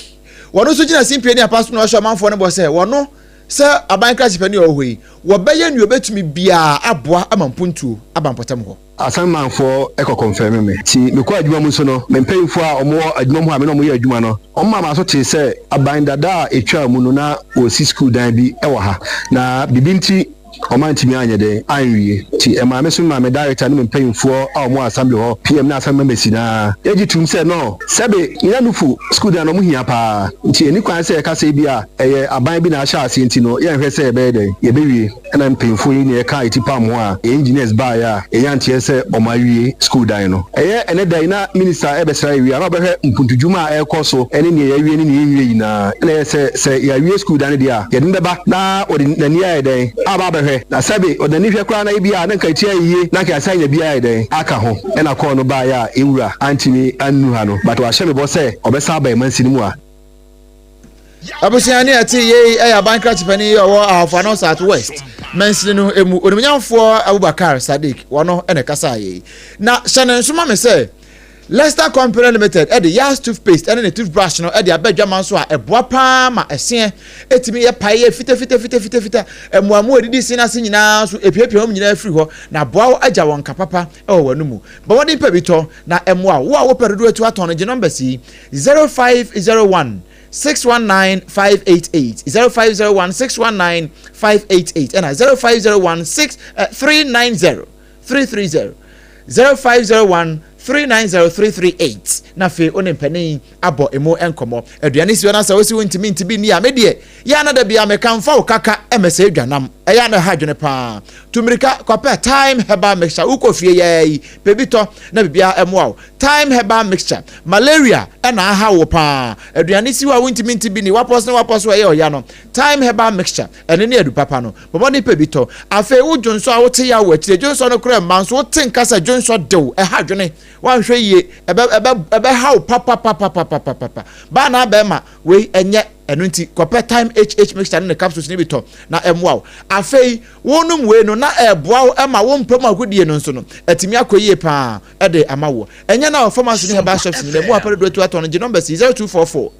Wɔno nso gyina simpie ne apa so na ɔhyɛ ɔmanfoɔ no bɔ sɛ wɔno sɛ aban krakye panin a ɔwɔ hɔ yi wɔbɛyɛ nea ɔbɛtumi biara aboa ama mpuntuo aba mpɔtam hɔ. Asanmanfoɔ kɔ kɔnfɛme me. Nti mekɔɔ adwuma mu nso no, me mpanyimfoɔ a wɔwɔ adwuma mu hɔ a me ne wɔn yɛ adwuma no, wɔmaa m'aso tee sɛ aban dada a ɛtwaa mu no na wɔresi sukuu dan bi wɔ ha, na biribi nti wɔantumi anyɛ dɛn anwie. Nti ɛmaa me nso memaa me director ne me mpanyimfoɔ a wɔwɔ assembly hɔ, PM ne assembly members nyinaa, yɛgye toom sɛ no, sɛbe Nyina Nufu sukuu dan no wɔhia paa, nti ɛnni kwan sɛ yɛka sɛ ebia ɛyɛ aban bi na ahyɛ aseɛ nti no yɛnhwɛ sɛ yɛbɛyɛ dɛn, yɛbɛwie. Ɛna mpanyinfoɔ yi na yɛkaa yɛti pam ho a yɛn engineers baeɛ a yɛnya nteɛ sɛ wɔn awie school dan no. Ɛyɛ ɛnɛ da yi na minister ɛbɛsra yɛ wie a na ɔbɛhwɛ mpuntudwuma a ɛrekɔ so ɛne neɛ yɛawie ne neɛ yɛnwie nyinaa. Ɛna ɛyɛ sɛ sɛ yɛawie school dan no deɛ a yɛde no bɛba na ɔde n'ani ayɛ dɛn aba abɛhwɛ. Na sɛbe ɔde n'ani hwɛ koraa na ebia na nka ɛti ayɛ yie na nka yɛasan anya bi ayɛ dɛn aka ho. Ɛna call no baeɛ a yɛn wura antumi annuru ha no but wahyɛ me bɔ sɛ ɔbɛsan aba yɛn mansin no mu a. Abusua ne ɛte yei yɛ aban krakye panin yi ɔwɔ Ahafo Ano South West mansini no emu onimnyamfoɔ Abubakar Sadiq wɔno na ɛkasa yei na hyɛ ne nso ma me sɛ Leicester Company Limited ɛde Yas toothpaste ɛne ne toothbrush no ɛde aba adwama nso a ɛboa paa ma ɛseɛ ɛtumi yɛ pae yɛ fitafitafitafitafita mmoamoa ɛdidi se no ase nyinaa nso ɛpiapia wɔn nyinaa firi hɔ na aboa wo agya wɔn ka papa ɛwɔ wɔn mu bɔ mmɔden pɛ bi tɔ na ɛmmoa wo a wopɛ dodoɔ atu atɔn no gye numbers yi 0501. 619 588, 0501 619 588, ɛna 0501 6 390 330, 0501 390 338. Na afei wo ne mpanin abɔ emu nkɔmmɔ. Aduane si hɔ na sɛ wosi wo ntumi nti bi nni a, me deɛ yɛ ana da bia meka mfa wo kaka ɛmɛsɛ adwanam ɛyɛ ana ɛha adwene paa. Tu mmirika kɔpɛ Thyme Herbal Mixture. Wokɔ fie yɛɛ yi pɛ bi tɔ na biribiara ɛmmoa wo. Thyme Herbal Mixture, malaria ɛna aha wo paa, aduane si hɔ a wontumi nti bi ni, wapɔ so na wapɔ so ɛyɛ ɔya no, Thyme Herbal Mixture ɛno ne adu papa no. Bɔ mmɔden pɛ bi tɔ. Afei wo dwonsɔ a wote yaw wɔ akyire, dwonsɔ no koraa mma nso wote nka sɛ dwonsɔ dew, ɛha adwene, woanhwɛ yie ɛbɛ ɛbɛ ɛbɛha wo papapapapapapa. Baa na bɛrima wei ɛnyɛ ɛno nti kɔpɛ Thyme HH Mixture ne ne capsules no bi tɔ na ɛmmoa wo. Afei wonom wei no na ɛboa wo ɛma wo mpam agodie no nso no atumi akɔ yie paa ɛde ama wo. Ɛnyɛ na wɔ pharmacy ne herbal shops nyinaa mu a pɛ dodoɔ atu atɔ no, gye numbers yi, 0244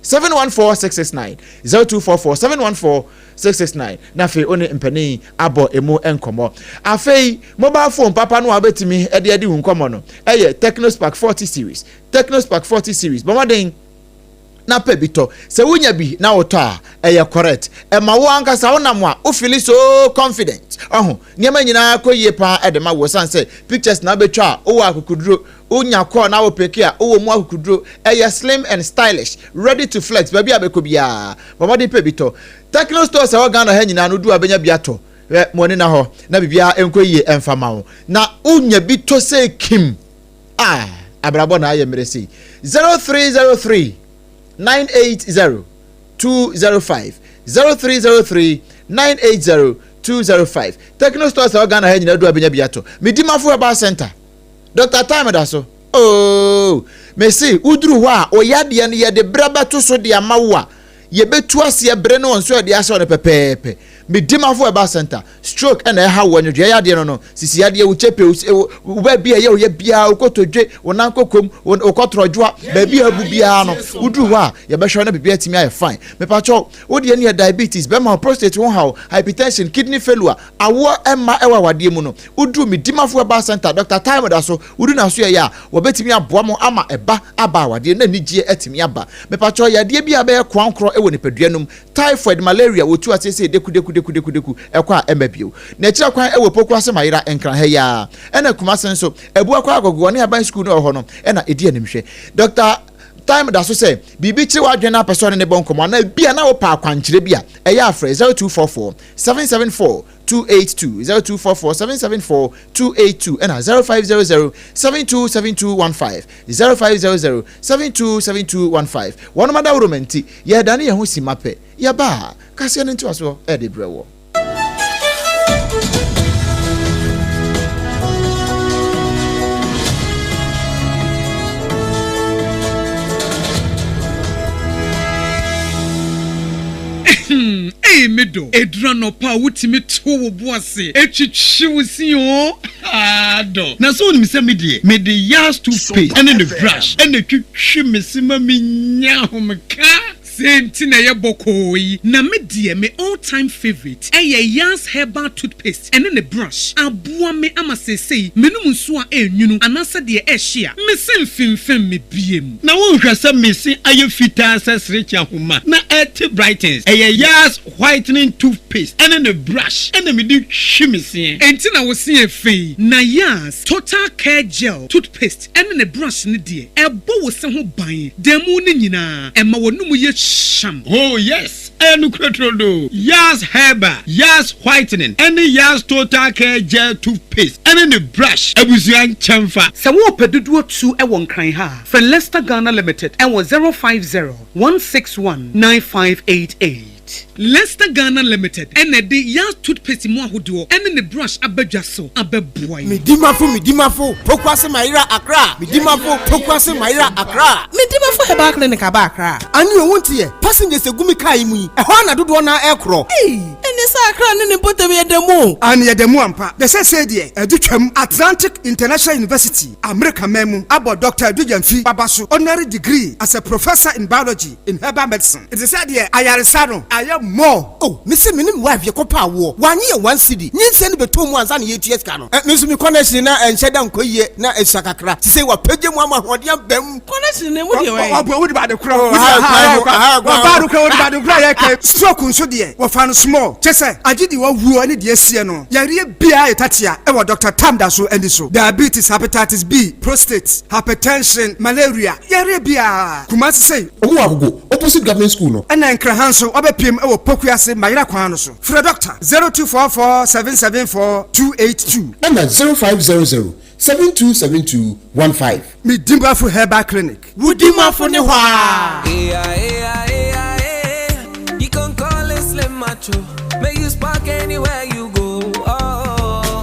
714 669, 0244 714 669, na afei wo ne mpanin abɔ emu nkɔmmɔ. Afei mobile phone papa no a wobɛtumi de adi wo nkɔmmɔ no ɛyɛ Tecno Spark 40 series. Tecno Spark 40 series, bɔ mmɔden na pɛ bi tɔ. Sɛ wonya bi na wotɔ a, ɛyɛ correct. Ɛma wo ankasa wonam a wo feel so confident. Ɔho nneɛma nyinaa kɔ yie paa ɛde ma wo, san sɛ pictures na wobɛtwa a wowɔ akokoduro, wonya call na wopeke a wowɔ mu akokoduro. Ɛyɛ slim and stylish, ready to flex baabi a bɛkɔ biara. Bɔ mmɔden pɛ bi tɔ. Tecno stores a ɛwɔ Ghana ha nyinaa no du a bɛnya bi atɔ. Hwɛ mo ani na hɔ na biribiara nkɔ yie ɛmfa ma wo. Na wonya bi tɔ sɛ kim a abrabɔ na ayɛ mmerɛ sei. 0303 980 205, 0303 980 205. Tecno stores a ɛwɔ Ghana ha nyinaa du a bɛnya bi atɔ. Medimafo Herbal Center, Dr. Time da so. Oh, mese woduru hɔ a ɔyadeɛ no yɛde berɛ bɛto so de ama wo a yɛbɛtu aseɛ bere no nso yɛde ahyɛ no pɛpɛɛpɛ. Medimafo Herbal Center, stroke ɛna ɛha wo, anwodwoɛ yadeɛ no, sisi yadeɛ, wo kyɛpɛ, wo baabi a ɛyɛ wo yɛ biara, wo kotodwe, wo nan kokom, wo kɔtorɔdwoa, baabi a abu biara no, woduru hɔ a yɛbɛhwɛ na biribi atumi ayɛ fine. Mepakyɛw, wo deɛ no yɛ diabetes, bɛma wo prostate ho haw, hypertension, kidney failure, awoɔ ɛma ɛwɔ awadeɛ mu no, woduru Medimafo Herbal Center, Dr. Time da so, wodu n'aso yɛ a wɔbɛtumi aboa mo ama ɛba aba awadeɛ na anigyeɛ atumi aba. Mepakyɛw, yadeɛ bi a bɛyɛ koankorɔ ɛwɔ nipadua no mu, typhoid, malaria, wɔtu aseɛ sɛ deku deku deku deku deku ɛkɔ a ɛmma bio. Na akyira kwan ɛwɔ Poku ase Mayera Nkran ha yi ara, ɛna Kumase nso Abua kɔ Agogoɔ ne aban sukuu no ɛwɔ hɔ no ɛna ɛdi animhwɛ. Dr. Time da so sɛ biribi kyerɛ w'adwene na apɛ sɛ ɔne ne bɔ nkɔmmɔ anaa bi a na wopɛ akwankyerɛ bi a, ɛyɛ afrɛ 0244 774 282, 0244 774 282, ɛna 0500 727215, 0500 727215. Wɔnom adaworoma nti yɛdane yɛn ho si ma pɛ yɛba a kaseɛ no ntoasoɔ ɛde brɛ wɔ. Ei me dɔ, ɛduru anɔpa a wotumi to wo bo ase twitwi wo se oo, haa dɔ. Na sɛ wonim sɛ me deɛ, mede Yas toothpaste ne ne brush na ɛtwitwi me se ma menya ahomeka. Sei nti na ɛyɛ bɔkɔɔ yi. Na me deɛ me all time favourite ɛyɛ Yas herbal toothpaste ɛne ne brush. Aboa me ama seesei menom nsuo a ɛnwunu anaasɛ deɛ ɛhye a, me se mfemfem me biem. Na wonhwɛ sɛ me se ayɛ fitaa sɛ serekye ahoma na ɛte brightens. Ɛyɛ Yas whitening toothpaste ɛne ne brush ɛna mede twi me seɛ. Enti na wo se yɛ fɛ yi. Na Yas total care gel toothpaste ɛne ne brush no deɛ, ɛbɔ wo se ho ban da mu no nyinaa, ɛma w'anomu yɛ hyeam. Oh yes, ɛyɛ nokorɛ turodoo. Yas Herbal, Yas Whitening ɛne Yas Total Care Gel Toothpaste ɛne ne brush abusua nkyɛnfa. Sɛ worepɛ dodoɔ tu wɔ Nkran ha a, frɛ Lester Ghana Limited wɔ 050 161 9588. Lester Ghana Limited na ɛde Yas Toothpaste mu ahodoɔ ne ne brush aba dwa so abɛboa yɛn. Medimafo Medimafo Pokuase Mayera Accra Medimafo Pokuase Mayera Accra. Medimafo Herbal Clinic aba Accra. Ane o wonte yɛ, passengers egu me car yi mu yi, ɛhɔ ara na dodoɔ no ara ɛrekorɔ. Ei! Ɛne sɛ Accra ne ne mpɔtam yɛ da mu o. Aane yɛda mu ampa. Na seesei deɛ adu twam. Atlantic International University, Amerika man mu, abɔ Dɔkta Adu Gyamfi aba so honorary degree as a Professor in Biology in Herbal Medicine. Nti sɛ deɛ ayaresa no ayɛ more. Oh, mese me ne me wife yɛkɔ pɛ awoɔ, wannye yɛn one cedi, nyinsɛn no bɛtɔɔ mu ansa na yɛretua sika no. Eh, me nso me connection na ɛnhyɛ da nkɔ yie, na ɛsua kakra, sesei wapagya mu ama ahoɔden aba mu. Connection no emu deɛ wɛn? Ɔboa wode ba ade korɔ. Ɔbaa no korɔ wode ba ade korɔ a yɛka. Stroke nso deɛ wɔfa no small, kyɛ sɛ agye deɛ wawuo ne deɛ asie no. Yareɛ biara yɛ tatea wɔ Doctor Tam da so ani so. Diabetes, Hepatitis B, Prostate, Hypertension, Malaria, yareɛ biara. Kumasi sei. Ɔmo wɔ Agogo, opposite government school no. Ɛna Nkran ha nso wabɛpiem wɔ Pokuase Mayera kwan no so. Frɛ Doctor, 0244 774 282. Ɛna 0500 7272 15. Me Dimafo Herbal Clinic. Wo Dimafo ne hɔ aa.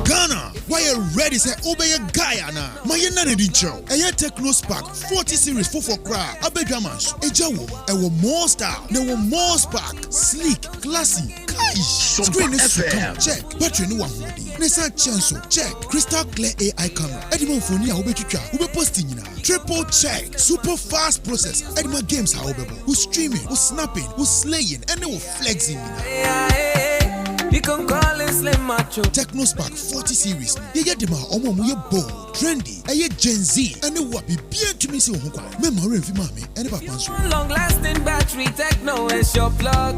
Ghana, woayɛ ready sɛ wobɛyɛ guy anaa? Ma yɛnna no adi nkyerɛ wo. Ɛyɛ Tecno Spark 40 series foforɔ koraa a aba dwaman so. Egya wom, ɛwɔ more style, na ɛwɔ more spark. Sleek, classy, kai! Screen no so kama, check. Battery no wɔ ahoɔden, na ɛsan kyɛ nso, check. Crystal clear AI camera ɛde ma mfoni a wobɛtwitwa, wobɛposti nyinaa, triple check. Super fast processor ɛde ma games a wobɛbɔ, wo streaming, wo snapping, wo slaying ɛne wo flexing nyinaa. Tecno Spark 40 series no yɛyɛ de ma wɔn a wɔyɛ bold, trendy, ɛyɛ Gen Z ɛne wo a biribiara ntumi nsi wo ho kwan. Mɛmma wo werɛ mfi maame ɛne papa nso.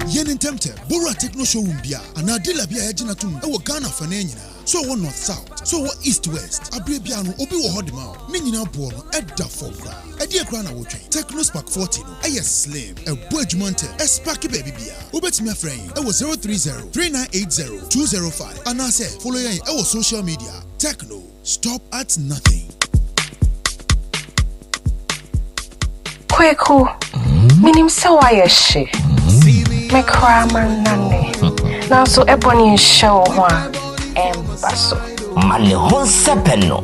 Yɛ no ntɛmntɛm, bɔ wura Tecno showroom biara anaa dealer bi a yɛagye no atom wɔ Ghana afanan nyinaa. So ɔwɔ North South, so ɔwɔ East West, aberɛ biara no obi wɔ hɔ de ma wo. Ne nyinaa boɔ no ɛda fam koraa. Ɛdeɛn koraa na wotwɛn? Tecno Spark 40 no ɛyɛ slim, ɛbɔ adwuma ntɛm, ɛsparke baabi biara. Wobɛtumi afrɛ yɛn ɛwɔ 030 3980 205 anaasɛ follow yɛn ɛwɔ social media. Tecno, stop at nothing. Kweku, menim sɛ woayɛ hye. Me koraa mannane. Nanso ɛbɔne nhyɛ wo ho a, ɛmba so. Ma ne ho nsɛpɛ no.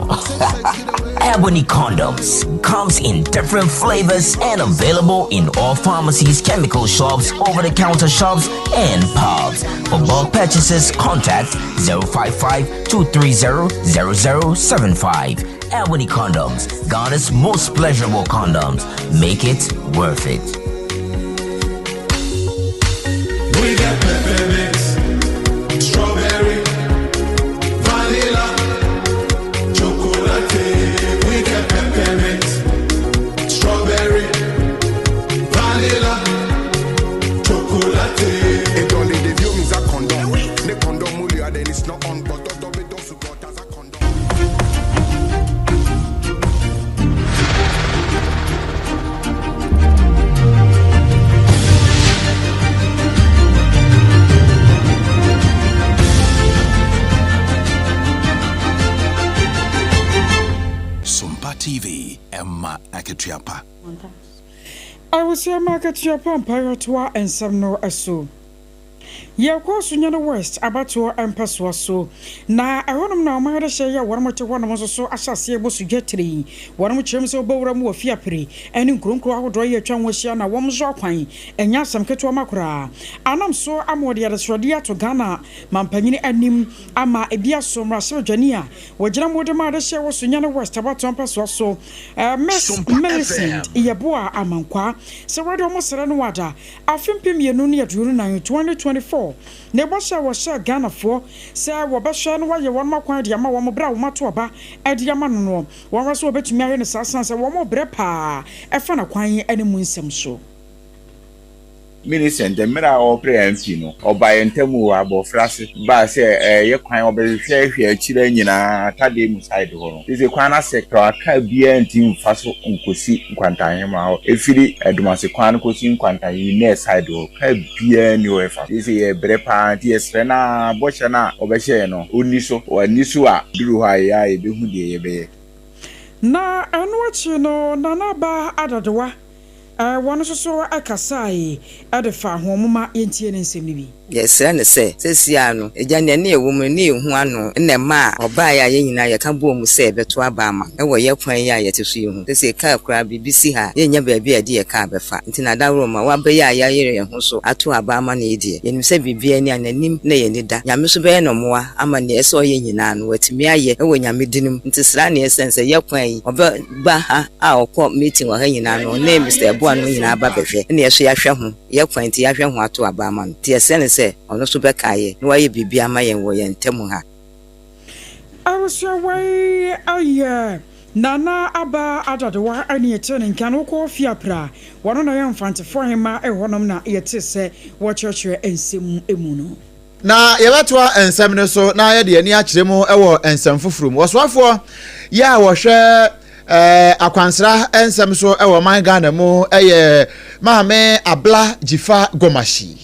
Ebony condoms comes in different flavors and available in all pharmacies, chemical shops, over-the-counter shops, and pubs. For bulk purchases, contact 055 230 0075. Ebony condoms, Ghana's most pleasurable condoms. Make it worth it. We got peppermint, strawberry, vanilla, chocolate. We got peppermint, strawberry, vanilla, chocolate. It only the view means a condom. The condom then it's not on, but don't as a condom. Sompa TV, Emma Akatua pa. Abusua ma akatua pa mpaeɛ toa nsɛm no so. Yɛkɔ Sunyani West abatoɔ mpɛsoa so, na ɛhɔnom na ɔman adehyeɛ yi a wɔnom te hɔnom nso so ahyɛ aseɛ rebɔ so dwa tire yi. Wɔnom kyerɛ mu sɛ wɔbɛwura mu wɔ Fiapre ne nkuro nkuro ahodoɔ yi a atwa ho ahyia na wɔn nso akwan nyɛ asɛm ketewa ma koraa. Anam so ama wɔde adesrɛdeɛ ato Ghana mampanyini anim ama ebi aso mmarahyɛbadwani a wɔgyina mu de ma adehyeɛ wɔ Sunyani West abatoɔ mpɛsoa so, Miss Millicent Yeboah Amankwah sɛ wɔde wɔn srɛ no ada Afe 2024, 2024, ne bɔhyɛ a wɔhyɛɛ Ghanafoɔ sɛ wɔbɛhwɛ na wɔayɛ wɔn akwan de ama wɔn berɛ a wɔato aba de ama no no, wɔn ara nso wɔbɛtumi ayɛ no saa sane sɛ wɔrebrɛ paa ɛfa n'akwan ne mu nsɛm so. Millicent, mmerɛ a ɔrepere MP no, ɔbaa yɛn ntam wɔ abɔfrase baa sɛ ɛyɛ kwan ɔbɛhwehwɛ hwɛ akyire nyinaa Tadei mu side hɔ no. Seesei kwan no asɛe koraa, kaa biara ntumi mfa so nkɔsi Nkwantahema hɔ. Ɛfiri Adumase kwan no kɔsi Nkwantahene Nurse side hɔ, kaa biara nni hɔ ɛfa so. Seesei yɛrebrɛ pa ara nti yɛsrɛ no ara bɔhyɛ no a ɔbɛhyɛɛ yɛn no, ɔnni so. Wanni so a, duru hɔ a yɛn ara yɛbɛhu deɛ yɛbɛyɛ. Na ɛno akyi no, Nana Aba Adadewa, wɔn nso so kasae de faa ho. Momma yɛntie ne nsɛm no bi. Yɛsrɛ no sɛ, seesei ara no, Agya, nea ne yɛwɔ mu no, ne yɛhu ano na ɛmaa ɔbaeɛ a yɛn nyinaa yɛka bɔɔ mu sɛ yɛbɛto aba ama no wɔ yɛn kwan yi a yɛte so yi ho. Seesei kaa koraa, biribi si ha a, yɛnnya baabi a yɛde yɛn kaa bɛfa. Nti na adaworoma, waba yi a yɛayere yɛn ho so ato aba ama no yi deɛ, yɛnim sɛ biribiara ni a, n'anim na yɛn ani da. Nyame nso bɛyɛ no mmoa ama nea ɛsɛ sɛ ɔyɛ nyinaa no, watumi ayɛ wɔ Nyame din mu. Nti sra na yɛsrɛ no sɛ yɛn kwan yi, ɔbɛba ha a ɔkɔ meeting wɔ ha nyinaa no, ɔne Mister Yeboah nom nyinaa ba bɛhwɛ, ɛna yɛn nso yɛahwɛ ho. Yɛ kwan nti yɛahwɛ ho ato aba ama no. Nti yɛsrɛ no sɛ ɔno nso bɛkae yɛ na wayɛ biribi ama yɛn wɔ yɛn ntam ha. Abusua wei ayɛ Nana Aba Adadewa ne yɛtee ne nka no wokɔ Fiapra wɔno na ɔyɛ Mfantefoɔ Ahemaa ɛhɔnom na yɛtee sɛ wɔkyerɛkyerɛ nsɛm mu no. Na yɛbɛtoa nsɛm no so na yɛde ani akyerɛ mu wɔ nsɛm foforɔ mu. Ɔsoafoɔ yɛ a wɔhwɛ eh, akwansra nsɛm so wɔ ɔman Ghana mu yɛ Maame Abla Dzifa Gomashie.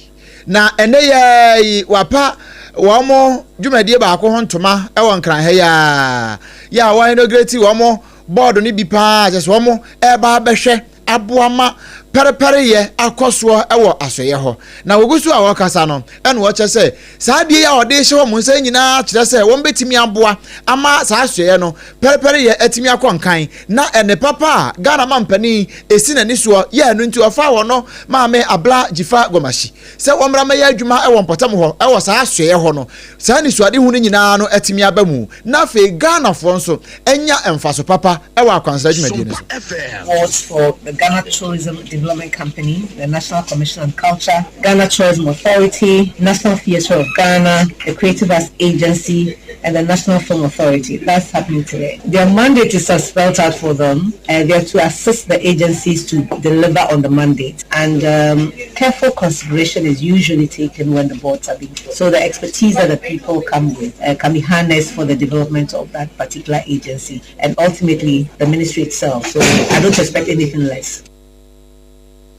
Na ɛnɛ yɛ yi wapa wɔn dwumadie baako ho ntoma wɔ Nkran ha yi a yɛ a wɔn inaugurate wɔn bɔɔdo no bi paa kyɛ sɛ wɔn ɛreba abɛhwɛ aboa ma pɛrepɛreyɛ akɔ soɔ wɔ asɔeɛ hɔ. Na wɔgu so a wɔrekasa no, ɛna wɔkyerɛ sɛ saa adeɛ yi a wɔde rehyɛ wɔn nsa yi nyinaa kyerɛ sɛ wɔbɛtumi aboa ama saa asɔeɛ no pɛrepɛreyɛ atumi akɔ nkan na ɛne papa a Ghana mampanin ɛsi n'ani soɔ yɛ ɛno nti ɔfaa wɔn no Maame Abla Dzifa Gomashie sɛ wɔmmra mmɛyɛ adwuma wɔ mpɔtam hɔ wɔ saa asɔeɛ hɔ no saa anisoadehu no nyinaa no atumi aba mu na afei Ghanafoɔ nso anya mfaso papa wɔ akwansra dwumadie no so. Boards for the Ghana Tourism Development Company, the National Commission on Culture, Ghana Tourism Authority, National Theatre of Ghana, the Creative Arts Agency, and the National Film Authority. That's happening today. Their mandate is spelled out for them. Uh, they are to assist the agencies to deliver on the mandate. And um, careful consideration is usually taken when the boards are being formed. So the expertise that the people come with uh, can be harnessed for the development of that particular agency and ultimately the ministry itself. So I don't expect anything less.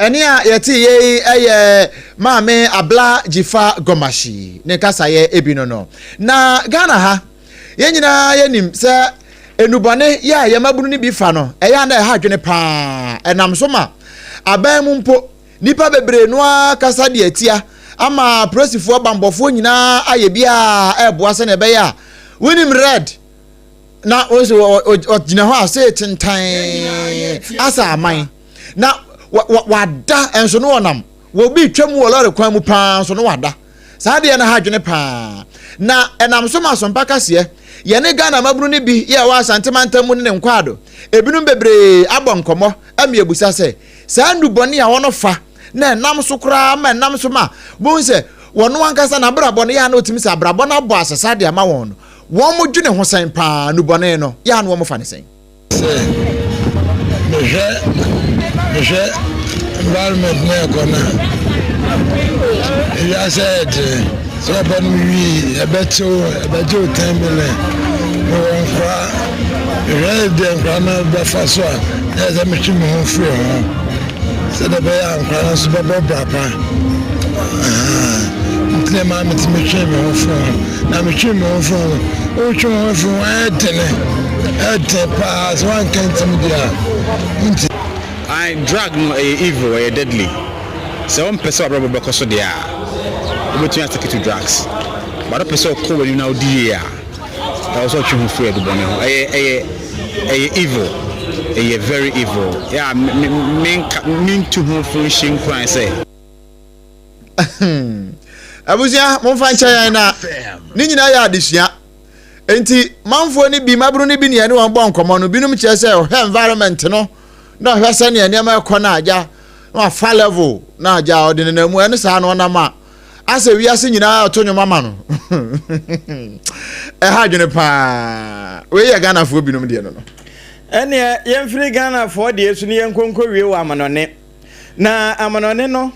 Ɛnne a yɛte yɛ yi yɛ Maame Abla Dzifa Gomashie ne kasaeɛ bi no no. Na Ghana ha, yɛn nyinaa yɛnim sɛ nnubɔne yɛ a yɛn mmabunu no bi fa no, ɛyɛ a na ɛha adwene paa. Ɛnam so ma aban mu mpo, nnipa bebree no ara kasa de atia ama apolisifoɔ bammɔfoɔ nyinaa ayɛ bi a ɛreboa sɛnea ɛbɛyɛ a wonim red na ɔgyina hɔ a sɛ tentan asa aman. na wada nso no ɔnam wɔbi twam wɔ lɔre kwan mu paa nso no wada saa deɛ no ha adwene paa na ɛnam so ma asompa kaseɛ yɛne Ghana mabunu no bi yɛ ɛwɔ Asante mantam mu ne ne nkwaado ebinom bebree abɔ nkɔmmɔ ama yɛbusa sɛ saa nnubɔne a wɔn fa na ɛnam so koraa ma ɛnam so ma bohu sɛ wɔn ankasa n'abrabɔ no yɛ a na ɔtumi sɛ abrabɔ no abɔ asesa de ama wɔn no wɔn dwene ho sɛn paa nnubɔne no yɛ a na wɔn fa ne sɛn. Sɛ mehwɛ mehwɛ environment na ɛkɔ no a, ewiase ayɛ den. Sɛ ɔbɔ no wii ɛbɛkyew ɛbɛgye wo ten million. Mewɔ nkora mehwɛ deɛ nkora no bɛfa so a na ɛsɛ metwe me ho firi ho sɛdeɛ ɛbɛyɛ a nkora no nso bɛbɔ bra pa. Nti na ɛma metumi twe me ho firi ho. Na metwe me ho firi ho. Wotwe wo ho firi ho ɛyɛ dene. Ɛden paa sɛ woanka ntim deɛ a nti. Ae drug no ɛyɛ evil ɛyɛ deadly sɛ wompɛ sɛ wabrabɔ bɛkɔ so deɛ a wobɛtumi a stick to drugs but wopɛ sɛ ɔkɔ w'anim na wodi yie a ɛwɔ sɛ ɔtwe ho firi adubɔne ho ɛyɛ ɛyɛ ɛyɛ evil ɛyɛ very evil yeah me me menka mentu ho fo nhyɛ nkuran sɛ. Abusua momfa nkyɛ yɛn na ne nyinaa yɛ adesua. Nti manfoɔ no bi mmabunu no bi ne yɛne wɔn bɔ nkɔmmɔ no binom kyerɛ sɛ ɔhwɛ environment no na ɔhwɛ sɛnea nneɛma ɛkɔ no agya na wafa level na agya ɔde nenam mu ɛne saa na ɔnam a asɛ wiase nyinaa ɔto nnwom ama no ɛha adwene paa wei yɛ Ghanafoɔ binom deɛ no no. Ɛneɛ yɛmfiri Ghanafoɔ deɛ so ne yɛnkɔ nkɔwie wɔ amanɔne. Na amanɔne no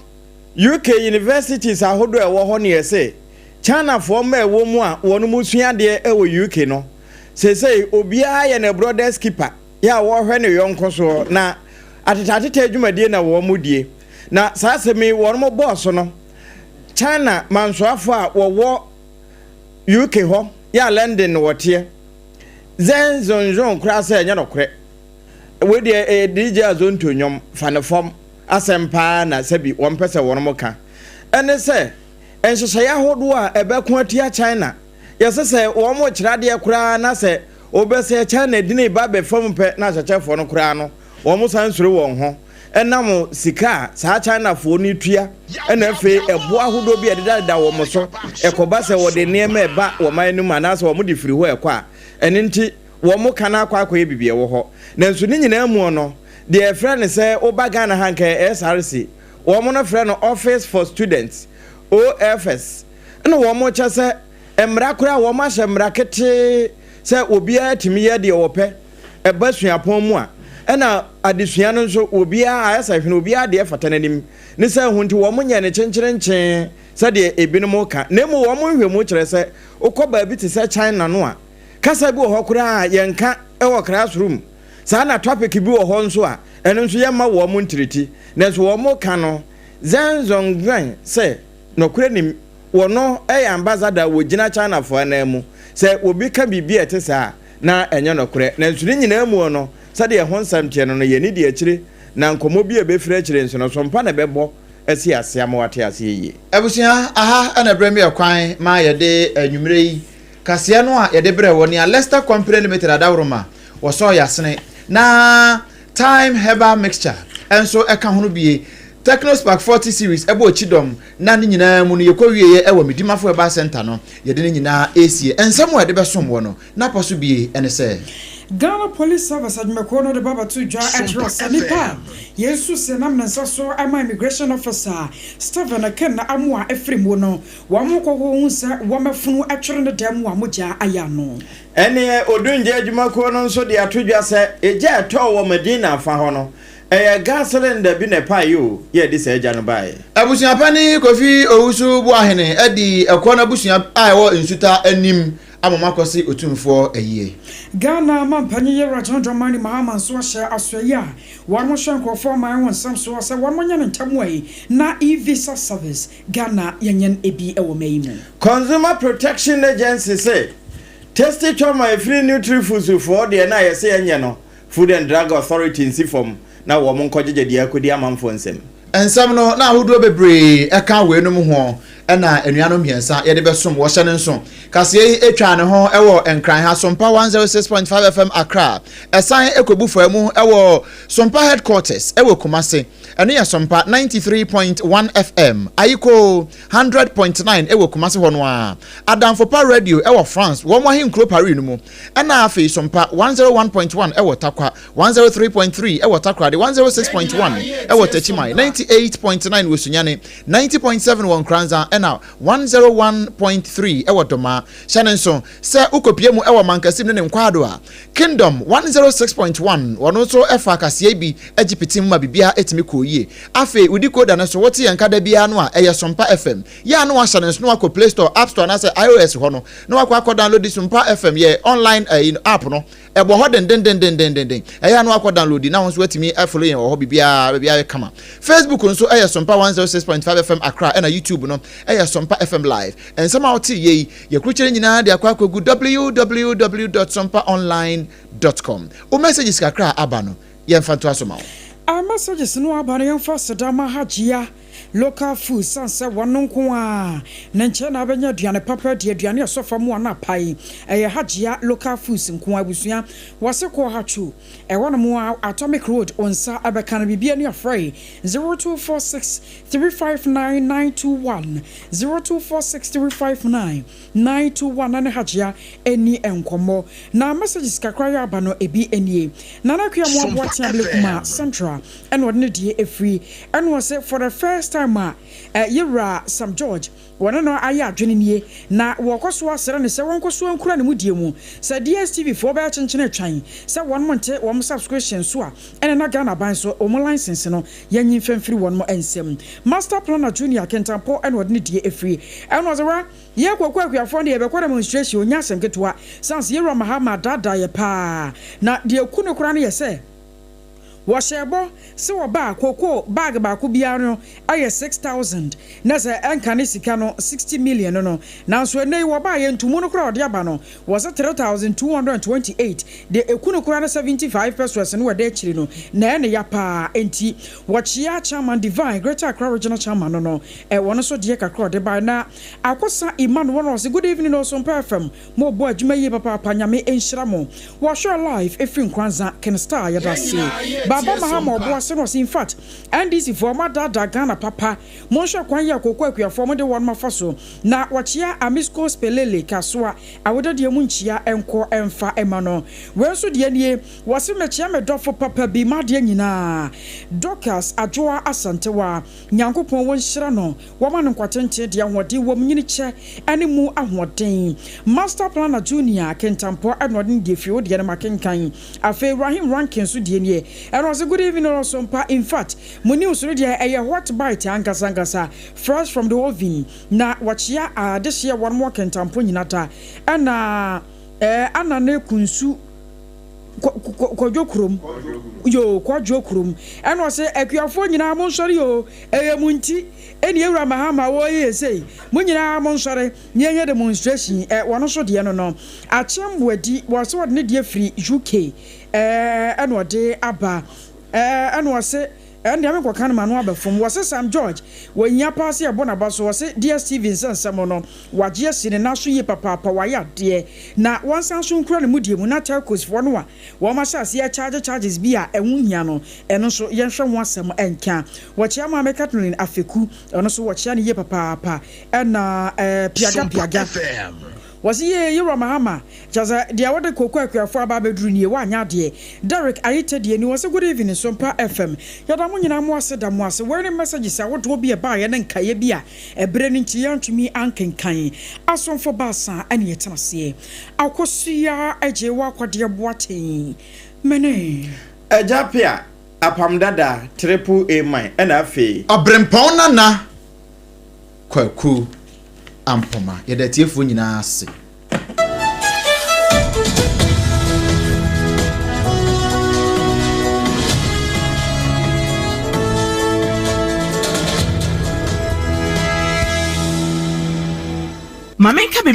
UK universities ahodoɔ a ɛwɔ hɔ no yɛse Chinafoɔ mma a ɛwɔ mu a wɔnom sua adeɛ wɔ UK no, seesei obiara yɛ ne brother's keeper, yɛ a wɔhwɛ ne yɔnko soɔ, na atetɛatetɛ dwumadie na wɔn die. Na saa asɛm yi wɔnom bɔɔ so no, China mansoafoɔ a wɔwɔ UK hɔ, yɛ a London na wɔteɛ, Zheng Zhongzhong koraa sɛ ɛnyɛ nokorɛ. Wei deɛ ɛyɛ DJ Azonto nnwom, fa no fam asɛm paa na sɛbi wɔmpɛ sɛ wɔnom ka. Ɛne sɛ. Nhyehyɛeɛ ahodoɔ a ɛbɛko atia China. Yɛse sɛ wɔn rekyerɛ adeɛ koraa na sɛ wobɛsɛ China dini ba bɛfam pɛ na ahyɛkyɛfoɔ no koraa no wɔn san suro wɔn ho ɛnam sika a saa Chinafoɔ no tua ɛna afei ɛboɔ ahodoɔ bi a ɛdedadeda wɔn so ɛkɔba sɛ wɔde nneɛma ɛba wɔn man no mu anaasɛ wɔn de firi hɔ ɛkɔ a ɛno nti wɔn ka no akɔ akɔyɛ biribi ɛwɔ hɔ. Nanso ne nyinaa muo no deɛ ɛfrɛ no sɛ woba Ghana ha nka SRC wɔn no frɛ no Office for Students, OFS, ɛna wɔn kyɛ sɛ mmara koraa wɔn ahyɛ mmara ketee sɛ obiara tumi yɛ deɛ ɔpɛ ɛba suapɔn mu a ɛna adesua no nso obiara ayɛ sɛ hwene obiara deɛ fata n'anim ne sɛ ho nti wɔn nyɛ no kyenkyerenkyee sɛdeɛ ebinom ka na emu wɔn nhwɛmu kyerɛ sɛ wokɔ baabi te sɛ China no a kasa bi wɔ hɔ koraa a yɛnka wɔ classroom saa na topic bi wɔ hɔ nso a ɛno nso yɛmma wɔn ntiriti nanso wɔn ka no Zhang Zhongzhuan sɛ nɔkorɛ nim wɔno yɛ ambassador a wɔgyina Chinafoɔ ananmu. Sɛ obi ka biribi a ɛte saa a, na ɛnyɛ nɔkorɛ. Nanso ne nyinaa muo no, sɛdeɛ ɛho nsɛm teɛ no no, yɛn ani di akyire, na nkɔmmɔ bi a ɛbɛfiri akyire nso no, so mpa na ɛbɛbɔ asi aseɛ ama woate aseɛ yie? Abusua, aha na ɛberɛ mu yɛ kwan ma yɛde anwummerɛ yi kaseɛ no a yɛde brɛ wɔ nea Lester Company Limited adaworoma wɔsɔɔ yɛasene na Thyme Herbal Mixture nso ka ho no bie. Tecno Spark 40 Series bɔɔ kyidɔm na ne nyinaa mu no yɛkɔ wieɛ wɔ Medimafo Herbal Centre no yɛde ne nyinaa resie. Nsɛm a yɛde bɛsom wɔ no n'apɔ so bie ne sɛ. Ghana Police Service adwumakuo no de ba bɛto dwa kyerɛ sɛ nipa a yɛresu sɛ nam ne nsa so ma Immigration Officer Stephen Ken Amoah afiri mu no, wɔn kɔ hɔ hu sɛ wɔn afunu twere ne dan mu a mogya ayɛ ano. Ɛnneɛ Odungye adwumakuo no nso de ato dwa sɛ egya a ɛtɔɔ wɔ Madina fa hɔ no, ɛyɛ gas cylinder bi na ɛpaeɛ o, yɛ ɛde saa gya no baeɛ. Abusua panin Kofi Owusu Boahene adi ɛkoɔ no abusua a ɛwɔ Nsuta anim ama wɔn akɔse Otumfoɔ ayie. Ghana manpanyin Yewura John Dramani Mahama nso ahyɛ asoɛeɛ a wɔhwɛ nkurɔfoɔ aman ho nsɛm soɔ sɛ wɔnyɛ no ntɛm ai na e-visa service Ghana yɛnyɛn ebi wɔ mɛ yi mu. Consumer Protection Agency se Tasty Tom a ɛfiri Nutrifoods foɔ deɛ no a yɛse yɛnyɛ no, Food and Drug Authority nsi fam na wɔn nkɔgyegye deɛ akɔdi amanfoɔ nsam. Nsɛm no na ahodoɔ bebree ka weinom ho na anuanom mmiɛnsa yɛde bɛsom wɔ hyɛ no nso. Kaseɛ yi twaa ne ho wɔ Nkran ha, Sompa 106.5 FM Accra. Ɛsan kɔbu faa mu wɔ Sompa Headquarters wɔ Kumasi. Ɛno yɛ Sompa 93.1 FM, Ayikoo 100.9 wɔ Kumasi hɔ no ara, Adamfo Pa Radio wɔ France, wɔn ahenkuro Paris no mu, ɛna afei Sompa 101.1 wɔ Tarkwa, 103.3 wɔ Takoradi, 106.1 wɔ Techiman, 98.9 wɔ Sunyani, 90.7 wɔ Nkoranza, ɛna 101.3 wɔ Domaa. Hyɛ no nso sɛ wokɔpue mu wɔ Mankasim ne ne nkwaado a, Kingdom 106.1 wɔno nso fa kaseɛ bi gye piti mu ma biribiara tumi kɔɔ yie. Afei wo decoder no nso wote yɛn nka da biara no a ɛyɛ Sompa FM. Yɛ a na wahyɛ no nso na wakɔ Play Store, App Store anaasɛ iOS hɔ no na wakɔ akɔ downloadi Sompa FM yɛ online ɛyi app no. Ɛbɔ hɔ dendendendendenden. Ɛyɛ a na wakɔ downloadi na wo nso watumi afollow yɛn wɔ hɔ biribiara biribiara yɛ kama. Facebook nso ɛyɛ Sompa 106.5 FM Accra ɛna YouTube no ɛyɛ Sompa FM Live. Nsɛm a wotee yɛ yi Yɛkrukyire nyinaa de akɔ akɔgu www dot sompaonline dot com. Wo messages kakra a aba no, yɛmfa ntoa so ma wo. A Messages no aba no yɛmfa aseda ma Hajia Local Foods sane sɛ wɔno nko ara ne nkyɛn na wobɛnya aduane papa adi, aduane a ɛsɔ fam a na apae. Ɛyɛ Hajia Local Foods nko ara abusua. Wɔse kɔ Hatchu, ɛhɔ nom a Atomic Road wo nsa bɛka no. Biribi ani afrɛ 0246 359 921. 0246 359 921 na ne Hajia ɛni nkɔmmɔ. Na messages kakra yɛ aba no ebi nie. Nana Akua Amoah Boateng Ablekuma Central ɛna ɔde ne deɛ ɛfiri. Ɛna ɔse for the first time a yɛwura Sam George wɔne no ayɛ adwene nie. Na wɔkɔ so asrɛ no sɛ wɔnkɔ so nkura ne mudie mu. Sɛ DSTV foɔ bɛyɛ kyenkyene atwan sɛ wɔnom nte wɔn subscription so a ɛna na Ghana aban so wɔn license no Yɛnyi mfa mfiri wɔnom nsam. Master Planner Junior Kintampo na ɔde ne die firi. Ɛna ɔse wɛ, yɛ Kwaku Akuafoɔ no deɛ yɛbɛkɔ demonstration ɔnyɛ asɛm ketewa. Sane sɛ Yɛwura Mahama adaadaa yɛ paa. Na deɛ ɛku no koraa no yɛ sɛ, Wɔhyɛɛ bɔ sɛ wɔba a cocoa bag baako biara no yɛ 6,000 na sɛ ɛnka ne sika no 60 million no no. Nanso ɛnnɛ yi wɔbaeɛ ntomu no koraa a wɔde aba no wɔse 3,228 deɛ ɛku no koraa ne 75 pesewas no ɛda akyiri no na ɛyɛ ne ya paa enti wɔkyea Chairman Divine Greater Accra Regional Chairman no no wɔn nso deɛ kakra a ɔde baeɛ na Akosa Emmanuel no ɔse Good evening Osompa FM Mo bɔ adwuma yie papaapa nyame nhyira mo. Wɔhwɛ live ɛfiri Nkoranza Ken star yɛdase. Baba Mahama ɔboase no ɔse infact NDC foɔ mo adaadaa Ghana papa monhwɛ kwan yi a kooko akuafoɔ mo de wɔnom afa so na wɔkyea Amisco Spelele Kasoa awodadeɛ mu nkyia nkɔ mfa ma no. Wei nso deɛ nie wɔse mekyea me dɔfo papa bi madeɛ nyinaa Dorcas Adwoa Asantewaa Nyankopɔn wɔ nhyira no Wɔma no nkwa tenten de ahoɔden wom, nyini kyɛ ne mu ahoɔden. Master Planner Junior Kintampo ɛna ɔde ne deɛ firi wo deɛ no makenkan. Afei Rahim Rankin nso deɛ nie. Ɛna ɔse good evening Ɔsompa, infact mo news no deɛ ɛyɛ hot bite ankasa ankasa, fresh from the oven. Na wɔkyea adehyeɛ wɔnom wɔ Kintampo nyina da. Ɛna ɛɛ Anane Kunsu Kwadwo kurom yoo Kwadwo kurom. Ɛna ɔse akuafoɔ nyinaa monsɔre oo Ɛyɛ mo nti ɛne Ewura Mahama wɔɔyɛ yɛ sei, mo nyinaa mo nsɔre na yɛnyɛ demonstration ɛ, wɔno nso deɛ no no Akyem Boadi wɔse ɔde ne deɛ firi UK ɛ ɛna ɔde aba ɛ ɛna ɔse ɛndeɛ me nkɔka no m'ano abɛfom wɔse Sam George wɔhia paa sɛ yɛbɔ n'aba so wɔse DSTV nsɛnsɛm no wagye asi ne nan so yie papaapa wayɛ adeɛ na wɔnsan so nkura ne mudie mu na Telcos foɔ no a Wɔn ahyɛaseɛ charge charges bi a ɛho nhia no, ɛno nso yɛnhwɛ ho asɛm nka. Wɔkyea Maame Kathleen Afeku, ɔno nso wɔkyea no yie papaapa. Ɛna eh, Piaga Piaga. Wɔse yee Yewura Mahama, kyerɛ sɛ deɛ wode kooko akuafoɔ aba abɛduru nie, woanyɛ adeɛ. Derrick Ayitɛ deɛ ni, wɔse good evening Sompa FM. Yɛda mo nyinaa mo ase da mo ase. Wei ne messages ahodoɔ bi a ɛbaeɛ ne nkaeɛ bi a ɛberɛ no nti yɛantumi ankenkan. Asomfo baasa ɛne yɛtena aseɛ. Akosua agye wo akɔdeɛ boateng mene. Agya Pia, Apam Dada, Triple A Man, ɛna afei. Ɔbrempɔn Nana Kwaku Ampoma. Yɛda atiefoɔ nyinaa ase. Ma menka biribi.